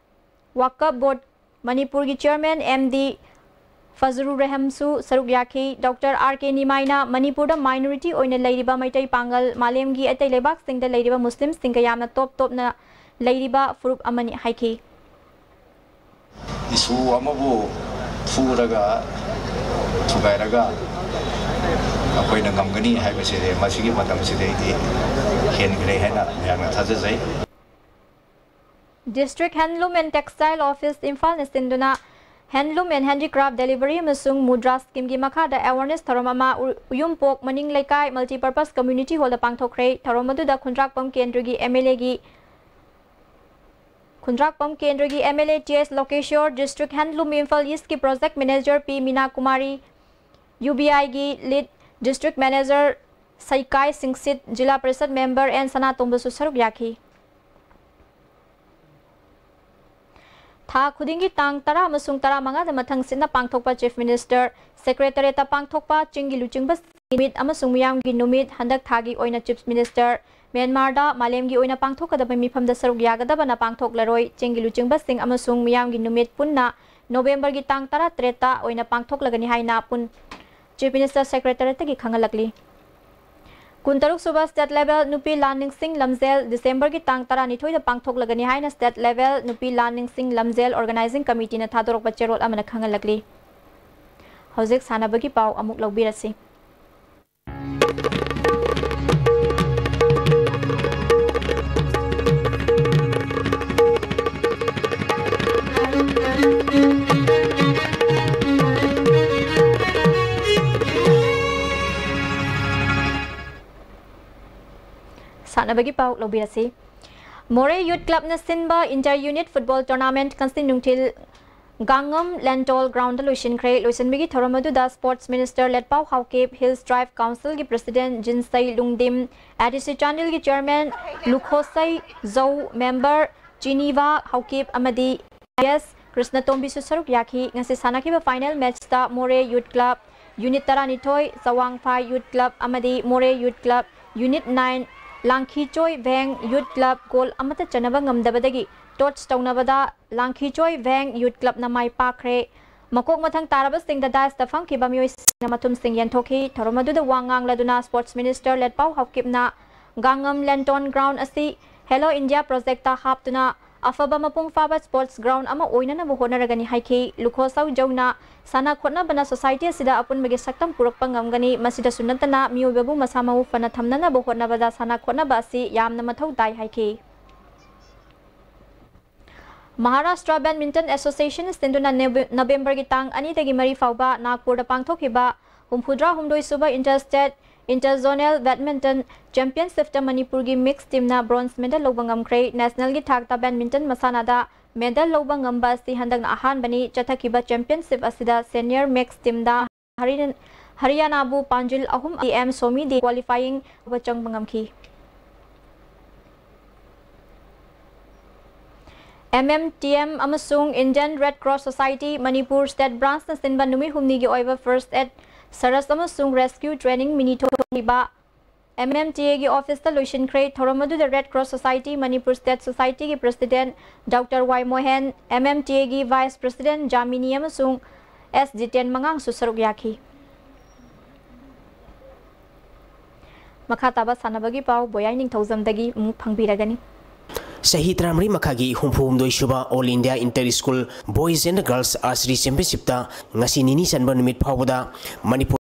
Waqf Board ꯃꯅꯤꯄꯨꯔꯒꯤ chairman M D ꯐꯖꯔꯨ ꯔꯦꯍꯝꯁꯨ ꯁꯔꯨꯛ ꯌꯥꯈꯤ꯫ ꯗꯣꯛꯇꯔ ꯑꯥꯔ ꯀꯦ ꯅꯤꯃꯥꯏꯅ ꯃꯅꯤꯄꯨꯔꯗ minority ꯑꯣꯏꯅ ꯂꯩꯔꯤꯕ ꯃꯩꯇꯩ ꯄꯥꯡꯒꯜ ꯃꯥꯂꯦꯝꯒꯤ ꯑꯇꯩ ꯂꯩꯕꯥꯛꯁꯤꯡꯗ ꯂꯩꯔꯤꯕ ꯃꯨꯁꯂꯤꯝꯁꯤꯡꯒ ꯌꯥꯝꯅ ꯇꯣꯞ ꯇꯣꯞꯅ ꯂꯩꯔꯤꯕ ꯐꯨꯔꯨꯞ ꯑꯃꯅꯤ ꯍꯥꯏꯈꯤ꯫ ꯏꯁꯨ ꯑꯃꯕꯨ ꯐꯨꯔꯒ ꯊꯨꯒꯥꯏꯔꯒ ꯑꯩꯈꯣꯏꯅ ꯉꯝꯒꯅꯤ ꯍꯥꯏꯕꯁꯤꯗꯤ ꯃꯁꯤꯒꯤ ꯃꯇꯝꯁꯤꯗꯩꯗꯤ ꯍꯦꯟꯈ꯭ꯔꯦ ꯍꯥꯏꯅ ꯃꯌꯥꯝꯅ ꯊꯥꯖꯖꯩ꯫ District Handloom and Textile Office ꯏꯝꯐꯥꯜꯅ ꯁꯤꯟꯗꯨꯅ Handloom and Handicraft Delivery ꯑꯃꯁꯨꯡ ꯃꯨꯗ꯭ꯔꯥ ꯁ꯭ꯀꯤꯝꯒꯤ ꯃꯈꯥꯗ awareness ꯊꯧꯔꯝ ꯑꯃ ꯎ-, ꯎꯌꯨꯝꯄꯣꯛ ꯃꯅꯤꯡ ꯂꯩꯀꯥꯏ Multipurpose Community Hallꯗ ꯄꯥꯡꯊꯣꯛꯈ꯭ꯔꯦ꯫ ꯊꯧꯔꯝ ꯑꯗꯨꯗ ꯈꯨꯟꯗ꯭ꯔꯥꯛꯄꯝ ꯀꯦꯟꯗ꯭ꯔꯒꯤ MLAꯒꯤ, ꯈꯨꯟꯗ꯭ꯔꯥꯛꯄꯝ ꯀꯦꯟꯗ꯭ꯔꯒꯤ MLA T S ꯂꯣꯀꯦꯁꯣꯔ, District Handloom Imphal Eastꯀꯤ Project Manager P ꯃꯤꯅꯥ ꯀꯨꯃꯥꯔꯤ, UBIꯒꯤ Lead District Manager ꯁꯩꯀꯥꯏ ꯁꯤꯡꯁꯤꯠ, ꯖꯤꯂꯥ ꯄꯔꯤꯁꯠ member N ꯁꯅꯥꯇꯣꯝꯕꯁꯨ ꯁꯔꯨꯛ ꯌꯥꯈꯤ꯫ ꯊꯥ ꯈꯨꯗꯤꯡꯒꯤ ꯇꯥꯡ ꯇꯔꯥ ꯑꯃꯁꯨꯡ ꯇꯔꯥꯃꯉꯥꯗ ꯃꯊꯪ ꯁꯤꯠꯅ ꯄꯥꯡꯊꯣꯛꯄ Chief Minister Secretariatꯇ ꯄꯥꯡꯊꯣꯛꯄ ꯆꯤꯡꯒꯤ ꯂꯨꯆꯤꯡꯕ ꯅꯨꯃꯤꯠ ꯑꯃꯁꯨꯡ ꯃꯤꯌꯥꯝꯒꯤ ꯅꯨꯃꯤꯠ ꯍꯟꯗꯛ ꯊꯥꯒꯤ ꯑꯣꯏꯅ Chief Minister ꯃ꯭ꯌꯥꯟꯃꯥꯔꯗ ꯃꯥꯂꯦꯝꯒꯤ ꯑꯣꯏꯅ ꯄꯥꯡꯊꯣꯛꯀꯗꯕ ꯃꯤꯐꯝꯗ ꯁꯔꯨꯛ ꯌꯥꯒꯗꯕꯅ ꯄꯥꯡꯊꯣꯛꯂꯔꯣꯏ꯫ ꯆꯤꯡꯒꯤ ꯂꯨꯆꯤꯡꯕꯁꯤꯡ ꯑꯃꯁꯨꯡ ꯃꯤꯌꯥꯝꯒꯤ ꯅꯨꯃꯤꯠ ꯄꯨꯟꯅ ꯅꯣꯕꯦꯝꯕꯔꯒꯤ ꯇꯥꯡ ꯇꯔꯥꯇꯔꯦꯠꯇ ꯑꯣꯏꯅ ꯄꯥꯡꯊꯣꯛꯂꯒꯅꯤ ꯍꯥꯏꯅ ꯄꯨꯟ-, Chief Minister Secretariatꯇꯒꯤ ꯈꯪꯍꯜꯂꯛꯂꯤ꯫ ꯀꯨꯟꯇꯔꯨꯛ ꯁꯨꯕ State Level ꯅꯨꯄꯤ ꯂꯥꯟ ꯅꯤꯡꯁꯤꯡ ꯂꯝꯖꯦꯜ ꯗꯤꯁꯦꯝꯕꯔꯒꯤ ꯇꯥꯡ ꯇꯔꯥꯅꯤꯊꯣꯏꯗ ꯄꯥꯡꯊꯣꯛꯂꯒꯅꯤ ꯍꯥꯏꯅ State Level ꯅꯨꯄꯤ ꯂꯥꯟ ꯅꯤꯡꯁꯤꯡ ꯂꯝꯖꯦꯜ Organizing Committeeꯅ ꯊꯥꯗꯣꯔꯛꯄ ꯆꯦꯔꯣꯜ ꯑꯃꯅ ꯈꯪꯍꯜꯂꯛꯂꯤ꯫ ꯍꯧꯖꯤꯛ ꯁꯥꯟꯅꯕꯒꯤ ꯄꯥꯎ ꯑꯃꯨꯛ ꯂꯧꯕꯤꯔꯁꯤ꯫ ꯁꯥꯟꯅꯕꯒꯤ ꯄꯥꯎ ꯂꯧꯕꯤꯔꯁꯤ꯫ ꯃꯣꯔꯦ Youth Clubꯅ ꯁꯤꯟꯕ Inter Unit Football Tournament ꯉꯁꯤ ꯅꯨꯡꯊꯤꯜ ꯒꯥꯡꯉꯝ ꯂꯦꯟꯇꯣꯜ groundꯗ ꯂꯣꯏꯁꯤꯟꯈ꯭ꯔꯦ꯫ ꯂꯣꯏꯁꯤꯟꯕꯒꯤ ꯊꯧꯔꯝ ꯑꯗꯨꯗ Sports Minister ꯂꯦꯠꯄꯥꯎ Haokip, Hills Tribe Councilꯒꯤ President ꯖꯤꯟꯁꯩ ꯂꯨꯡꯗꯤꯝ, ADC ꯆꯥꯟꯗꯦꯜꯒꯤ Chairman ꯂꯨꯈꯣꯁꯩ ꯖꯧ, Member ꯆꯤꯅꯤꯋꯥ ꯍꯥꯎꯀꯤꯞ ꯑꯃꯗꯤ ꯑꯥꯏ ꯑꯦꯁ ꯀ꯭ꯔꯤꯁꯅꯇꯣꯝꯕꯤꯁꯨ ꯁꯔꯨꯛ ꯌꯥꯈꯤ꯫ ꯉꯁꯤ ꯁꯥꯟꯅꯈꯤꯕ final matchꯇ ꯃꯣꯔꯦ Youth Club Unit ꯇꯔꯥꯅꯤꯊꯣꯏ, ꯆꯋꯥꯡꯐꯥꯏ Youth Club ꯑꯃꯗꯤ ꯃꯣꯔꯦ Youth Club Unit nine ꯂꯥꯡꯈꯤꯆꯣꯏ ꯚꯦꯡ Youth Club goal ꯑꯃꯠꯇ ꯆꯟꯅꯕ ꯉꯝꯗꯕꯗꯒꯤ toss ꯇꯧꯅꯕꯗ ꯂꯥꯡꯈꯤꯆꯣꯏ ꯚꯦꯡ Youth Clubꯅ ꯃꯥꯏ ꯄꯥꯛꯈ꯭ꯔꯦ꯫ ꯃꯀꯣꯛ ꯃꯊꯪ ꯇꯥꯔꯕꯁꯤꯡꯗ dais ꯇ ꯐꯝꯈꯤꯕ ꯃꯤꯑꯣꯏꯁꯤꯡꯅ ꯃꯊꯨꯝꯁꯤꯡ ꯌꯦꯟꯊꯣꯛꯈꯤ꯫ ꯊꯧꯔꯝ ꯑꯗꯨꯗ ꯋꯥ ꯉꯥꯡꯂꯗꯨꯅ sports minister ꯂꯦꯠꯄꯥꯎ ꯍꯥꯎꯀꯤꯞꯅ ꯒꯥꯡꯉꯝ ꯂꯦꯟꯇꯣꯟ ground ꯑꯁꯤ Hello India project ꯇ ꯍꯥꯞꯇꯨꯅ ꯑꯐꯕ ꯃꯄꯨꯡ ꯐꯥꯕ sports ground ꯑꯃ ꯑꯣꯏꯅꯅꯕ ꯍꯣꯠꯅꯔꯒꯅꯤ ꯍꯥꯏꯈꯤ꯫ ꯂꯨꯈꯣꯁꯧ ꯖꯧꯅ ꯁꯥꯟꯅ ꯈꯣꯠꯅꯕꯅ society ꯑꯁꯤꯗ ꯑꯄꯨꯟꯕꯒꯤ ꯁꯛꯇꯝ ꯄꯨꯔꯛꯄ ꯉꯝꯒꯅꯤ, ꯃꯁꯤꯗꯁꯨ ꯅꯠꯇꯅ ꯃꯤꯑꯣꯏꯕꯕꯨ ꯃꯁꯥ ꯃꯎ ꯐꯅ ꯊꯝꯅꯅꯕ ꯍꯣꯠꯅꯕꯗ ꯁꯥꯟꯅ ꯈꯣꯠꯅꯕ ꯑꯁꯤ ꯌꯥꯝꯅ ꯃꯊꯧ ꯇꯥꯏ ꯍꯥꯏꯈꯤ꯫ ꯃꯍꯥꯔꯥꯁꯇ꯭ꯔ Badminton Association ꯁꯤꯟꯗꯨꯅ ꯅꯦꯕ-, ꯅꯕꯦꯝꯕꯔꯒꯤ ꯇꯥꯡ ꯑꯅꯤꯗꯒꯤ ꯃꯔꯤ ꯐꯥꯎꯕ ꯅꯥꯒꯄꯨꯔꯗ ꯄꯥꯡꯊꯣꯛꯈꯤꯕ ꯍꯨꯝꯐꯨꯇꯔꯥꯍꯨꯝꯗꯣꯏ ꯁꯨꯕ inter state, inter zonal badminton championship ꯇ ꯃꯅꯤꯄꯨꯔꯒꯤ mixed team ꯅ bronze medal ꯂꯧꯕ ꯉꯝꯈ꯭ꯔꯦ꯫ National ꯒꯤ ꯊꯥꯛꯇ badminton ꯃꯁꯥꯟꯅꯗ medal ꯂꯧꯕ ꯉꯝꯕ ꯑꯁꯤ ꯍꯟꯗꯛꯅ ꯑꯍꯥꯟꯕꯅꯤ꯫ ꯆꯠꯊꯈꯤꯕ championship ꯑꯁꯤꯗ senior mixed team ꯗ ꯍꯔꯤ-, ꯍꯔꯤꯌꯥꯅꯥꯕꯨ ꯄꯥꯟꯖꯤꯜ ꯑꯍꯨꯝ, M ꯁꯣꯃꯤꯗꯤ qualifying ꯐꯥꯎꯕ ꯆꯪꯕ ꯉꯝꯈꯤ꯫ M M T M ꯑꯃꯁꯨꯡ Indian Red Cross Society Manipur state branch ꯅ ꯁꯤꯟꯕ ꯅꯨꯃꯤꯠ ꯍꯨꯝꯅꯤꯒꯤ ꯑꯣꯏꯕ first aid, search ꯑꯃꯁꯨꯡ rescue training mini ꯊꯣꯛꯂꯤꯕ M M T A ꯒꯤ office ꯇ ꯂꯣꯏꯁꯤꯟꯈ꯭ꯔꯦ꯫ ꯊꯧꯔꯝ ꯑꯗꯨꯗ Red Cross Society Manipur state society ꯒꯤ president Doctor Y ꯃꯣꯍꯦꯟ, M M T A ꯒꯤ vice president ꯖꯥꯃꯤꯅꯤ ꯑꯃꯁꯨꯡ S ꯖꯤꯇꯦꯟ ꯃꯉꯥꯡꯁꯨ ꯁꯔꯨꯛ ꯌꯥꯈꯤ꯫ ꯃꯈꯥ ꯇꯥꯕ ꯁꯥꯟꯅꯕꯒꯤ ꯄꯥꯎ ꯕꯣꯌꯥꯏ ꯅꯤꯡꯊꯧꯖꯝꯗꯒꯤ ꯑꯃꯨꯛ ꯐꯪꯕꯤꯔꯒꯅꯤ꯫ ꯆꯍꯤ ꯇꯔꯥꯃꯔꯤ ꯃꯈꯥꯒꯤ ꯍꯨꯝꯐꯨꯍꯨꯝꯗꯣꯏ ꯁꯨꯕ All India Inter School Boys and Girls Archery Championship ꯇ ꯉꯁꯤ ꯅꯤꯅꯤ ꯆꯟꯕ ꯅꯨꯃꯤꯠ ꯐꯥꯎꯕꯗ ꯃꯅꯤꯄꯨꯔ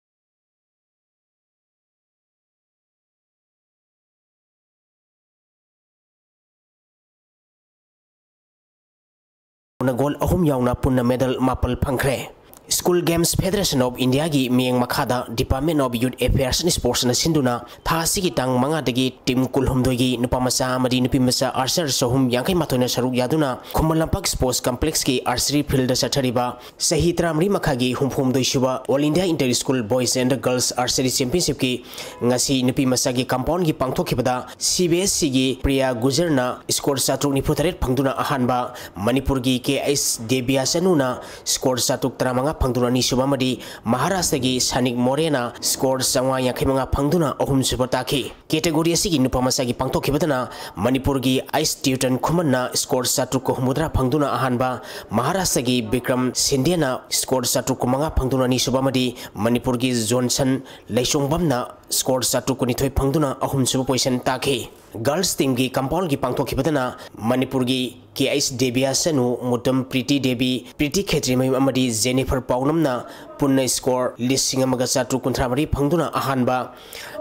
ꯅ gold ꯑꯍꯨꯝ ꯌꯥꯎꯅ ꯄꯨꯟꯅ medal ꯃꯥꯄꯜ ꯐꯪꯈ꯭ꯔꯦ꯫ School Games Federation of India ꯒꯤ ꯃꯤꯠꯌꯦꯡ ꯃꯈꯥꯗ Department of Youth Affairs and Sports ꯅ ꯁꯤꯟꯗꯨꯅ ꯊꯥ ꯑꯁꯤꯒꯤ ꯇꯥꯡ ꯃꯉꯥꯗꯒꯤ team ꯀꯨꯟꯍꯨꯝꯗꯣꯏꯒꯤ ꯅꯨꯄꯥ ꯃꯆꯥ ꯑꯃꯗꯤ ꯅꯨꯄꯤ ꯃꯆꯥ archer ꯆꯍꯨꯝ ꯌꯥꯡꯈꯩ ꯃꯥꯊꯣꯏꯅ ꯁꯔꯨꯛ ꯌꯥꯗꯨꯅ ꯈꯨꯃꯟ ꯂꯝꯄꯥꯛ Sports Complex ꯀꯤ archery field ꯗ ꯆꯠꯊꯔꯤꯕ ꯆꯍꯤ ꯇꯔꯥꯃꯔꯤ ꯃꯈꯥꯒꯤ ꯍꯨꯝꯐꯨꯍꯨꯝꯗꯣꯏ ꯁꯨꯕ All India Inter School Boys and Girls Archery Championship ꯀꯤ ꯉꯁꯤ ꯅꯨꯄꯤ ꯃꯆꯥꯒꯤ compound ꯒꯤ ꯄꯥꯡꯊꯣꯛꯈꯤꯕꯗ C B S C ꯒꯤ ꯄ꯭ꯔꯤꯌꯥ ꯒꯨꯖꯔꯅ score ꯆꯥꯇ꯭ꯔꯨꯛ ꯅꯤꯐꯨ ꯇꯔꯦꯠ ꯐꯪꯗꯨꯅ ꯑꯍꯥꯟꯕ, ꯃꯅꯤꯄꯨꯔꯒꯤ K H ꯗꯦꯕꯤꯌꯥ ꯆꯅꯨꯅ score ꯆꯥꯇ꯭ꯔꯨꯛ ꯇꯔꯥꯃꯉꯥ ꯐꯪꯗꯨꯅ ꯑꯅꯤꯁꯨꯕ ꯑꯃꯗꯤ ꯃꯍꯥꯔꯥꯁꯇ꯭ꯔꯒꯤ ꯁꯥꯏꯅꯤꯛ ꯃꯣꯔꯦꯅ score ꯆꯥꯝꯃꯉꯥ ꯌꯥꯡꯈꯩ ꯃꯉꯥ ꯐꯪꯗꯨꯅ ꯑꯍꯨꯝꯁꯨꯕ ꯇꯥꯈꯤ꯫ Category ꯑꯁꯤꯒꯤ ꯅꯨꯄꯥ ꯃꯆꯥꯒꯤ ꯄꯥꯡꯊꯣꯛꯈꯤꯕꯗꯅ ꯃꯅꯤꯄꯨꯔꯒꯤ ꯑꯩꯁ ꯇ꯭ꯌꯨꯇꯟ ꯈꯨꯃꯟꯅ score ꯆꯥꯇ꯭ꯔꯨꯛꯀ ꯍꯨꯝꯐꯨꯇꯔꯥ ꯐꯪꯗꯨꯅ ꯑꯍꯥꯟꯕ, ꯃꯍꯥꯔꯥꯁꯇ꯭ꯔꯒꯤ ꯕꯤꯀ꯭ꯔꯝ ꯁꯤꯟꯗꯦꯅ score ꯆꯥꯇ꯭ꯔꯨꯛꯀ ꯃꯉꯥ ꯐꯪꯗꯨꯅ ꯑꯅꯤꯁꯨꯕ ꯑꯃꯗꯤ ꯃꯅꯤꯄꯨꯔꯒꯤ ꯖꯣꯟꯁꯟ ꯂꯩꯁꯣꯡꯕꯝꯅ score ꯆꯥꯇ꯭ꯔꯨꯛ ꯀꯨꯟꯅꯤꯊꯣꯏ ꯐꯪꯗꯨꯅ ꯑꯍꯨꯝꯁꯨꯕ position ꯇꯥꯈꯤ꯫ Girls teamꯒꯤ compoundꯒꯤ ꯄꯥꯡꯊꯣꯛꯈꯤꯕꯗꯅ ꯃꯅꯤꯄꯨꯔꯒꯤ ꯀꯦ ꯑꯩꯁ ꯗꯦꯕꯤꯌꯥ ꯁꯅꯨ, ꯃꯨꯇꯝ ꯄ꯭ꯔꯤꯇꯤ ꯗꯦꯕꯤ, ꯄ꯭ꯔꯤꯇꯤ ꯈꯦꯇ꯭ꯔꯤꯃꯌꯨꯝ ꯑꯃꯗꯤ ꯖꯦꯅꯤꯐꯔ ꯄꯥꯎꯅꯝꯅ ꯄꯨꯟꯅ score ꯂꯤꯁꯤꯡ ꯑꯃꯒ ꯆꯥꯇ꯭ꯔꯨꯛ ꯀꯨꯟꯊ꯭ꯔꯥ ꯃꯔꯤ ꯐꯪꯗꯨꯅ ꯑꯍꯥꯟꯕ,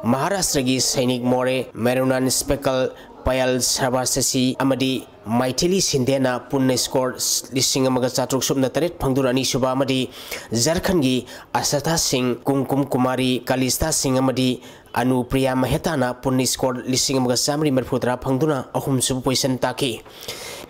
ꯃꯍꯥꯔꯥꯁꯇ꯭ꯔꯒꯤ ꯁꯩꯅꯤꯛ ꯃꯣꯔꯦ, ꯃꯦꯔꯨꯅꯥꯟ ꯁ꯭ꯄꯦꯀꯜ, ꯄꯌꯜ ꯁꯔꯕꯥꯁꯦꯁꯤ ꯑꯃꯗꯤ ꯃꯥꯏꯊꯤꯂꯤ ꯁꯤꯟꯗꯦꯅ ꯄꯨꯟꯅ score ꯂꯤꯁꯤꯡ ꯑꯃꯒ ꯆꯥꯇ꯭ꯔꯨꯛ ꯁꯨꯞꯅ ꯇꯔꯦꯠ ꯐꯪꯗꯨꯅ ꯑꯅꯤꯁꯨꯕ ꯑꯃꯗꯤ ꯖꯔꯈꯟꯒꯤ ꯑꯁꯥꯊꯥ ꯁꯤꯡ, ꯀꯨꯝꯀꯨꯝ ꯀꯨꯃꯥꯔꯤ, ꯀꯥꯂꯤꯁꯇꯥ ꯁꯤꯡ ꯑꯃꯗꯤ ꯑꯅꯨꯄ꯭ꯔꯤꯌꯥ ꯃꯦꯍꯇꯥꯅ ꯄꯨꯟꯅ score ꯂꯤꯁꯤꯡ ꯑꯃꯒ ꯆꯥꯃꯔꯤ ꯃꯔꯤꯐꯨꯇꯔꯥ ꯐꯪꯗꯨꯅ ꯑꯍꯨꯝꯁꯨꯕ position ꯇꯥꯈꯤ꯫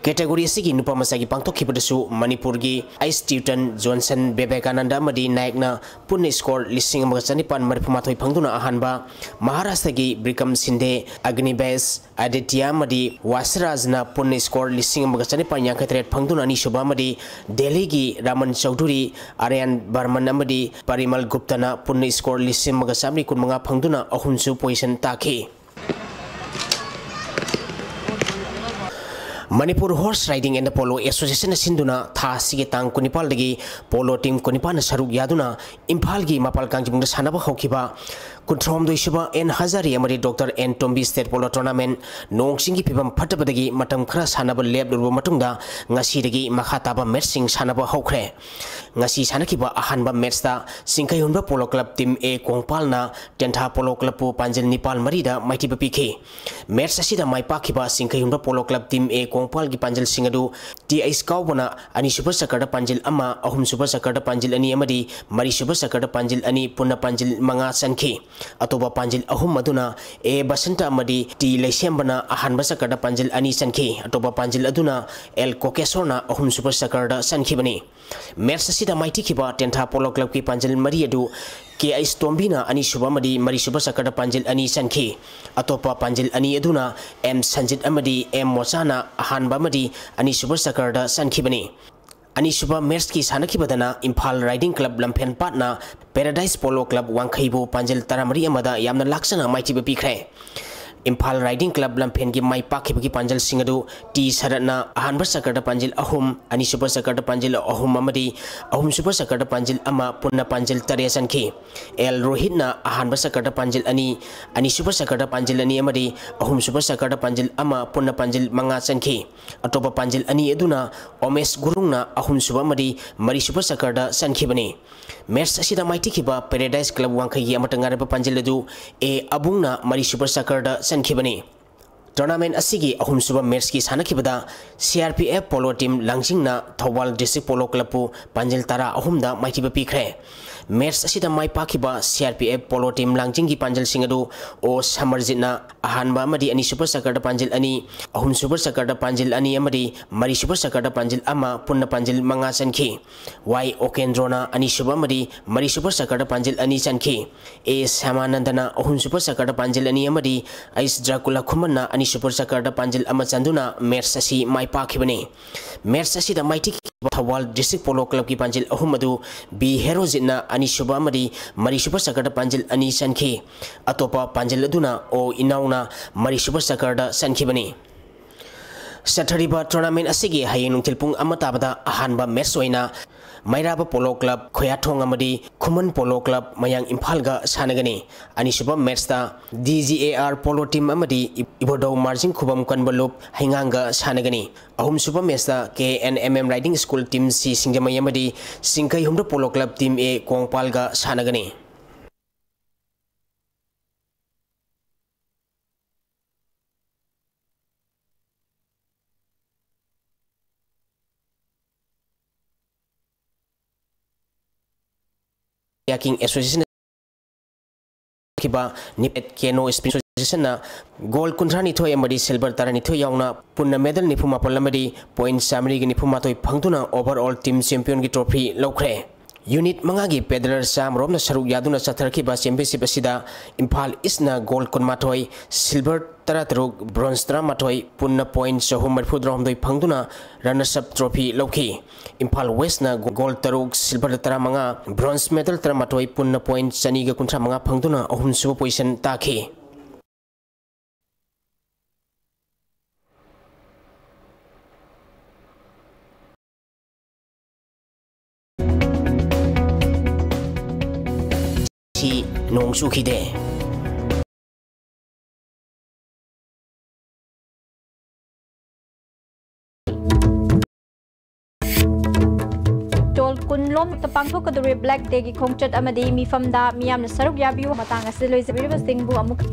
Category ꯑꯁꯤꯒꯤ ꯅꯨꯄꯥ ꯃꯆꯥꯒꯤ ꯄꯥꯡꯊꯣꯛꯈꯤꯕꯗꯁꯨ ꯃꯅꯤꯄꯨꯔꯒꯤ ꯑꯩꯁ ꯇ꯭ꯌꯨꯇꯟ ꯖꯣꯟꯁꯟ, ꯕꯤꯕꯦꯀꯥꯅꯟꯗ ꯑꯃꯗꯤ ꯅꯥꯌꯛꯅ ꯄꯨꯟꯅ score ꯂꯤꯁꯤꯡ ꯑꯃꯒ ꯆꯅꯤꯄꯥꯟ ꯃꯔꯤꯐꯨꯃꯥꯊꯣꯏ ꯐꯪꯗꯨꯅ ꯑꯍꯥꯟꯕ, ꯃꯍꯥꯔꯥꯁꯇ꯭ꯔꯒꯤ ꯕ꯭ꯔꯤꯀꯝ ꯁꯤꯟꯗꯦ, ꯑꯒꯅꯤꯕꯦꯁ, ꯑꯥꯗꯤꯇ꯭ꯌ ꯑꯃꯗꯤ ꯋꯥꯁꯤꯔꯥꯖꯅ ꯄꯨꯟꯅ score ꯂꯤꯁꯤꯡ ꯑꯃꯒ ꯆꯅꯤꯄꯥꯟ ꯌꯥꯡꯈꯩ ꯇꯔꯦꯠ ꯐꯪꯗꯨꯅ ꯑꯅꯤꯁꯨꯕ ꯑꯃꯗꯤ ꯗꯦꯜꯂꯤꯒꯤ ꯔꯥꯃꯟ ꯆꯧꯙꯨꯔꯤ, ꯑꯔꯌꯟ ꯕꯔꯃꯟ ꯑꯃꯗꯤ ꯄꯔꯤꯃꯜ ꯒꯨꯞꯇꯅ ꯄꯨꯟꯅ score ꯂꯤꯁꯤꯡ ꯑꯃꯒ ꯆꯥꯃꯔꯤ ꯀꯨꯟꯃꯉꯥ ꯐꯪꯗꯨꯅ ꯑꯍꯨꯝꯁꯨ position ꯇꯥꯈꯤ꯫ Manipur Horse Riding and Polo Associationꯅ ꯁꯤꯟꯗꯨꯅ ꯊꯥ ꯑꯁꯤꯒꯤ ꯇꯥꯡ ꯀꯨꯟꯅꯤꯄꯥꯜꯗꯒꯤ polo team ꯀꯨꯟꯅꯤꯄꯥꯜꯅ ꯁꯔꯨꯛ ꯌꯥꯗꯨꯅ ꯏꯝꯐꯥꯜꯒꯤ ꯃꯄꯥꯜ ꯀꯥꯡꯖꯩꯕꯨꯡꯗ ꯁꯥꯟꯅꯕ ꯍꯧꯈꯤꯕ ꯀꯨꯟꯊ꯭ꯔꯥꯍꯨꯝꯗꯣꯏꯁꯨꯕ ꯑꯦꯟ ꯍꯖꯥꯔꯤ ꯑꯃꯗꯤ doctor N Tombi state polo tournament ꯅꯣꯡ ꯆꯤꯡꯒꯤ ꯐꯤꯕꯝ ꯐꯠꯇꯕꯗꯒꯤ ꯃꯇꯝ ꯈꯔ ꯁꯥꯟꯅꯕ ꯂꯦꯞꯂꯨꯔꯕ ꯃꯇꯨꯡꯗ ꯉꯁꯤꯗꯒꯤ ꯃꯈꯥ ꯇꯥꯕ matchꯁꯤꯡ ꯁꯥꯟꯅꯕ ꯍꯧꯈ꯭ꯔꯦ꯫ ꯉꯁꯤ ꯁꯥꯟꯅꯈꯤꯕ ꯑꯍꯥꯟꯕ matchꯇ ꯆꯤꯡꯈꯩꯍꯨꯟꯕ polo club team A ꯀꯣꯡꯄꯥꯜꯅ Tentha polo clubꯄꯨ ꯄꯥꯟꯖꯤꯜ ꯅꯤꯄꯥꯜ ꯃꯔꯤꯗ ꯃꯥꯏꯊꯤꯕ ꯄꯤꯈꯤ꯫ Match ꯑꯁꯤꯗ ꯃꯥꯏ ꯄꯥꯛꯈꯤꯕ ꯆꯤꯡꯈꯩꯍꯨꯟꯕ polo club team A ꯀꯣꯡꯄꯥꯜꯒꯤ ꯄꯥꯟꯖꯤꯜꯁꯤꯡ ꯑꯗꯨ ꯇꯤ ꯑꯩꯁ ꯀꯥꯎꯕꯅ ꯑꯅꯤꯁꯨꯕ ꯆꯀꯔꯗ ꯄꯥꯟꯖꯤꯜ ꯑꯃ, ꯑꯍꯨꯝꯁꯨꯕ ꯆꯀꯔꯗ ꯄꯥꯟꯖꯤꯜ ꯑꯅꯤ ꯑꯃꯗꯤ ꯃꯔꯤꯁꯨꯕ ꯆꯀꯔꯗ ꯄꯥꯟꯖꯤꯜ ꯑꯅꯤ, ꯄꯨꯟꯅ ꯄꯥꯟꯖꯤꯜ ꯃꯉꯥ ꯆꯟꯈꯤ꯫ ꯑꯇꯣꯞꯄ ꯄꯥꯟꯖꯤꯜ ꯑꯍꯨꯝ ꯑꯗꯨꯅ ꯑꯦ ꯕꯁꯟꯇ ꯑꯃꯗꯤ ꯇꯤ ꯂꯩꯁꯦꯝꯕꯅ ꯑꯍꯥꯟꯕ ꯆꯀꯔꯗ ꯄꯥꯟꯖꯤꯜ ꯑꯅꯤ ꯆꯟꯈꯤ꯫ ꯑꯇꯣꯞꯄ ꯄꯥꯟꯖꯤꯜ ꯑꯗꯨꯅ ꯑꯦꯜ ꯀꯣꯀꯦꯁꯣꯔꯅ ꯑꯍꯨꯝꯁꯨꯕ ꯆꯀꯔꯗ ꯆꯟꯈꯤꯕꯅꯤ꯫ Match ꯑꯁꯤꯗ ꯃꯥꯏꯊꯤꯈꯤꯕ ꯇꯦꯟꯊꯥ polo clubꯀꯤ ꯄꯥꯟꯖꯤꯜ ꯃꯔꯤ ꯑꯗꯨ ꯀꯦ ꯑꯩꯁ ꯇꯣꯝꯕꯤꯅ ꯑꯅꯤꯁꯨꯕ ꯑꯃꯗꯤ ꯃꯔꯤꯁꯨꯕ ꯆꯀꯔꯗ ꯄꯥꯟꯖꯤꯜ ꯑꯅꯤ ꯆꯟꯈꯤ꯫ ꯑꯇꯣꯞꯄ ꯄꯥꯟꯖꯤꯜ ꯑꯅꯤ ꯑꯗꯨꯅ ꯑꯦꯝ ꯁꯟꯖꯤꯠ ꯑꯃꯗꯤ ꯑꯦꯝ ꯃꯣꯆꯥꯅ ꯑꯍꯥꯟꯕ ꯑꯃꯗꯤ ꯑꯅꯤꯁꯨꯕ ꯆꯀꯔꯗ ꯆꯟꯈꯤꯕꯅꯤ꯫ ꯑꯅꯤꯁꯨꯕ ꯃꯦꯠꯁꯀꯤ ꯁꯥꯟꯅꯈꯤꯕꯗꯅ ꯏꯝꯐꯥꯜ ꯔꯥꯏꯗꯤꯡ ꯀ꯭ꯂꯕ ꯂꯝꯐꯦꯟ ꯄꯥꯠꯅ ꯄꯦꯔꯥꯗꯥꯏꯁ ꯄꯣꯂꯣ ꯀ꯭ꯂꯕ ꯋꯥꯡꯈꯩꯕꯨ ꯄꯥꯟꯖꯤꯜ ꯇꯔꯥꯃꯔꯤ ꯑꯃꯗ ꯌꯥꯝꯅ ꯂꯥꯛꯆꯅ ꯃꯥꯏꯊꯤꯕ ꯄꯤꯈ꯭ꯔꯦ꯫ ꯏꯝꯐꯥꯜ ꯔꯥꯏꯗꯤꯡ ꯀ꯭ꯂꯕ ꯂꯝꯐꯦꯟꯒꯤ ꯃꯥꯏ ꯄꯥꯛꯈꯤꯕꯒꯤ ꯄꯥꯟꯖꯜꯁꯤꯡ ꯑꯗꯨ ꯇꯤ ꯁꯔꯠꯅ ꯑꯍꯥꯟꯕ ꯁꯀꯔꯗ ꯄꯥꯟꯖꯤꯜ ꯑꯍꯨꯝ, ꯑꯅꯤꯁꯨꯕ ꯁꯀꯔꯗ ꯄꯥꯟꯖꯤꯜ ꯑꯍꯨꯝ ꯑꯃꯗꯤ ꯑꯍꯨꯝꯁꯨꯕ ꯁꯀꯔꯗ ꯄꯥꯟꯖꯤꯜ ꯑꯃ, ꯄꯨꯟꯅ ꯄꯥꯟꯖꯤꯜ ꯇꯔꯦꯠ ꯆꯟꯈꯤ꯫ ꯑꯦꯜ ꯔꯣꯍꯤꯠꯅ ꯑꯍꯥꯟꯕ ꯁꯀꯔꯗ ꯄꯥꯟꯖꯤꯜ ꯑꯅꯤ, ꯑꯅꯤꯁꯨꯕ ꯁꯀꯔꯗ ꯄꯥꯟꯖꯤꯜ ꯑꯅꯤ ꯑꯃꯗꯤ ꯑꯍꯨꯝꯁꯨꯕ ꯁꯀꯔꯗ ꯄꯥꯟꯖꯤꯜ ꯑꯃ, ꯄꯨꯟꯅ ꯄꯥꯟꯖꯤꯜ ꯃꯉꯥ ꯆꯟꯈꯤ꯫ ꯑꯇꯣꯞꯄ ꯄꯥꯟꯖꯤꯜ ꯑꯅꯤ ꯑꯗꯨꯅ ꯑꯣꯃꯦꯁ ꯒꯨꯔꯨꯡꯅ ꯑꯍꯨꯝꯁꯨꯕ ꯑꯃꯗꯤ ꯃꯔꯤꯁꯨꯕ ꯁꯀꯔꯗ ꯆꯟꯈꯤꯕꯅꯤ꯫ ꯃꯦꯠꯁ ꯑꯁꯤꯗ ꯃꯥꯏꯊꯤꯈꯤꯕ ꯄꯦꯔꯥꯗꯥꯏꯁ ꯀ꯭ꯂꯕ ꯋꯥꯡꯈꯩꯒꯤ ꯑꯃꯠꯇ ꯉꯥꯏꯔꯕ ꯄꯥꯟꯖꯤꯜ ꯑꯗꯨ ꯑꯦ ꯑꯕꯨꯡꯅ ꯃꯔꯤꯁꯨꯕ ꯁꯀꯔꯗ ꯆꯟꯈꯤꯕꯅꯤ꯫ ꯇꯣꯔꯅꯥꯃꯦꯟ ꯑꯁꯤꯒꯤ ꯑꯍꯨꯝꯁꯨꯕ ꯃꯦꯠꯁꯀꯤ ꯁꯥꯟꯅꯈꯤꯕꯗ C R P F polo team ꯂꯥꯡꯖꯤꯡꯅ ꯊꯧꯕꯥꯜ ꯗꯤꯁꯇ꯭ꯔꯤꯛ ꯄꯣꯂꯣ ꯀ꯭ꯂꯕꯄꯨ ꯄꯥꯟꯖꯤꯜ ꯇꯔꯥ ꯑꯍꯨꯝꯗ ꯃꯥꯏꯊꯤꯕ ꯄꯤꯈ꯭ꯔꯦ꯫ ꯃꯦꯠꯁ ꯑꯁꯤꯗ ꯃꯥꯏ ꯄꯥꯛꯈꯤꯕ C R P F polo team ꯂꯥꯡꯖꯤꯡꯒꯤ ꯄꯥꯟꯖꯤꯜꯁꯤꯡ ꯑꯗꯨ ꯑꯣ ꯁꯃꯔꯖꯤꯠꯅ ꯑꯍꯥꯟꯕ ꯑꯃꯗꯤ ꯑꯅꯤꯁꯨꯕ ꯁꯀꯔꯗ ꯄꯥꯟꯖꯤꯜ ꯑꯅꯤ, ꯑꯍꯨꯝꯁꯨꯕ ꯁꯀꯔꯗ ꯄꯥꯟꯖꯤꯜ ꯑꯅꯤ ꯑꯃꯗꯤ ꯃꯔꯤꯁꯨꯕ ꯁꯀꯔꯗ ꯄꯥꯟꯖꯤꯜ ꯑꯃ, ꯄꯨꯟꯅ ꯄꯥꯟꯖꯤꯜ ꯃꯉꯥ ꯆꯟꯈꯤ꯫ ꯋꯥꯏ ꯑꯣꯀꯦꯟꯗ꯭ꯔꯣꯅ ꯑꯅꯤꯁꯨꯕ ꯑꯃꯗꯤ ꯃꯔꯤꯁꯨꯕ ꯁꯀꯔꯗ ꯄꯥꯟꯖꯤꯜ ꯑꯅꯤ ꯆꯟꯈꯤ꯫ ꯑꯦ ꯁ꯭ꯌꯥꯃꯥꯅꯟꯗꯅ ꯑꯍꯨꯝꯁꯨꯕ ꯁꯀꯔꯗ ꯄꯥꯟꯖꯤꯜ ꯑꯅꯤ ꯑꯃꯗꯤ ꯑꯩꯁ ꯗ꯭ꯔꯥꯀꯨꯂꯥ ꯈꯨꯃꯟꯅ ꯑꯅꯤꯁꯨꯕ ꯁꯀꯔꯗ ꯄꯥꯟꯖꯤꯜ ꯑꯃ ꯆꯟꯗꯨꯅ ꯃꯦꯠꯁ ꯑꯁꯤ ꯃꯥꯏ ꯄꯥꯛꯈꯤꯕꯅꯤ꯫ ꯃꯦꯠꯁ ꯑꯁꯤꯗ ꯃꯥꯏꯊꯤꯈꯤꯕ ꯊꯧꯕꯥꯜ ꯗꯤꯁꯇ꯭ꯔꯤꯛ ꯄꯣꯂꯣ ꯀ꯭ꯂꯕꯀꯤ ꯄꯥꯟꯖꯤꯜ ꯑꯍꯨꯝ ꯑꯗꯨ ꯕꯤ ꯍꯦꯔꯣꯖꯤꯠꯅ ꯑꯅꯤꯁꯨꯕ ꯑꯃꯗꯤ ꯃꯔꯤꯁꯨꯕ ꯁꯀꯔꯗ ꯄꯥꯟꯖꯤꯜ ꯑꯅꯤ ꯆꯟꯈꯤ꯫ ꯑꯇꯣꯞꯄ ꯄꯥꯟꯖꯤꯜ ꯑꯗꯨꯅ ꯑꯣ ꯏꯅꯥꯎꯅ ꯃꯔꯤꯁꯨꯕ ꯁꯀꯔꯗ ꯆꯟꯈꯤꯕꯅꯤ꯫ ꯆꯠꯊꯔꯤꯕ ꯇꯣꯔꯅꯥꯃꯦꯟ ꯑꯁꯤꯒꯤ ꯍꯌꯦꯡ ꯅꯨꯡꯊꯤꯜ ꯄꯨꯡ ꯑꯃ ꯇꯥꯕꯗ ꯑꯍꯥꯟꯕ ꯃꯦꯠꯁ ꯑꯣꯏꯅ ꯃꯩꯔꯥꯕ ꯄꯣꯂꯣ ꯀ꯭ꯂꯕ ꯈꯣꯌꯥꯊꯣꯡ ꯑꯃꯗꯤ ꯈꯨꯃꯟ ꯄꯣꯂꯣ ꯀ꯭ꯂꯕ ꯃꯌꯥꯡ ꯏꯝꯐꯥꯜꯒ ꯁꯥꯟꯅꯒꯅꯤ꯫ ꯑꯅꯤꯁꯨꯕ ꯃꯦꯠꯁꯇ D G A R polo team ꯑꯃꯗꯤ ꯏꯕꯣꯙꯧ ꯃꯥꯔꯖꯤꯡ ꯈꯨꯕꯝ ꯀꯟꯕ ꯂꯨꯞ ꯍꯩꯉꯥꯡꯒ ꯁꯥꯟꯅꯒꯅꯤ꯫ ꯑꯍꯨꯝꯁꯨꯕ ꯃꯦꯠꯁꯇ K N M M riding school team C Singjamei ꯑꯃꯗꯤ Chingkhei Humdru polo club team A ꯀꯣꯡꯄꯥꯜꯒ ꯁꯥꯟꯅꯒꯅꯤ꯫ ꯀꯌꯥꯀꯤꯡ ꯑꯦꯁꯣꯁꯤꯌꯦꯁꯟ ꯈꯤꯕ ꯅꯤꯄꯦꯠ ꯀꯦꯅꯣ ꯁ꯭ꯄꯤꯟ ꯑꯦꯁꯣꯁꯤꯌꯦꯁꯟꯅ ꯒꯣꯜ ꯀꯨꯟꯊ꯭ꯔꯥꯅꯤꯊꯣꯏ ꯑꯃꯗꯤ ꯁꯤꯜꯚꯔ ꯇꯔꯥꯅꯤꯊꯣꯏ ꯌꯥꯎꯅ ꯄꯨꯟꯅ ꯃꯦꯗꯜ ꯅꯤꯐꯨ ꯃꯥꯄꯜ ꯑꯃꯗꯤ ꯄꯣꯏꯟꯠ ꯆꯥꯃꯔꯤꯒ ꯅꯤꯐꯨ ꯃꯥꯊꯣꯏ ꯐꯪꯗꯨꯅ ꯑꯣꯚꯔ ꯑꯣꯜ ꯇꯤꯝ ꯆꯦꯝꯄꯤꯌꯟꯒꯤ ꯇ꯭ꯔꯣꯐꯤ ꯂꯧꯈ꯭ꯔꯦ꯫ ꯌꯨꯅꯤꯠ ꯃꯉꯥꯒꯤ ꯄꯦꯗꯂꯔ ꯆꯥꯝꯃꯔꯣꯝꯅ ꯁꯔꯨꯛ ꯌꯥꯗꯨꯅ ꯆꯠꯊꯔꯛꯈꯤꯕ ꯆꯦꯝꯄꯤꯌꯟꯁꯤꯞ ꯑꯁꯤꯗ ꯏꯝꯐꯥꯜ ꯏꯁꯅ ꯒꯣꯜ ꯀꯨꯟꯃꯥꯊꯣꯏ, ꯁꯤꯜꯚꯔ ꯇꯔꯥꯇꯔꯨꯛ, ꯕ꯭ꯔꯣꯟꯖ ꯇꯔꯥꯃꯥꯊꯣꯏ, ꯄꯨꯟꯅ ꯄꯣꯏꯟꯠ ꯆꯍꯨꯝ ꯃꯔꯤꯐꯨꯇꯔꯥꯍꯨꯝꯗꯣꯏ ꯐꯪꯗꯨꯅ ꯔꯅꯔꯁ ꯑꯞ ꯇ꯭ꯔꯣꯐꯤ ꯂꯧꯈꯤ꯫ ꯏꯝꯐꯥꯜ ꯋꯦꯁꯅ ꯒꯣꯜ ꯇꯔꯨꯛ, ꯁꯤꯜꯚꯔ ꯇꯔꯥꯃꯉꯥ, ꯕ꯭ꯔꯣꯟꯖ ꯃꯦꯗꯜ ꯇꯔꯥꯃꯥꯊꯣꯏ, ꯄꯨꯟꯅ ꯄꯣꯏꯟꯠ ꯆꯅꯤꯒ ꯀꯨꯟꯊ꯭ꯔꯥ ꯃꯉꯥ ꯐꯪꯗꯨꯅ ꯑꯍꯨꯝꯁꯨꯕ ꯄꯣꯖꯤꯁꯟ ꯇꯥꯈꯤ꯫ ꯁꯤ ꯅꯣꯡ ꯆꯨꯈꯤꯗꯦ꯫ ꯇꯣꯜ ꯀꯨꯟ ꯂꯣꯝꯇ ꯄꯥꯡꯊꯣꯛꯀꯗꯧꯔꯤꯕ ꯕ꯭ꯂꯦꯛ ꯗꯦꯒꯤ ꯈꯣꯡꯆꯠ ꯑꯃꯗꯤ ꯃꯤꯐꯝꯗ ꯃꯤꯌꯥꯝꯅ ꯁꯔꯨꯛ ꯌꯥꯕꯤꯌꯨ꯫ ꯃꯇꯥꯡ ꯑꯁꯤꯗ ꯂꯣꯏꯖꯕꯤꯔꯤꯕꯁꯤꯡꯕꯨ ꯑꯃꯨꯛ